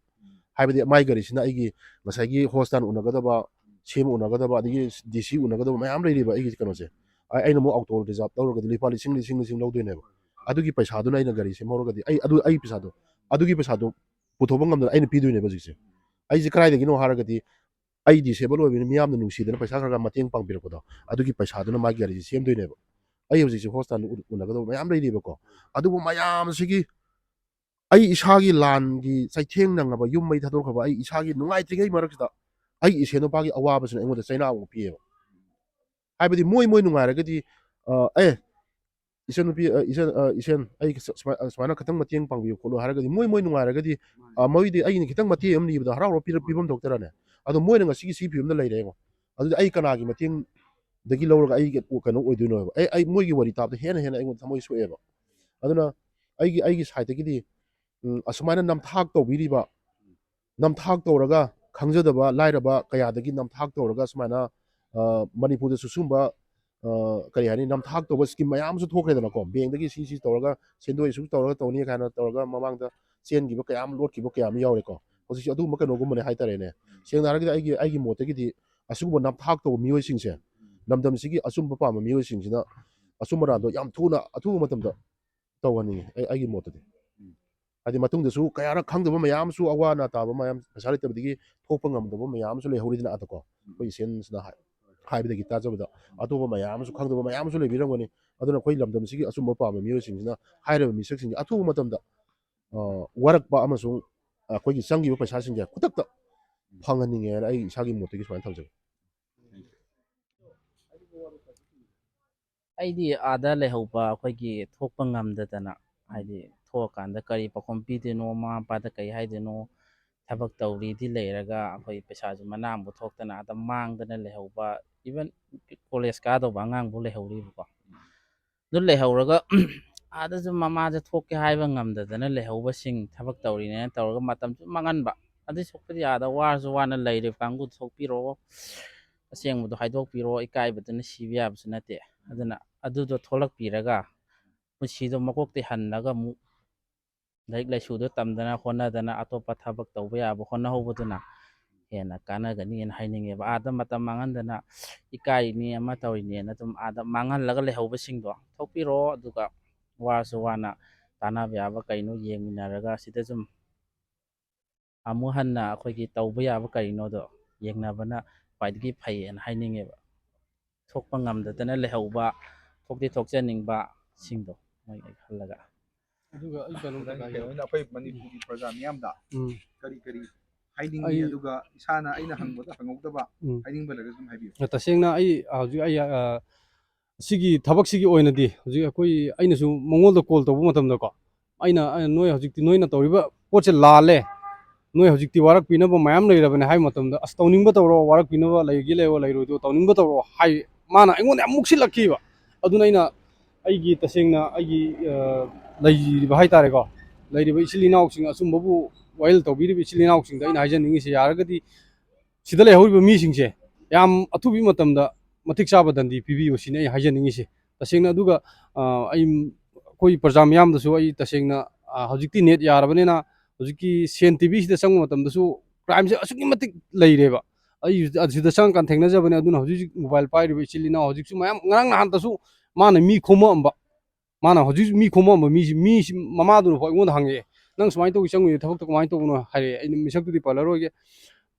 ꯍꯥꯏꯕꯗꯤ ꯃꯥꯏ ꯒꯥꯔꯤꯁꯤꯅ ꯑꯩꯒꯤ ꯉꯁꯥꯏꯒꯤ hospital ꯎꯅꯒꯗꯕ, ꯁꯦꯝꯕ ꯎꯅꯒꯗꯕ, ꯑꯗꯒꯤ DC ꯎꯅꯒꯗꯕ ꯃꯌꯥꯝ ꯂꯩꯔꯤꯕ ꯑꯩꯒꯤ ꯀꯩꯅꯣꯁꯦ꯫ ꯑꯩ, ꯑꯩꯅ ꯑꯃꯨꯛ auto reserve ꯇꯧꯔꯒꯗꯤ ꯂꯨꯄꯥ ꯂꯤꯁꯤꯡ, ꯂꯤꯁꯤꯡ, ꯂꯤꯁꯤꯡ ꯂꯧꯗꯣꯏꯅꯦꯕ꯫ ꯑꯗꯨꯒꯤ ꯄꯩꯁꯥꯗꯨꯅ ꯑꯩꯅ ꯒꯥꯔꯤ ꯁꯦꯝꯍꯧꯔꯒꯗꯤ, ꯑꯩ ꯑꯗꯨ, ꯑꯩ ꯄꯩꯁꯥꯗꯣ, ꯑꯗꯨꯒꯤ ꯄꯩꯁꯥꯗꯣ ꯄꯨꯊꯣꯛꯄ ꯉꯝꯗꯅ ꯑꯩꯅ ꯄꯤꯗꯣꯏꯅꯦꯕ ꯍꯧꯖꯤꯛꯁꯦ꯫ ꯑꯩꯁꯦ ꯀꯗꯥꯏꯗꯒꯤꯅꯣ ꯍꯥꯏꯔꯒꯗꯤ, ꯑꯩ disabled ꯑꯣꯏꯕꯅꯤꯅ ꯃꯤꯌꯥꯝꯅ ꯅꯨꯡꯁꯤꯗꯅ ꯄꯩꯁꯥ ꯈꯔ ꯈꯔ ꯃꯇꯦꯡ ꯄꯥꯡꯕꯤꯔꯛꯄꯗꯣ, ꯑꯗꯨꯒꯤ ꯄꯩꯁꯥꯗꯨꯅ ꯃꯥꯒꯤ ꯒꯥꯔꯤꯁꯦ ꯁꯦꯝꯗꯣꯏꯅꯦꯕ꯫ ꯑꯩ ꯍꯧꯖꯤꯛꯁꯦ hospitalꯗ ꯎ-, ꯎꯅꯒꯗꯕ ꯃꯌꯥꯝ ꯂꯩꯔꯤꯕꯀꯣ꯫ ꯑꯗꯨꯕꯨ ꯃꯌꯥꯝꯁꯤꯒꯤ ꯑꯩ ꯏꯁꯥꯒꯤ ꯂꯥꯟꯒꯤ ꯆꯩꯊꯦꯡ ꯅꯪꯉꯕ, ꯌꯨꯝ ꯃꯩ ꯊꯥꯗꯣꯛꯈ꯭ꯔꯕ, ꯑꯩ ꯏꯁꯥꯒꯤ ꯅꯨꯡꯉꯥꯏꯇ꯭ꯔꯤꯉꯩ ꯃꯔꯛꯁꯤꯗ ꯑꯩꯒꯤ ꯏꯁꯦꯟ ꯅꯨꯄꯥꯒꯤ ꯑꯋꯥꯕꯁꯤꯅ ꯑꯩꯉꯣꯟꯗ ꯆꯩꯅꯥ ꯑꯃꯨꯛ ꯄꯤꯌꯦꯕ꯫ ꯍꯥꯏꯕꯗꯤ ꯃꯣꯏ, ꯃꯣꯏ ꯅꯨꯡꯉꯥꯏꯔꯒꯗꯤ, ꯑ, ꯑꯦ, ꯏꯆꯟꯅꯨꯄꯤ, ꯑ, ꯏꯆꯟ, ꯑ, ꯏꯆꯟ, ꯑꯩ ꯁ-, ꯁꯨꯃꯥꯏ-, ꯑ, ꯁꯨꯃꯥꯏꯅ ꯈꯤꯇꯪ ꯃꯇꯦꯡ ꯄꯥꯡꯕꯤꯌꯨ ꯈꯣꯠꯂꯨ ꯍꯥꯏꯔꯒꯗꯤ ꯃꯣꯏ, ꯃꯣꯏ ꯅꯨꯡꯉꯥꯏꯔꯒꯗꯤ, ꯑ, ꯃꯣꯏꯗꯤ ꯑꯩꯅ ꯈꯤꯇꯪ ꯃꯇꯦꯡ ꯑꯃ ꯅꯤꯕꯗ ꯍꯔꯥꯎꯔ ꯄꯤꯔ-, ꯄꯤꯐꯝ ꯊꯣꯛꯇꯔꯅꯦ? ꯑꯗꯣ ꯃꯣꯏꯅ ꯉꯁꯤꯒꯤ ꯁꯤ ꯐꯤꯕꯝꯗ ꯂꯩꯔꯦ ꯌꯦꯡꯉꯣ꯫ ꯑꯗꯨꯗꯤ ꯑꯩ ꯀꯅꯥꯒꯤ ꯃꯇꯦꯡꯗꯒꯤ ꯂꯧꯔꯒ ꯑꯩꯒꯤ ꯀꯩꯅꯣ ꯑꯣꯏꯗꯣꯏꯅꯣ ꯍꯥꯏꯕ? ꯑꯩ, ꯑꯩ ꯃꯣꯏꯒꯤ ꯋꯥꯔꯤ ꯇꯥꯕꯗ ꯍꯦꯟꯅ ꯍꯦꯟꯅ ꯑꯩꯉꯣꯟꯗ ꯊꯃꯣꯏ ꯁꯣꯛꯑꯦꯕ꯫ ꯑꯗꯨꯅ ꯑꯩꯒꯤ, ꯑꯩꯒꯤ sideꯇꯒꯤꯗꯤ, ꯎꯝ, ꯑꯁꯨꯃꯥꯏꯅ ꯅꯝꯊꯥꯛ ꯇꯧꯕꯤꯔꯤꯕ, ꯅꯝꯊꯥꯛ ꯇꯧꯔꯒ ꯈꯪꯖꯗꯕ ꯂꯥꯏꯔꯕ ꯀꯌꯥꯗꯒꯤ ꯅꯝꯊꯥꯛ ꯇꯧꯔꯒ ꯁꯨꯃꯥꯏꯅ, ꯑ, ꯃꯅꯤꯄꯨꯔꯗꯁꯨ ꯁꯨꯝꯕ, ꯑ, ꯀꯔꯤ ꯍꯥꯏꯅꯤ, ꯅꯝꯊꯥꯛ ꯇꯧꯕ scheme ꯃꯌꯥꯝ ꯑꯃꯁꯨ ꯊꯣꯛꯈ꯭ꯔꯦꯗꯅꯀꯣ꯫ Bankꯇꯒꯤ ꯁꯤ, ꯁꯤ ꯇꯧꯔꯒ ꯁꯦꯟꯗꯣꯏ ꯑꯁꯨꯛ ꯇꯧꯔꯒ ꯇꯧꯅꯤ ꯀꯥꯏꯅ ꯇꯧꯔꯒ ꯃꯃꯥꯡꯗ ꯆꯦꯟꯈꯤꯕ ꯀꯌꯥ ꯑꯃ, ꯂꯣꯠꯈꯤꯕ ꯀꯌꯥ ꯑꯃ ꯌꯥꯎꯔꯦꯀꯣ꯫ ꯍꯧꯖꯤꯛꯁꯦ ꯑꯗꯨꯒꯨꯝꯕ ꯀꯩꯅꯣꯒꯨꯝꯕꯅꯦ ꯍꯥꯏꯇꯥꯔꯦꯅꯦ꯫ ꯁꯦꯡꯅ ꯍꯥꯏꯔꯒꯗꯤ ꯑꯩꯒꯤ, ꯑꯩꯒꯤ ꯃꯣꯠꯇꯒꯤꯗꯤ ꯑꯁꯤꯒꯨꯝꯕ ꯅꯝꯊꯥꯛ ꯇꯧꯕ ꯃꯤꯑꯣꯏꯁꯤꯡꯁꯦ, ꯂꯝꯗꯝꯁꯤꯒꯤ ꯑꯆꯨꯝꯕ ꯄꯥꯝꯕ ꯃꯤꯑꯣꯏꯁꯤꯡꯁꯤꯅ ꯑꯆꯨꯝ ꯑꯔꯥꯟꯗꯣ ꯌꯥꯝ ꯊꯨꯅ, ꯑꯊꯨꯕ ꯃꯇꯝꯗ ꯇꯧꯍꯟꯅꯤꯡꯉꯤ, ꯑꯩ, ꯑꯩꯒꯤ ꯃꯣꯠꯇꯗꯤ꯫ ꯎꯝ꯫ ꯍꯥꯏꯗꯤ ꯃꯇꯨꯡꯗꯁꯨ ꯀꯌꯥꯔꯛ ꯈꯪꯗꯕ ꯃꯌꯥꯝ ꯑꯃꯁꯨ, ꯑꯋꯥ ꯑꯅꯥ ꯇꯥꯕ ꯃꯌꯥꯝ, ꯄꯩꯁꯥ ꯂꯩꯇꯕꯗꯒꯤ ꯊꯣꯛꯄ ꯉꯝꯗꯕ ꯃꯌꯥꯝ ꯑꯃꯁꯨ ꯂꯩꯍꯧꯔꯤꯗꯅ ꯑꯥꯗꯀꯣ꯫ ꯑꯩꯈꯣꯏ ꯁꯦꯟꯁꯅ ꯍꯥꯏ-, ꯍꯥꯏꯕꯗꯒꯤ ꯇꯥꯖꯕꯗ ꯑꯇꯣꯞꯄ ꯃꯌꯥꯝ ꯑꯃꯁꯨ ꯈꯪꯗꯕ ꯃꯌꯥꯝ ꯑꯃꯁꯨ ꯂꯩꯕꯤꯔꯝꯒꯅꯤ꯫ ꯑꯗꯨꯅ ꯑꯩꯈꯣꯏ ꯂꯝꯗꯝꯁꯤꯒꯤ ꯑꯆꯨꯝꯕ ꯄꯥꯝꯕ ꯃꯤꯑꯣꯏꯁꯤꯡꯁꯤꯅ ꯍꯥꯏꯔꯤꯕ ꯃꯤꯁꯛꯁꯤꯡꯁꯦ ꯑꯊꯨꯕ ꯃꯇꯝꯗ, ꯑ, ꯋꯥꯔꯛꯄ ꯑꯃꯁꯨꯡ ꯑꯩꯈꯣꯏꯒꯤ ꯆꯪꯈꯤꯕ ꯄꯩꯁꯥꯁꯤꯡꯁꯦ ꯈꯨꯗꯛꯇ ꯐꯪꯍꯟꯅꯤꯡꯉꯦꯅ ꯑꯩ ꯏꯁꯥꯒꯤ ꯃꯣꯠꯇꯒꯤ ꯁꯨꯃꯥꯏꯅ ꯊꯝꯖꯒꯦ꯫ ꯑꯩꯗꯤ ꯑꯥꯗ ꯂꯩꯍꯧꯕ ꯑꯩꯈꯣꯏꯒꯤ ꯊꯣꯛꯄ ꯉꯝꯗꯗꯅ, ꯍꯥꯏꯗꯤ ꯊꯣꯛꯑꯀꯥꯟꯗ ꯀꯔꯤ ꯄꯥꯎꯈꯨꯝ ꯄꯤꯗꯣꯏꯅꯣ, ꯃꯃꯥ ꯃꯄꯥꯗ ꯀꯔꯤ ꯍꯥꯏꯗꯣꯏꯅꯣ, ꯊꯕꯛ ꯇꯧꯔꯤꯗꯤ ꯂꯩꯔꯒ ꯑꯩꯈꯣꯏ ꯄꯩꯁꯥꯁꯨ ꯃꯅꯥ ꯑꯃꯐꯥꯎ ꯊꯣꯛꯇꯅ ꯑꯥꯗ ꯃꯥꯡꯗꯅ ꯂꯩꯍꯧꯕ, even ꯀꯣꯂꯦꯖ ꯀꯥꯗꯧꯕ ꯑꯉꯥꯡꯐꯥꯎ ꯂꯩꯍꯧꯔꯤꯕꯀꯣ꯫ ꯑꯗꯨ ꯂꯩꯍꯧꯔꯒ ꯑꯥꯗꯁꯨ ꯃꯃꯥꯁꯦ ꯊꯣꯛꯀꯦ ꯍꯥꯏꯕ ꯉꯝꯗꯗꯅ ꯂꯩꯍꯧꯕꯁꯤꯡ, ꯊꯕꯛ ꯇꯧꯔꯤꯅꯦꯅ ꯇꯧꯔꯒ ꯃꯇꯝꯁꯨ ꯃꯥꯡꯍꯟꯕ꯫ ꯑꯗꯨꯏ ꯁꯔꯨꯛꯄꯨꯗꯤ ꯑꯥꯗ ꯋꯥꯔꯁꯨ ꯋꯥꯅ ꯂꯩꯔꯤꯕ ꯀꯥꯡꯕꯨꯗꯨ ꯊꯣꯛꯄꯤꯔꯛꯑꯣ, ꯑꯁꯦꯡꯕꯗꯣ ꯍꯥꯏꯗꯣꯛꯄꯤꯔꯛꯑꯣ, ꯏꯀꯥꯏꯕꯗꯨꯅ ꯁꯤꯕ ꯌꯥꯕꯁꯨ ꯅꯠꯇꯦ꯫ ꯑꯗꯨꯅ ꯑꯗꯨꯗꯣ ꯊꯣꯛꯂꯛꯄꯤꯔꯒ ꯄꯨꯟꯁꯤꯗꯣ ꯃꯀꯣꯛꯇꯩ ꯍꯟꯅꯒ ꯑꯃꯨꯛ ꯂꯥꯏꯔꯤꯛ ꯂꯥꯏꯁꯨꯗꯣ ꯇꯝꯗꯅ ꯈꯣꯠꯅꯗꯅ ꯑꯇꯣꯞꯄ ꯊꯕꯛ ꯇꯧꯕ ꯌꯥꯕ ꯍꯣꯠꯅꯍꯧꯕꯗꯨꯅ ꯍꯦꯟꯅ ꯀꯥꯟꯅꯒꯅꯤꯅ ꯍꯥꯏꯅꯤꯡꯉꯦꯕ꯫ ꯑꯥꯗ ꯃꯇꯝ ꯃꯥꯡꯍꯟꯗꯅ ꯏꯀꯥꯏꯅꯤ ꯑꯃ ꯇꯧꯔꯤꯅꯦꯅ ꯑꯗꯨꯝ ꯑꯥꯗ ꯃꯥꯡꯍꯜꯂꯒ ꯂꯩꯍꯧꯕꯁꯤꯡꯗꯣ ꯊꯣꯛꯄꯤꯔꯛꯑꯣ, ꯑꯗꯨꯒ ꯋꯥꯔꯁꯨ ꯋꯥꯅ ꯇꯥꯟꯅꯕ ꯌꯥꯕ ꯀꯩꯅꯣ ꯌꯦꯡꯃꯤꯟꯅꯔꯒ ꯁꯤꯗ ꯁꯨꯝ ꯑꯃꯨꯛ ꯍꯟꯅ ꯑꯩꯈꯣꯏꯒꯤ ꯇꯧꯕ ꯌꯥꯕ ꯀꯔꯤꯅꯣꯗꯣ ꯌꯦꯡꯅꯕꯅ ꯈ꯭ꯋꯥꯏꯗꯒꯤ ꯐꯩꯌꯦꯅ ꯍꯥꯏꯅꯤꯡꯉꯦꯕ꯫ ꯊꯣꯛꯄ ꯉꯝꯗꯗꯅ ꯂꯩꯍꯧꯕ, ꯊꯣꯛꯇꯤ ꯊꯣꯛꯆꯅꯤꯡꯕ ꯁꯤꯡꯗꯣ ꯃꯣꯏ ꯈꯜꯂꯒ꯫ ꯑꯗꯨꯒ ꯑꯩ ꯀꯩꯅꯣꯝꯇ ꯀꯩꯅꯣꯅꯤ ꯍꯥꯏꯒꯦ꯫ ꯀꯩꯅꯣꯅꯤꯅ ꯑꯩꯈꯣꯏ ꯃꯅꯤꯄꯨꯔꯒꯤ ꯄ꯭ꯔꯖꯥ ꯃꯤꯌꯥꯝꯗ ꯎꯝ꯫ ꯀꯔꯤ ꯀꯔꯤ ꯍꯥꯏꯅꯤꯡꯉꯤ, ꯑꯩ- ꯑꯗꯨꯒ ꯏꯁꯥꯅ ꯑꯩꯅ ꯍꯪꯕꯗ ꯍꯪꯍꯧꯗꯕ ꯎꯝ꯫ ꯍꯥꯏꯅꯤꯡꯕ ꯂꯩꯔꯒꯁꯨ ꯑꯗꯨꯝ ꯍꯥꯏꯕꯤꯌꯨ꯫ ꯇꯁꯦꯡꯅ ꯑꯩ ꯍꯧꯖꯤꯛ ꯑꯩ ꯑ, ꯁꯤꯒꯤ ꯊꯕꯛꯁꯤꯒꯤ ꯑꯣꯏꯅꯗꯤ ꯍꯧꯖꯤꯛ ꯑꯩꯈꯣꯏ, ꯑꯩꯅꯁꯨ ꯃꯉꯣꯟꯗ ꯀꯣꯜ ꯇꯧꯕ ꯃꯇꯝꯗꯀꯣ, ꯑꯩꯅ ꯑꯩꯅ ꯅꯣꯏ ꯍꯧꯖꯤꯛꯇꯤ ꯅꯣꯏꯅ ꯇꯧꯔꯤꯕ ꯄꯣꯠꯁꯦ ꯂꯥꯜꯂꯦ, ꯅꯣꯏ ꯍꯧꯖꯤꯛꯇꯤ ꯋꯥꯔꯛꯄꯤꯅꯕ ꯃꯌꯥꯝ ꯂꯩꯔꯕꯅꯦ ꯍꯥꯏꯕ ꯃꯇꯝꯗ, "ꯑꯁ, ꯇꯧꯅꯤꯡꯕ ꯇꯧꯔꯣ, ꯋꯥꯔꯛꯄꯤꯅꯕ ꯂꯩꯒꯦ ꯂꯩꯔꯣ, ꯂꯩꯔꯣꯏꯗꯣ ꯇꯧꯅꯤꯡꯕ ꯇꯧꯔꯣ" ꯍꯥꯏ꯫ ꯃꯥꯅ ꯑꯩꯉꯣꯟꯗ ꯌꯥꯝ ꯃꯨꯛꯁꯤꯜꯂꯛꯈꯤꯕ꯫ ꯑꯗꯨꯅ ꯑꯩꯅ ꯑꯩꯒꯤ ꯇꯁꯦꯡꯅ ꯑꯩꯒꯤ, ꯑ, ꯂꯩꯔꯤꯕ ꯍꯥꯏꯇꯥꯔꯦꯀꯣ, ꯂꯩꯔꯤꯕ ꯏꯆꯤꯜ ꯏꯅꯥꯎꯁꯤꯡ, ꯑꯆꯨꯝꯕꯕꯨ ꯋꯥꯌꯦꯜ ꯇꯧꯕꯤꯔꯤꯕ ꯏꯆꯤꯜ ꯏꯅꯥꯎꯁꯤꯡꯗ ꯑꯩꯅ ꯍꯥꯏꯖꯅꯤꯡꯉꯤꯁꯦ, ꯌꯥꯔꯒꯗꯤ ꯁꯤꯗ ꯂꯩꯍꯧꯔꯤꯕ ꯃꯤꯁꯤꯡꯁꯦ ꯌꯥꯝ ꯑꯊꯨꯕ ꯃꯇꯝꯗ ꯃꯇꯤꯛ ꯆꯥꯕ ꯗꯟꯗꯤ ꯄꯤꯕꯤꯌꯨ ꯁꯤꯅꯤ ꯑꯩ ꯍꯥꯏꯖꯅꯤꯡꯉꯤꯁꯦ ꯇꯁꯦꯡꯅ꯫ ꯑꯗꯨꯒ, ꯑ, ꯑꯩ, ꯑꯩꯈꯣꯏ ꯄ꯭ꯔꯖꯥ ꯃꯤꯌꯥꯝꯗꯁꯨ ꯑꯩ ꯇꯁꯦꯡꯅ, ꯑ, ꯍꯧꯖꯤꯛꯇꯤ ꯅꯦꯠ ꯌꯥꯔꯕꯅꯤꯅ ꯍꯧꯖꯤꯛꯀꯤ ꯁꯦꯟ ꯇꯤꯚꯤꯁꯤꯗ ꯆꯪꯕ ꯃꯇꯝꯗꯁꯨ ꯀ꯭ꯔꯥꯏꯝꯁꯦ ꯑꯁꯨꯛꯀꯤ ꯃꯇꯤꯛ ꯂꯩꯔꯦꯕ꯫ ꯑꯩ ꯍꯧꯖꯤꯛ ꯑꯁꯤꯗ ꯆꯪꯉꯀꯥꯟꯗ ꯊꯦꯡꯅꯖꯕꯅꯦ꯫ ꯑꯗꯨꯅ ꯍꯧꯖꯤꯛ ꯍꯧꯖꯤꯛ ꯃꯣꯕꯥꯏꯜ ꯄꯥꯏꯔꯤꯕ ꯏꯆꯤꯜ ꯏꯅꯥꯎ ꯍꯧꯖꯤꯛꯁꯨ ꯃꯌꯥꯝ, ꯉꯔꯥꯡ ꯅꯍꯥꯟꯇꯁꯨ ꯃꯥꯅ ꯃꯤ ꯈꯣꯝꯃꯛꯑꯝꯕ, ꯃꯥꯅ ꯍꯧꯖꯤꯛ ꯃꯤ ꯈꯣꯝꯃꯛꯑꯝꯕ ꯃꯤꯁꯤ, ꯃꯤꯁꯤ ꯃꯃꯥꯗꯨꯅ ꯐꯥꯎ ꯑꯩꯉꯣꯟꯗ ꯍꯪꯉꯛꯑꯦ, "ꯅꯪ ꯁꯨꯃꯥꯏꯅ ꯇꯧꯒꯦ ꯆꯪꯉꯨꯏ, ꯊꯕꯛꯇꯣ ꯀꯃꯥꯏꯅ ꯇꯧꯕꯅꯣ?" ꯍꯥꯏꯔꯛꯑꯦ꯫ ꯑꯩꯅ ꯃꯤꯁꯛꯇꯨꯗꯤ ꯄꯜꯂꯔꯣꯏꯒꯦ꯫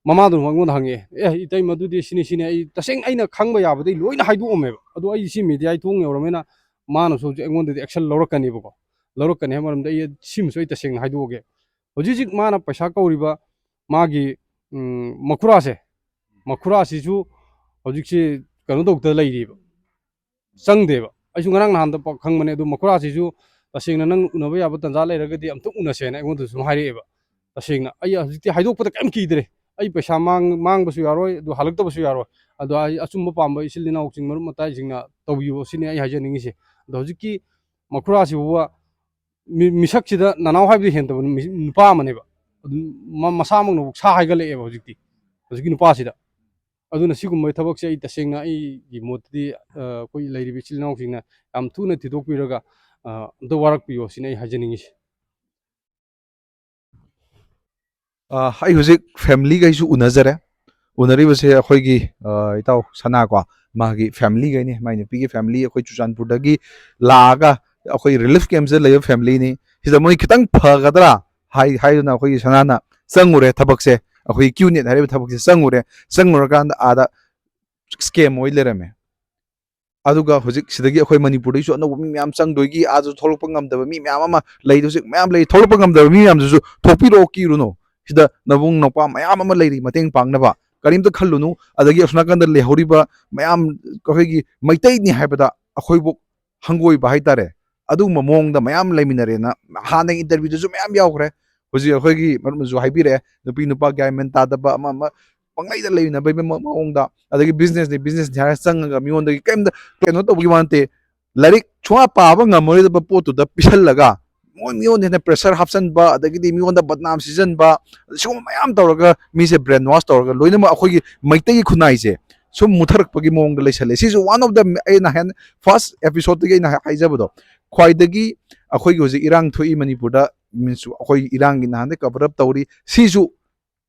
ꯃꯃꯥꯗꯨꯅ ꯑꯩꯉꯣꯟꯗ ꯍꯪꯉꯛꯑꯦ, "ꯑꯦ, ꯏꯇꯩꯃ, ꯑꯗꯨꯗꯤ ꯁꯤꯅꯤ ꯁꯤꯅꯤ", ꯑꯩ ꯇꯁꯦꯡꯅ ꯑꯩꯅ ꯈꯪꯕ ꯌꯥꯕꯗꯩ ꯂꯣꯏꯅ ꯍꯥꯏꯗꯣꯛꯑꯝꯃꯦꯕ꯫ ꯑꯗꯣ ꯑꯩ ꯁꯤ ꯃꯦꯗꯤꯌꯥꯒꯤ ꯊꯣꯡ ꯌꯧꯔꯕꯅꯤꯅ ꯃꯥꯅꯁꯨ ꯍꯧꯖꯤꯛ ꯑꯩꯉꯣꯟꯗꯗꯤ ꯑꯦꯛꯁꯟ ꯂꯧꯔꯛꯀꯅꯦꯕꯀꯣ꯫ ꯂꯧꯔꯛꯀꯅꯤ ꯍꯥꯏꯕ ꯃꯔꯝꯗ ꯑꯩ ꯁꯤꯃꯁꯨ ꯑꯩ ꯇꯁꯦꯡꯅ ꯍꯥꯏꯗꯣꯛꯑꯒꯦ꯫ ꯍꯧꯖꯤꯛ ꯍꯧꯖꯤꯛ ꯃꯥꯅ ꯄꯩꯁꯥ ꯀꯧꯔꯤꯕ ꯃꯥꯒꯤ, ꯎꯝ, ꯃꯈꯨꯔꯥꯁꯦ, ꯃꯈꯨꯔꯥꯁꯤꯁꯨ ꯍꯧꯖꯤꯛꯁꯤ ꯀꯩꯅꯣ ꯇꯧꯗ ꯂꯩꯔꯤꯕ, ꯆꯪꯗꯦꯕ꯫ ꯑꯩꯁꯨ ꯉꯔꯥꯡ ꯅꯍꯥꯟꯗ ꯄꯥꯎ ꯈꯪꯕꯅꯦ꯫ ꯑꯗꯨ ꯃꯈꯨꯔꯥꯁꯤꯁꯨ ꯇꯁꯦꯡꯅ ꯅꯪ ꯎꯅꯕ ꯌꯥꯕ ꯇꯥꯟꯖꯥ ꯂꯩꯔꯒꯗꯤ ꯑꯝꯇ ꯎꯅꯁꯦꯅ ꯑꯩꯉꯣꯟꯗ ꯁꯨꯝ ꯍꯥꯏꯔꯛꯑꯦꯕ꯫ ꯇꯁꯦꯡꯅ ꯑꯩ ꯍꯧꯖꯤꯛꯇꯤ ꯍꯥꯏꯗꯣꯛꯄꯗ ꯀꯩꯝ ꯀꯤꯗ꯭ꯔꯦ꯫ ꯑꯩ ꯄꯩꯁꯥ ꯃꯥꯡ-, ꯃꯥꯡꯕꯁꯨ ꯌꯥꯔꯣꯏ, ꯑꯗꯨ ꯍꯜꯂꯛꯇꯕꯁꯨ ꯌꯥꯔꯣꯏ꯫ ꯑꯗꯣ ꯑꯩ ꯑꯆꯨꯝꯕ ꯄꯥꯝꯕ ꯏꯆꯤꯜ ꯏꯅꯥꯎꯁꯤꯡ, ꯃꯔꯨꯞ ꯃꯇꯥꯏꯁꯤꯡꯅ ꯇꯧꯕꯤꯌꯣ, ꯁꯤꯅꯤ ꯑꯩ ꯍꯥꯏꯖꯅꯤꯡꯉꯤꯁꯤ꯫ ꯑꯗꯣ ꯍꯧꯖꯤꯛꯀꯤ ꯃꯈꯨꯔꯥꯁꯤꯕꯨ ꯃꯤ-, ꯃꯤꯁꯛꯁꯤꯗ ꯅꯅꯥꯎ ꯍꯥꯏꯕꯗꯤ ꯍꯦꯟꯗꯕ ꯃꯤ-, ꯅꯨꯄꯥ ꯑꯃꯅꯦꯕ꯫ ꯑꯗꯨꯝ ꯃ-, ꯃꯁꯥꯃꯛꯅꯕꯨ ꯁꯥ ꯍꯥꯏꯒꯠꯂꯛꯑꯦꯕ ꯍꯧꯖꯤꯛꯇꯤ, ꯍꯧꯖꯤꯛꯀꯤ ꯅꯨꯄꯥꯁꯤꯗ꯫ ꯑꯗꯨꯅ ꯁꯤꯒꯨꯝꯕ ꯊꯕꯛꯁꯦ ꯑꯩ ꯇꯁꯦꯡꯅ ꯑꯩꯒꯤ ꯃꯣꯠꯇꯗꯤ, ꯑ, ꯑꯩꯈꯣꯏ ꯂꯩꯔꯤꯕ ꯏꯆꯤꯜ ꯏꯅꯥꯎꯁꯤꯡꯅ ꯌꯥꯝ ꯊꯨꯅ ꯊꯤꯗꯣꯛꯄꯤꯔꯒ, ꯑ, ꯑꯝꯇ ꯋꯥꯔꯛꯄꯤꯌꯣ ꯁꯤꯅꯤ ꯑꯩ ꯍꯥꯏꯖꯅꯤꯡꯉꯤꯁꯦ꯫ ꯑ, ꯑꯩ ꯍꯧꯖꯤꯛ ꯐꯦꯃꯤꯂꯤꯒꯩꯁꯨ ꯎꯅꯖꯔꯦ꯫ ꯎꯅꯔꯤꯕꯁꯦ ꯑꯩꯈꯣꯏꯒꯤ, ꯑ, ꯏꯇꯥꯎ ꯁꯅꯥ ꯀꯣ, ꯃꯥꯒꯤ ꯐꯦꯃꯤꯂꯤꯒꯩꯅꯤ, ꯃꯥꯏ ꯅꯨꯄꯤꯒꯤ ꯐꯦꯃꯤꯂꯤ, ꯑꯩꯈꯣꯏ ꯆꯨꯔꯆꯥꯟꯄꯨꯔꯗꯒꯤ ꯂꯥꯛꯑꯒ ꯑꯩꯈꯣꯏ ꯔꯤꯂꯤꯐ ꯀꯦꯝꯞꯁꯤꯗ ꯂꯩꯕ ꯐꯦꯃꯤꯂꯤꯅꯤ꯫ ꯁꯤꯗ ꯃꯣꯏ ꯈꯤꯇꯪ ꯐꯒꯗ꯭ꯔꯥ ꯍꯥꯏ-, ꯍꯥꯏꯗꯨꯅ ꯑꯩꯈꯣꯏꯒꯤ ꯁꯅꯥꯅ ꯆꯪꯉꯨꯔꯦ ꯊꯕꯛꯁꯦ꯫ ꯑꯩꯈꯣꯏꯒꯤ ꯀ꯭ꯌꯨ ꯅꯦꯠ ꯍꯥꯏꯔꯤꯕ ꯊꯕꯛꯁꯦ ꯆꯪꯉꯨꯔꯦ꯫ ꯆꯪꯉꯨꯔꯀꯥꯟꯗ ꯑꯥꯗ ꯁ꯭ꯀꯦꯝ ꯑꯣꯏ ꯂꯩꯔꯝꯃꯦ꯫ ꯑꯗꯨꯒ ꯍꯧꯖꯤꯛ ꯁꯤꯗꯒꯤ ꯑꯩꯈꯣꯏ ꯃꯅꯤꯄꯨꯔꯗꯒꯤꯁꯨ ꯑꯅꯧꯕ ꯃꯤ ꯃꯌꯥꯝ ꯆꯪꯗꯣꯏꯒꯤ, ꯑꯥꯗꯁꯨ ꯊꯣꯛꯂꯛꯄ ꯉꯝꯗꯕ ꯃꯤ ꯃꯌꯥꯝ ꯑꯃ ꯂꯩ, ꯍꯧꯖꯤꯛ ꯃꯌꯥꯝ ꯂꯩ꯫ ꯊꯣꯛꯂꯛꯄ ꯉꯝꯗꯕ ꯃꯤ ꯃꯌꯥꯝꯗꯨꯁꯨ ꯊꯣꯛꯄꯤꯔꯛꯑꯣ, ꯀꯤꯔꯨꯅꯨ꯫ ꯁꯤꯗ ꯅꯕꯨꯡ ꯅꯧꯄꯥ ꯃꯌꯥꯝ ꯑꯃ ꯂꯩꯔꯤ ꯃꯇꯦꯡ ꯄꯥꯡꯅꯕ, ꯀꯔꯤꯝꯇ ꯈꯜꯂꯨꯅꯨ꯫ ꯑꯗꯒꯤ ꯑꯁꯣꯝ ꯅꯥꯀꯟꯗ ꯂꯩꯍꯧꯔꯤꯕ ꯃꯌꯥꯝ ꯑꯩꯈꯣꯏꯒꯤ ꯃꯩꯇꯩꯅꯤ ꯍꯥꯏꯕꯗ ꯑꯩꯈꯣꯏꯕꯨ ꯍꯪꯒꯣꯏꯕ ꯍꯥꯏꯇꯥꯔꯦ꯫ ꯑꯗꯨꯒꯨꯝꯕ ꯃꯑꯣꯡꯗ ꯃꯌꯥꯝ ꯂꯩꯃꯤꯟꯅꯔꯦꯅ ꯍꯥꯟꯅꯒꯤ ꯏꯟꯇꯔꯚ꯭ꯌꯨꯗꯁꯨ ꯃꯌꯥꯝ ꯌꯥꯎꯈ꯭ꯔꯦ꯫ ꯍꯧꯖꯤꯛ ꯑꯩꯈꯣꯏꯒꯤ ꯃꯔꯨꯞꯅꯁꯨ ꯍꯥꯏꯕꯤꯔꯛꯑꯦ, ꯅꯨꯄꯤ ꯅꯨꯄꯥ ꯒ꯭ꯌꯥꯟ ꯃꯦꯟ ꯇꯥꯗꯕ ꯑꯃ ꯑꯃ ꯄꯪꯂꯩꯗ ꯂꯩꯃꯤꯟꯅꯕꯒꯤ ꯃ-, ꯃꯑꯣꯡꯗ, ꯑꯗꯒꯤ ꯕꯤꯖꯤꯅꯦꯁꯅꯤ, ꯕꯤꯖꯤꯅꯦꯁꯅꯤ ꯍꯥꯏꯔꯒ ꯆꯪꯉꯒ ꯃꯤꯉꯣꯟꯗꯒꯤ ꯀꯩꯝꯇ ꯀꯩꯅꯣ ꯇꯧꯕꯒꯤ ꯋꯥ ꯅꯠꯇꯦ꯫ ꯂꯥꯏꯔꯤꯛ ꯁꯨꯡꯄꯥ ꯄꯥꯕ ꯉꯝꯃꯔꯣꯏꯗꯕ ꯄꯣꯠꯇꯨꯗ ꯄꯤꯁꯜꯂꯒ ꯃꯣꯏ ꯃꯤꯉꯣꯟꯗ ꯍꯦꯟꯅ ꯄ꯭ꯔꯦꯁꯔ ꯍꯥꯞꯆꯟꯕ, ꯑꯗꯒꯤꯗꯤ ꯃꯤꯉꯣꯟꯗ ꯕꯗꯅꯥꯝ ꯁꯤꯖꯟꯕ, ꯁꯤꯒꯨꯝꯕ ꯃꯌꯥꯝ ꯇꯧꯔꯒ ꯃꯤꯁꯦ ꯕ꯭ꯔꯦꯟ ꯋꯥꯁ ꯇꯧꯔꯒ ꯂꯣꯏꯅꯃꯛ ꯑꯩꯈꯣꯏꯒꯤ ꯃꯩꯇꯩꯒꯤ ꯈꯨꯟꯅꯥꯏꯁꯦ ꯁꯨꯝ ꯃꯨꯊꯔꯛꯄꯒꯤ ꯃꯑꯣꯡꯗ ꯂꯩꯁꯜꯂꯦ꯫ ꯁꯤꯁꯨ one of the, ꯑꯩ ꯅꯍꯥꯟ ꯐꯥꯔꯁ ꯑꯦꯄꯤꯁꯣꯗꯇꯒꯤ ꯑꯩꯅ ꯍꯥꯏꯖꯕꯗꯣ, ꯈ꯭ꯋꯥꯏꯗꯒꯤ ꯑꯩꯈꯣꯏꯒꯤ ꯍꯧꯖꯤꯛ ꯏꯔꯥꯡ ꯊꯣꯛꯏ ꯃꯅꯤꯄꯨꯔꯗ, ꯃꯤꯟꯁꯨ ꯑꯩꯈꯣꯏ ꯏꯔꯥꯡꯒꯤ ꯅꯍꯥꯟꯗꯩ ꯀꯕꯔ ꯑꯞ ꯇꯧꯔꯤ꯫ ꯁꯤꯁꯨ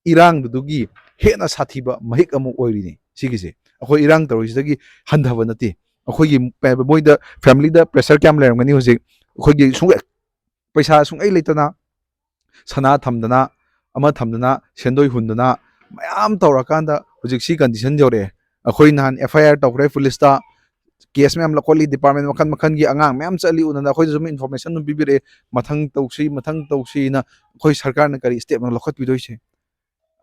ꯏꯔꯥꯡꯗꯨꯒꯤ ꯍꯦꯟꯅ ꯁꯥꯊꯤꯕ ꯃꯍꯤꯛ ꯑꯃ ꯑꯣꯏꯔꯤꯅꯤ꯫ ꯁꯤꯒꯤꯁꯦ ꯑꯩꯈꯣꯏ ꯏꯔꯥꯡ ꯇꯧꯔꯤꯁꯤꯗꯒꯤ ꯍꯟꯊꯕ ꯅꯠꯇꯦ꯫ ꯑꯩꯈꯣꯏꯒꯤ ꯀꯩ ꯍꯥꯏꯕ, ꯃꯣꯏꯗ ꯐꯦꯃꯤꯂꯤꯗ ꯄ꯭ꯔꯦꯁꯔ ꯀꯌꯥꯝ ꯂꯩꯔꯝꯒꯅꯤ ꯍꯧꯖꯤꯛ꯫ ꯑꯩꯈꯣꯏꯒꯤ ꯁꯨꯡ-, ꯄꯩꯁꯥ ꯁꯨꯡꯂꯩ ꯂꯩꯇꯅ ꯁꯅꯥ ꯊꯝꯗꯅ, ꯑꯃ ꯊꯝꯗꯅ, ꯁꯦꯟꯗꯣꯏ ꯍꯨꯟꯗꯅ ꯃꯌꯥꯝ ꯇꯧꯔꯀꯥꯟꯗ ꯍꯧꯖꯤꯛ ꯁꯤ condition ꯌꯧꯔꯛꯑꯦ꯫ ꯑꯩꯈꯣꯏ ꯅꯍꯥꯟ F I R ꯇꯧꯈ꯭ꯔꯦ ꯄꯨꯂꯤꯁꯇ, ꯀꯦꯁ ꯃꯌꯥꯝ ꯂꯧꯈꯠꯂꯤ, ꯗꯤꯄꯥꯔꯠꯃꯦꯟ ꯃꯈꯜ ꯃꯈꯜꯒꯤ ꯑꯉꯥꯡ ꯃꯌꯥꯝ ꯆꯠꯂꯤ, ꯎꯅꯗꯅ ꯑꯩꯈꯣꯏꯗꯁꯨ ꯑꯗꯨꯝ ꯏꯟꯐꯣꯔꯃꯦꯁꯟ ꯑꯗꯨꯝ ꯄꯤꯕꯤꯔꯛꯑꯦ, ꯃꯊꯪ ꯇꯧꯁꯤ, ꯃꯊꯪ ꯇꯧꯁꯤꯅ꯫ ꯑꯩꯈꯣꯏ ꯁꯔꯀꯥꯔꯅ ꯀꯔꯤ ꯁ꯭ꯇꯦꯞꯅꯣ ꯂꯧꯈꯠꯄꯤꯗꯣꯏꯁꯦ?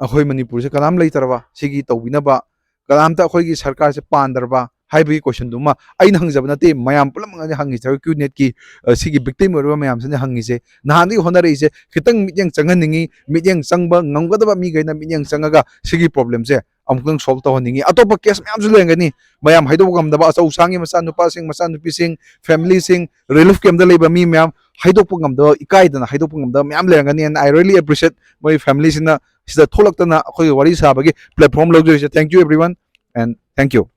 ꯑꯩꯈꯣꯏ ꯃꯅꯤꯄꯨꯔꯁꯦ ꯀꯅꯥꯝ ꯂꯩꯇ꯭ꯔꯕ ꯁꯤꯒꯤ ꯇꯧꯕꯤꯅꯕ? ꯀꯅꯥꯝꯇ ꯑꯩꯈꯣꯏꯒꯤ ꯁꯔꯀꯥꯔꯁꯦ ꯄꯥꯟꯗ꯭ꯔꯕ ꯍꯥꯏꯕꯒꯤ ꯀꯣꯏꯁꯟꯗꯨꯃ ꯑꯩꯅ ꯍꯪꯖꯕ ꯅꯠꯇꯦ, ꯃꯌꯥꯝ ꯄꯨꯝꯅꯃꯛꯅꯗꯤ ꯍꯪꯉꯤꯁꯦ꯫ ꯑꯩꯈꯣꯏ ꯀ꯭ꯌꯨꯅꯦꯠꯀꯤ ꯁꯤꯒꯤ ꯕꯤꯛꯇꯤꯝ ꯑꯣꯏꯔꯤꯕ ꯃꯌꯥꯝꯁꯤꯅ ꯍꯪꯉꯤꯁꯦ꯫ ꯅꯍꯥꯟꯗꯒꯤ ꯍꯣꯠꯅꯔꯛꯏꯁꯦ, ꯈꯤꯇꯪ ꯃꯤꯠꯌꯦꯡ ꯆꯪꯍꯟꯅꯤꯡꯉꯤ, ꯃꯤꯠꯌꯦꯡ ꯆꯪꯕ ꯉꯝꯒꯗꯕ ꯃꯤꯈꯩꯅ ꯃꯤꯠꯌꯦꯡ ꯆꯪꯉꯒ ꯁꯤꯒꯤ ꯄ꯭ꯔꯣꯕ꯭ꯂꯦꯝꯁꯦ ꯑꯃꯨꯛꯇꯪ ꯁꯣꯜꯕ ꯇꯧꯍꯟꯅꯤꯡꯉꯤ꯫ ꯑꯇꯣꯞꯄ ꯀꯦꯁ ꯃꯌꯥꯝꯁꯨ ꯂꯩꯔꯝꯒꯅꯤ, ꯃꯌꯥꯝ ꯍꯥꯏꯗꯣꯛꯄ ꯉꯝꯗꯕ, ꯑꯆꯧ ꯑꯁꯥꯡꯒꯤ ꯃꯆꯥꯅꯨꯄꯥꯁꯤꯡ, ꯃꯆꯥꯅꯨꯄꯤꯁꯤꯡ, ꯐꯦꯃꯤꯂꯤꯁꯤꯡ, ꯔꯤꯂꯤꯐ ꯀꯦꯝꯗ ꯂꯩꯕ ꯃꯤ ꯃꯌꯥꯝ ꯍꯥꯏꯗꯣꯛꯄ ꯉꯝꯗꯕ, ꯏꯀꯥꯏꯗꯅ ꯍꯥꯏꯗꯣꯛꯄ ꯉꯝꯗꯕ ꯃꯌꯥꯝ ꯂꯩꯔꯝꯒꯅꯤ꯫ And I really appreciate ꯃꯣꯏ ꯐꯦꯃꯤꯂꯤꯁꯤꯅ ꯁꯤꯗ ꯊꯣꯛꯂꯛꯇꯅ ꯑꯩꯈꯣꯏꯒꯤ ꯋꯥꯔꯤ ꯁꯥꯕꯒꯤ platform ꯂꯧꯖꯔꯤꯁꯦ꯫ Thank you everyone and thank you.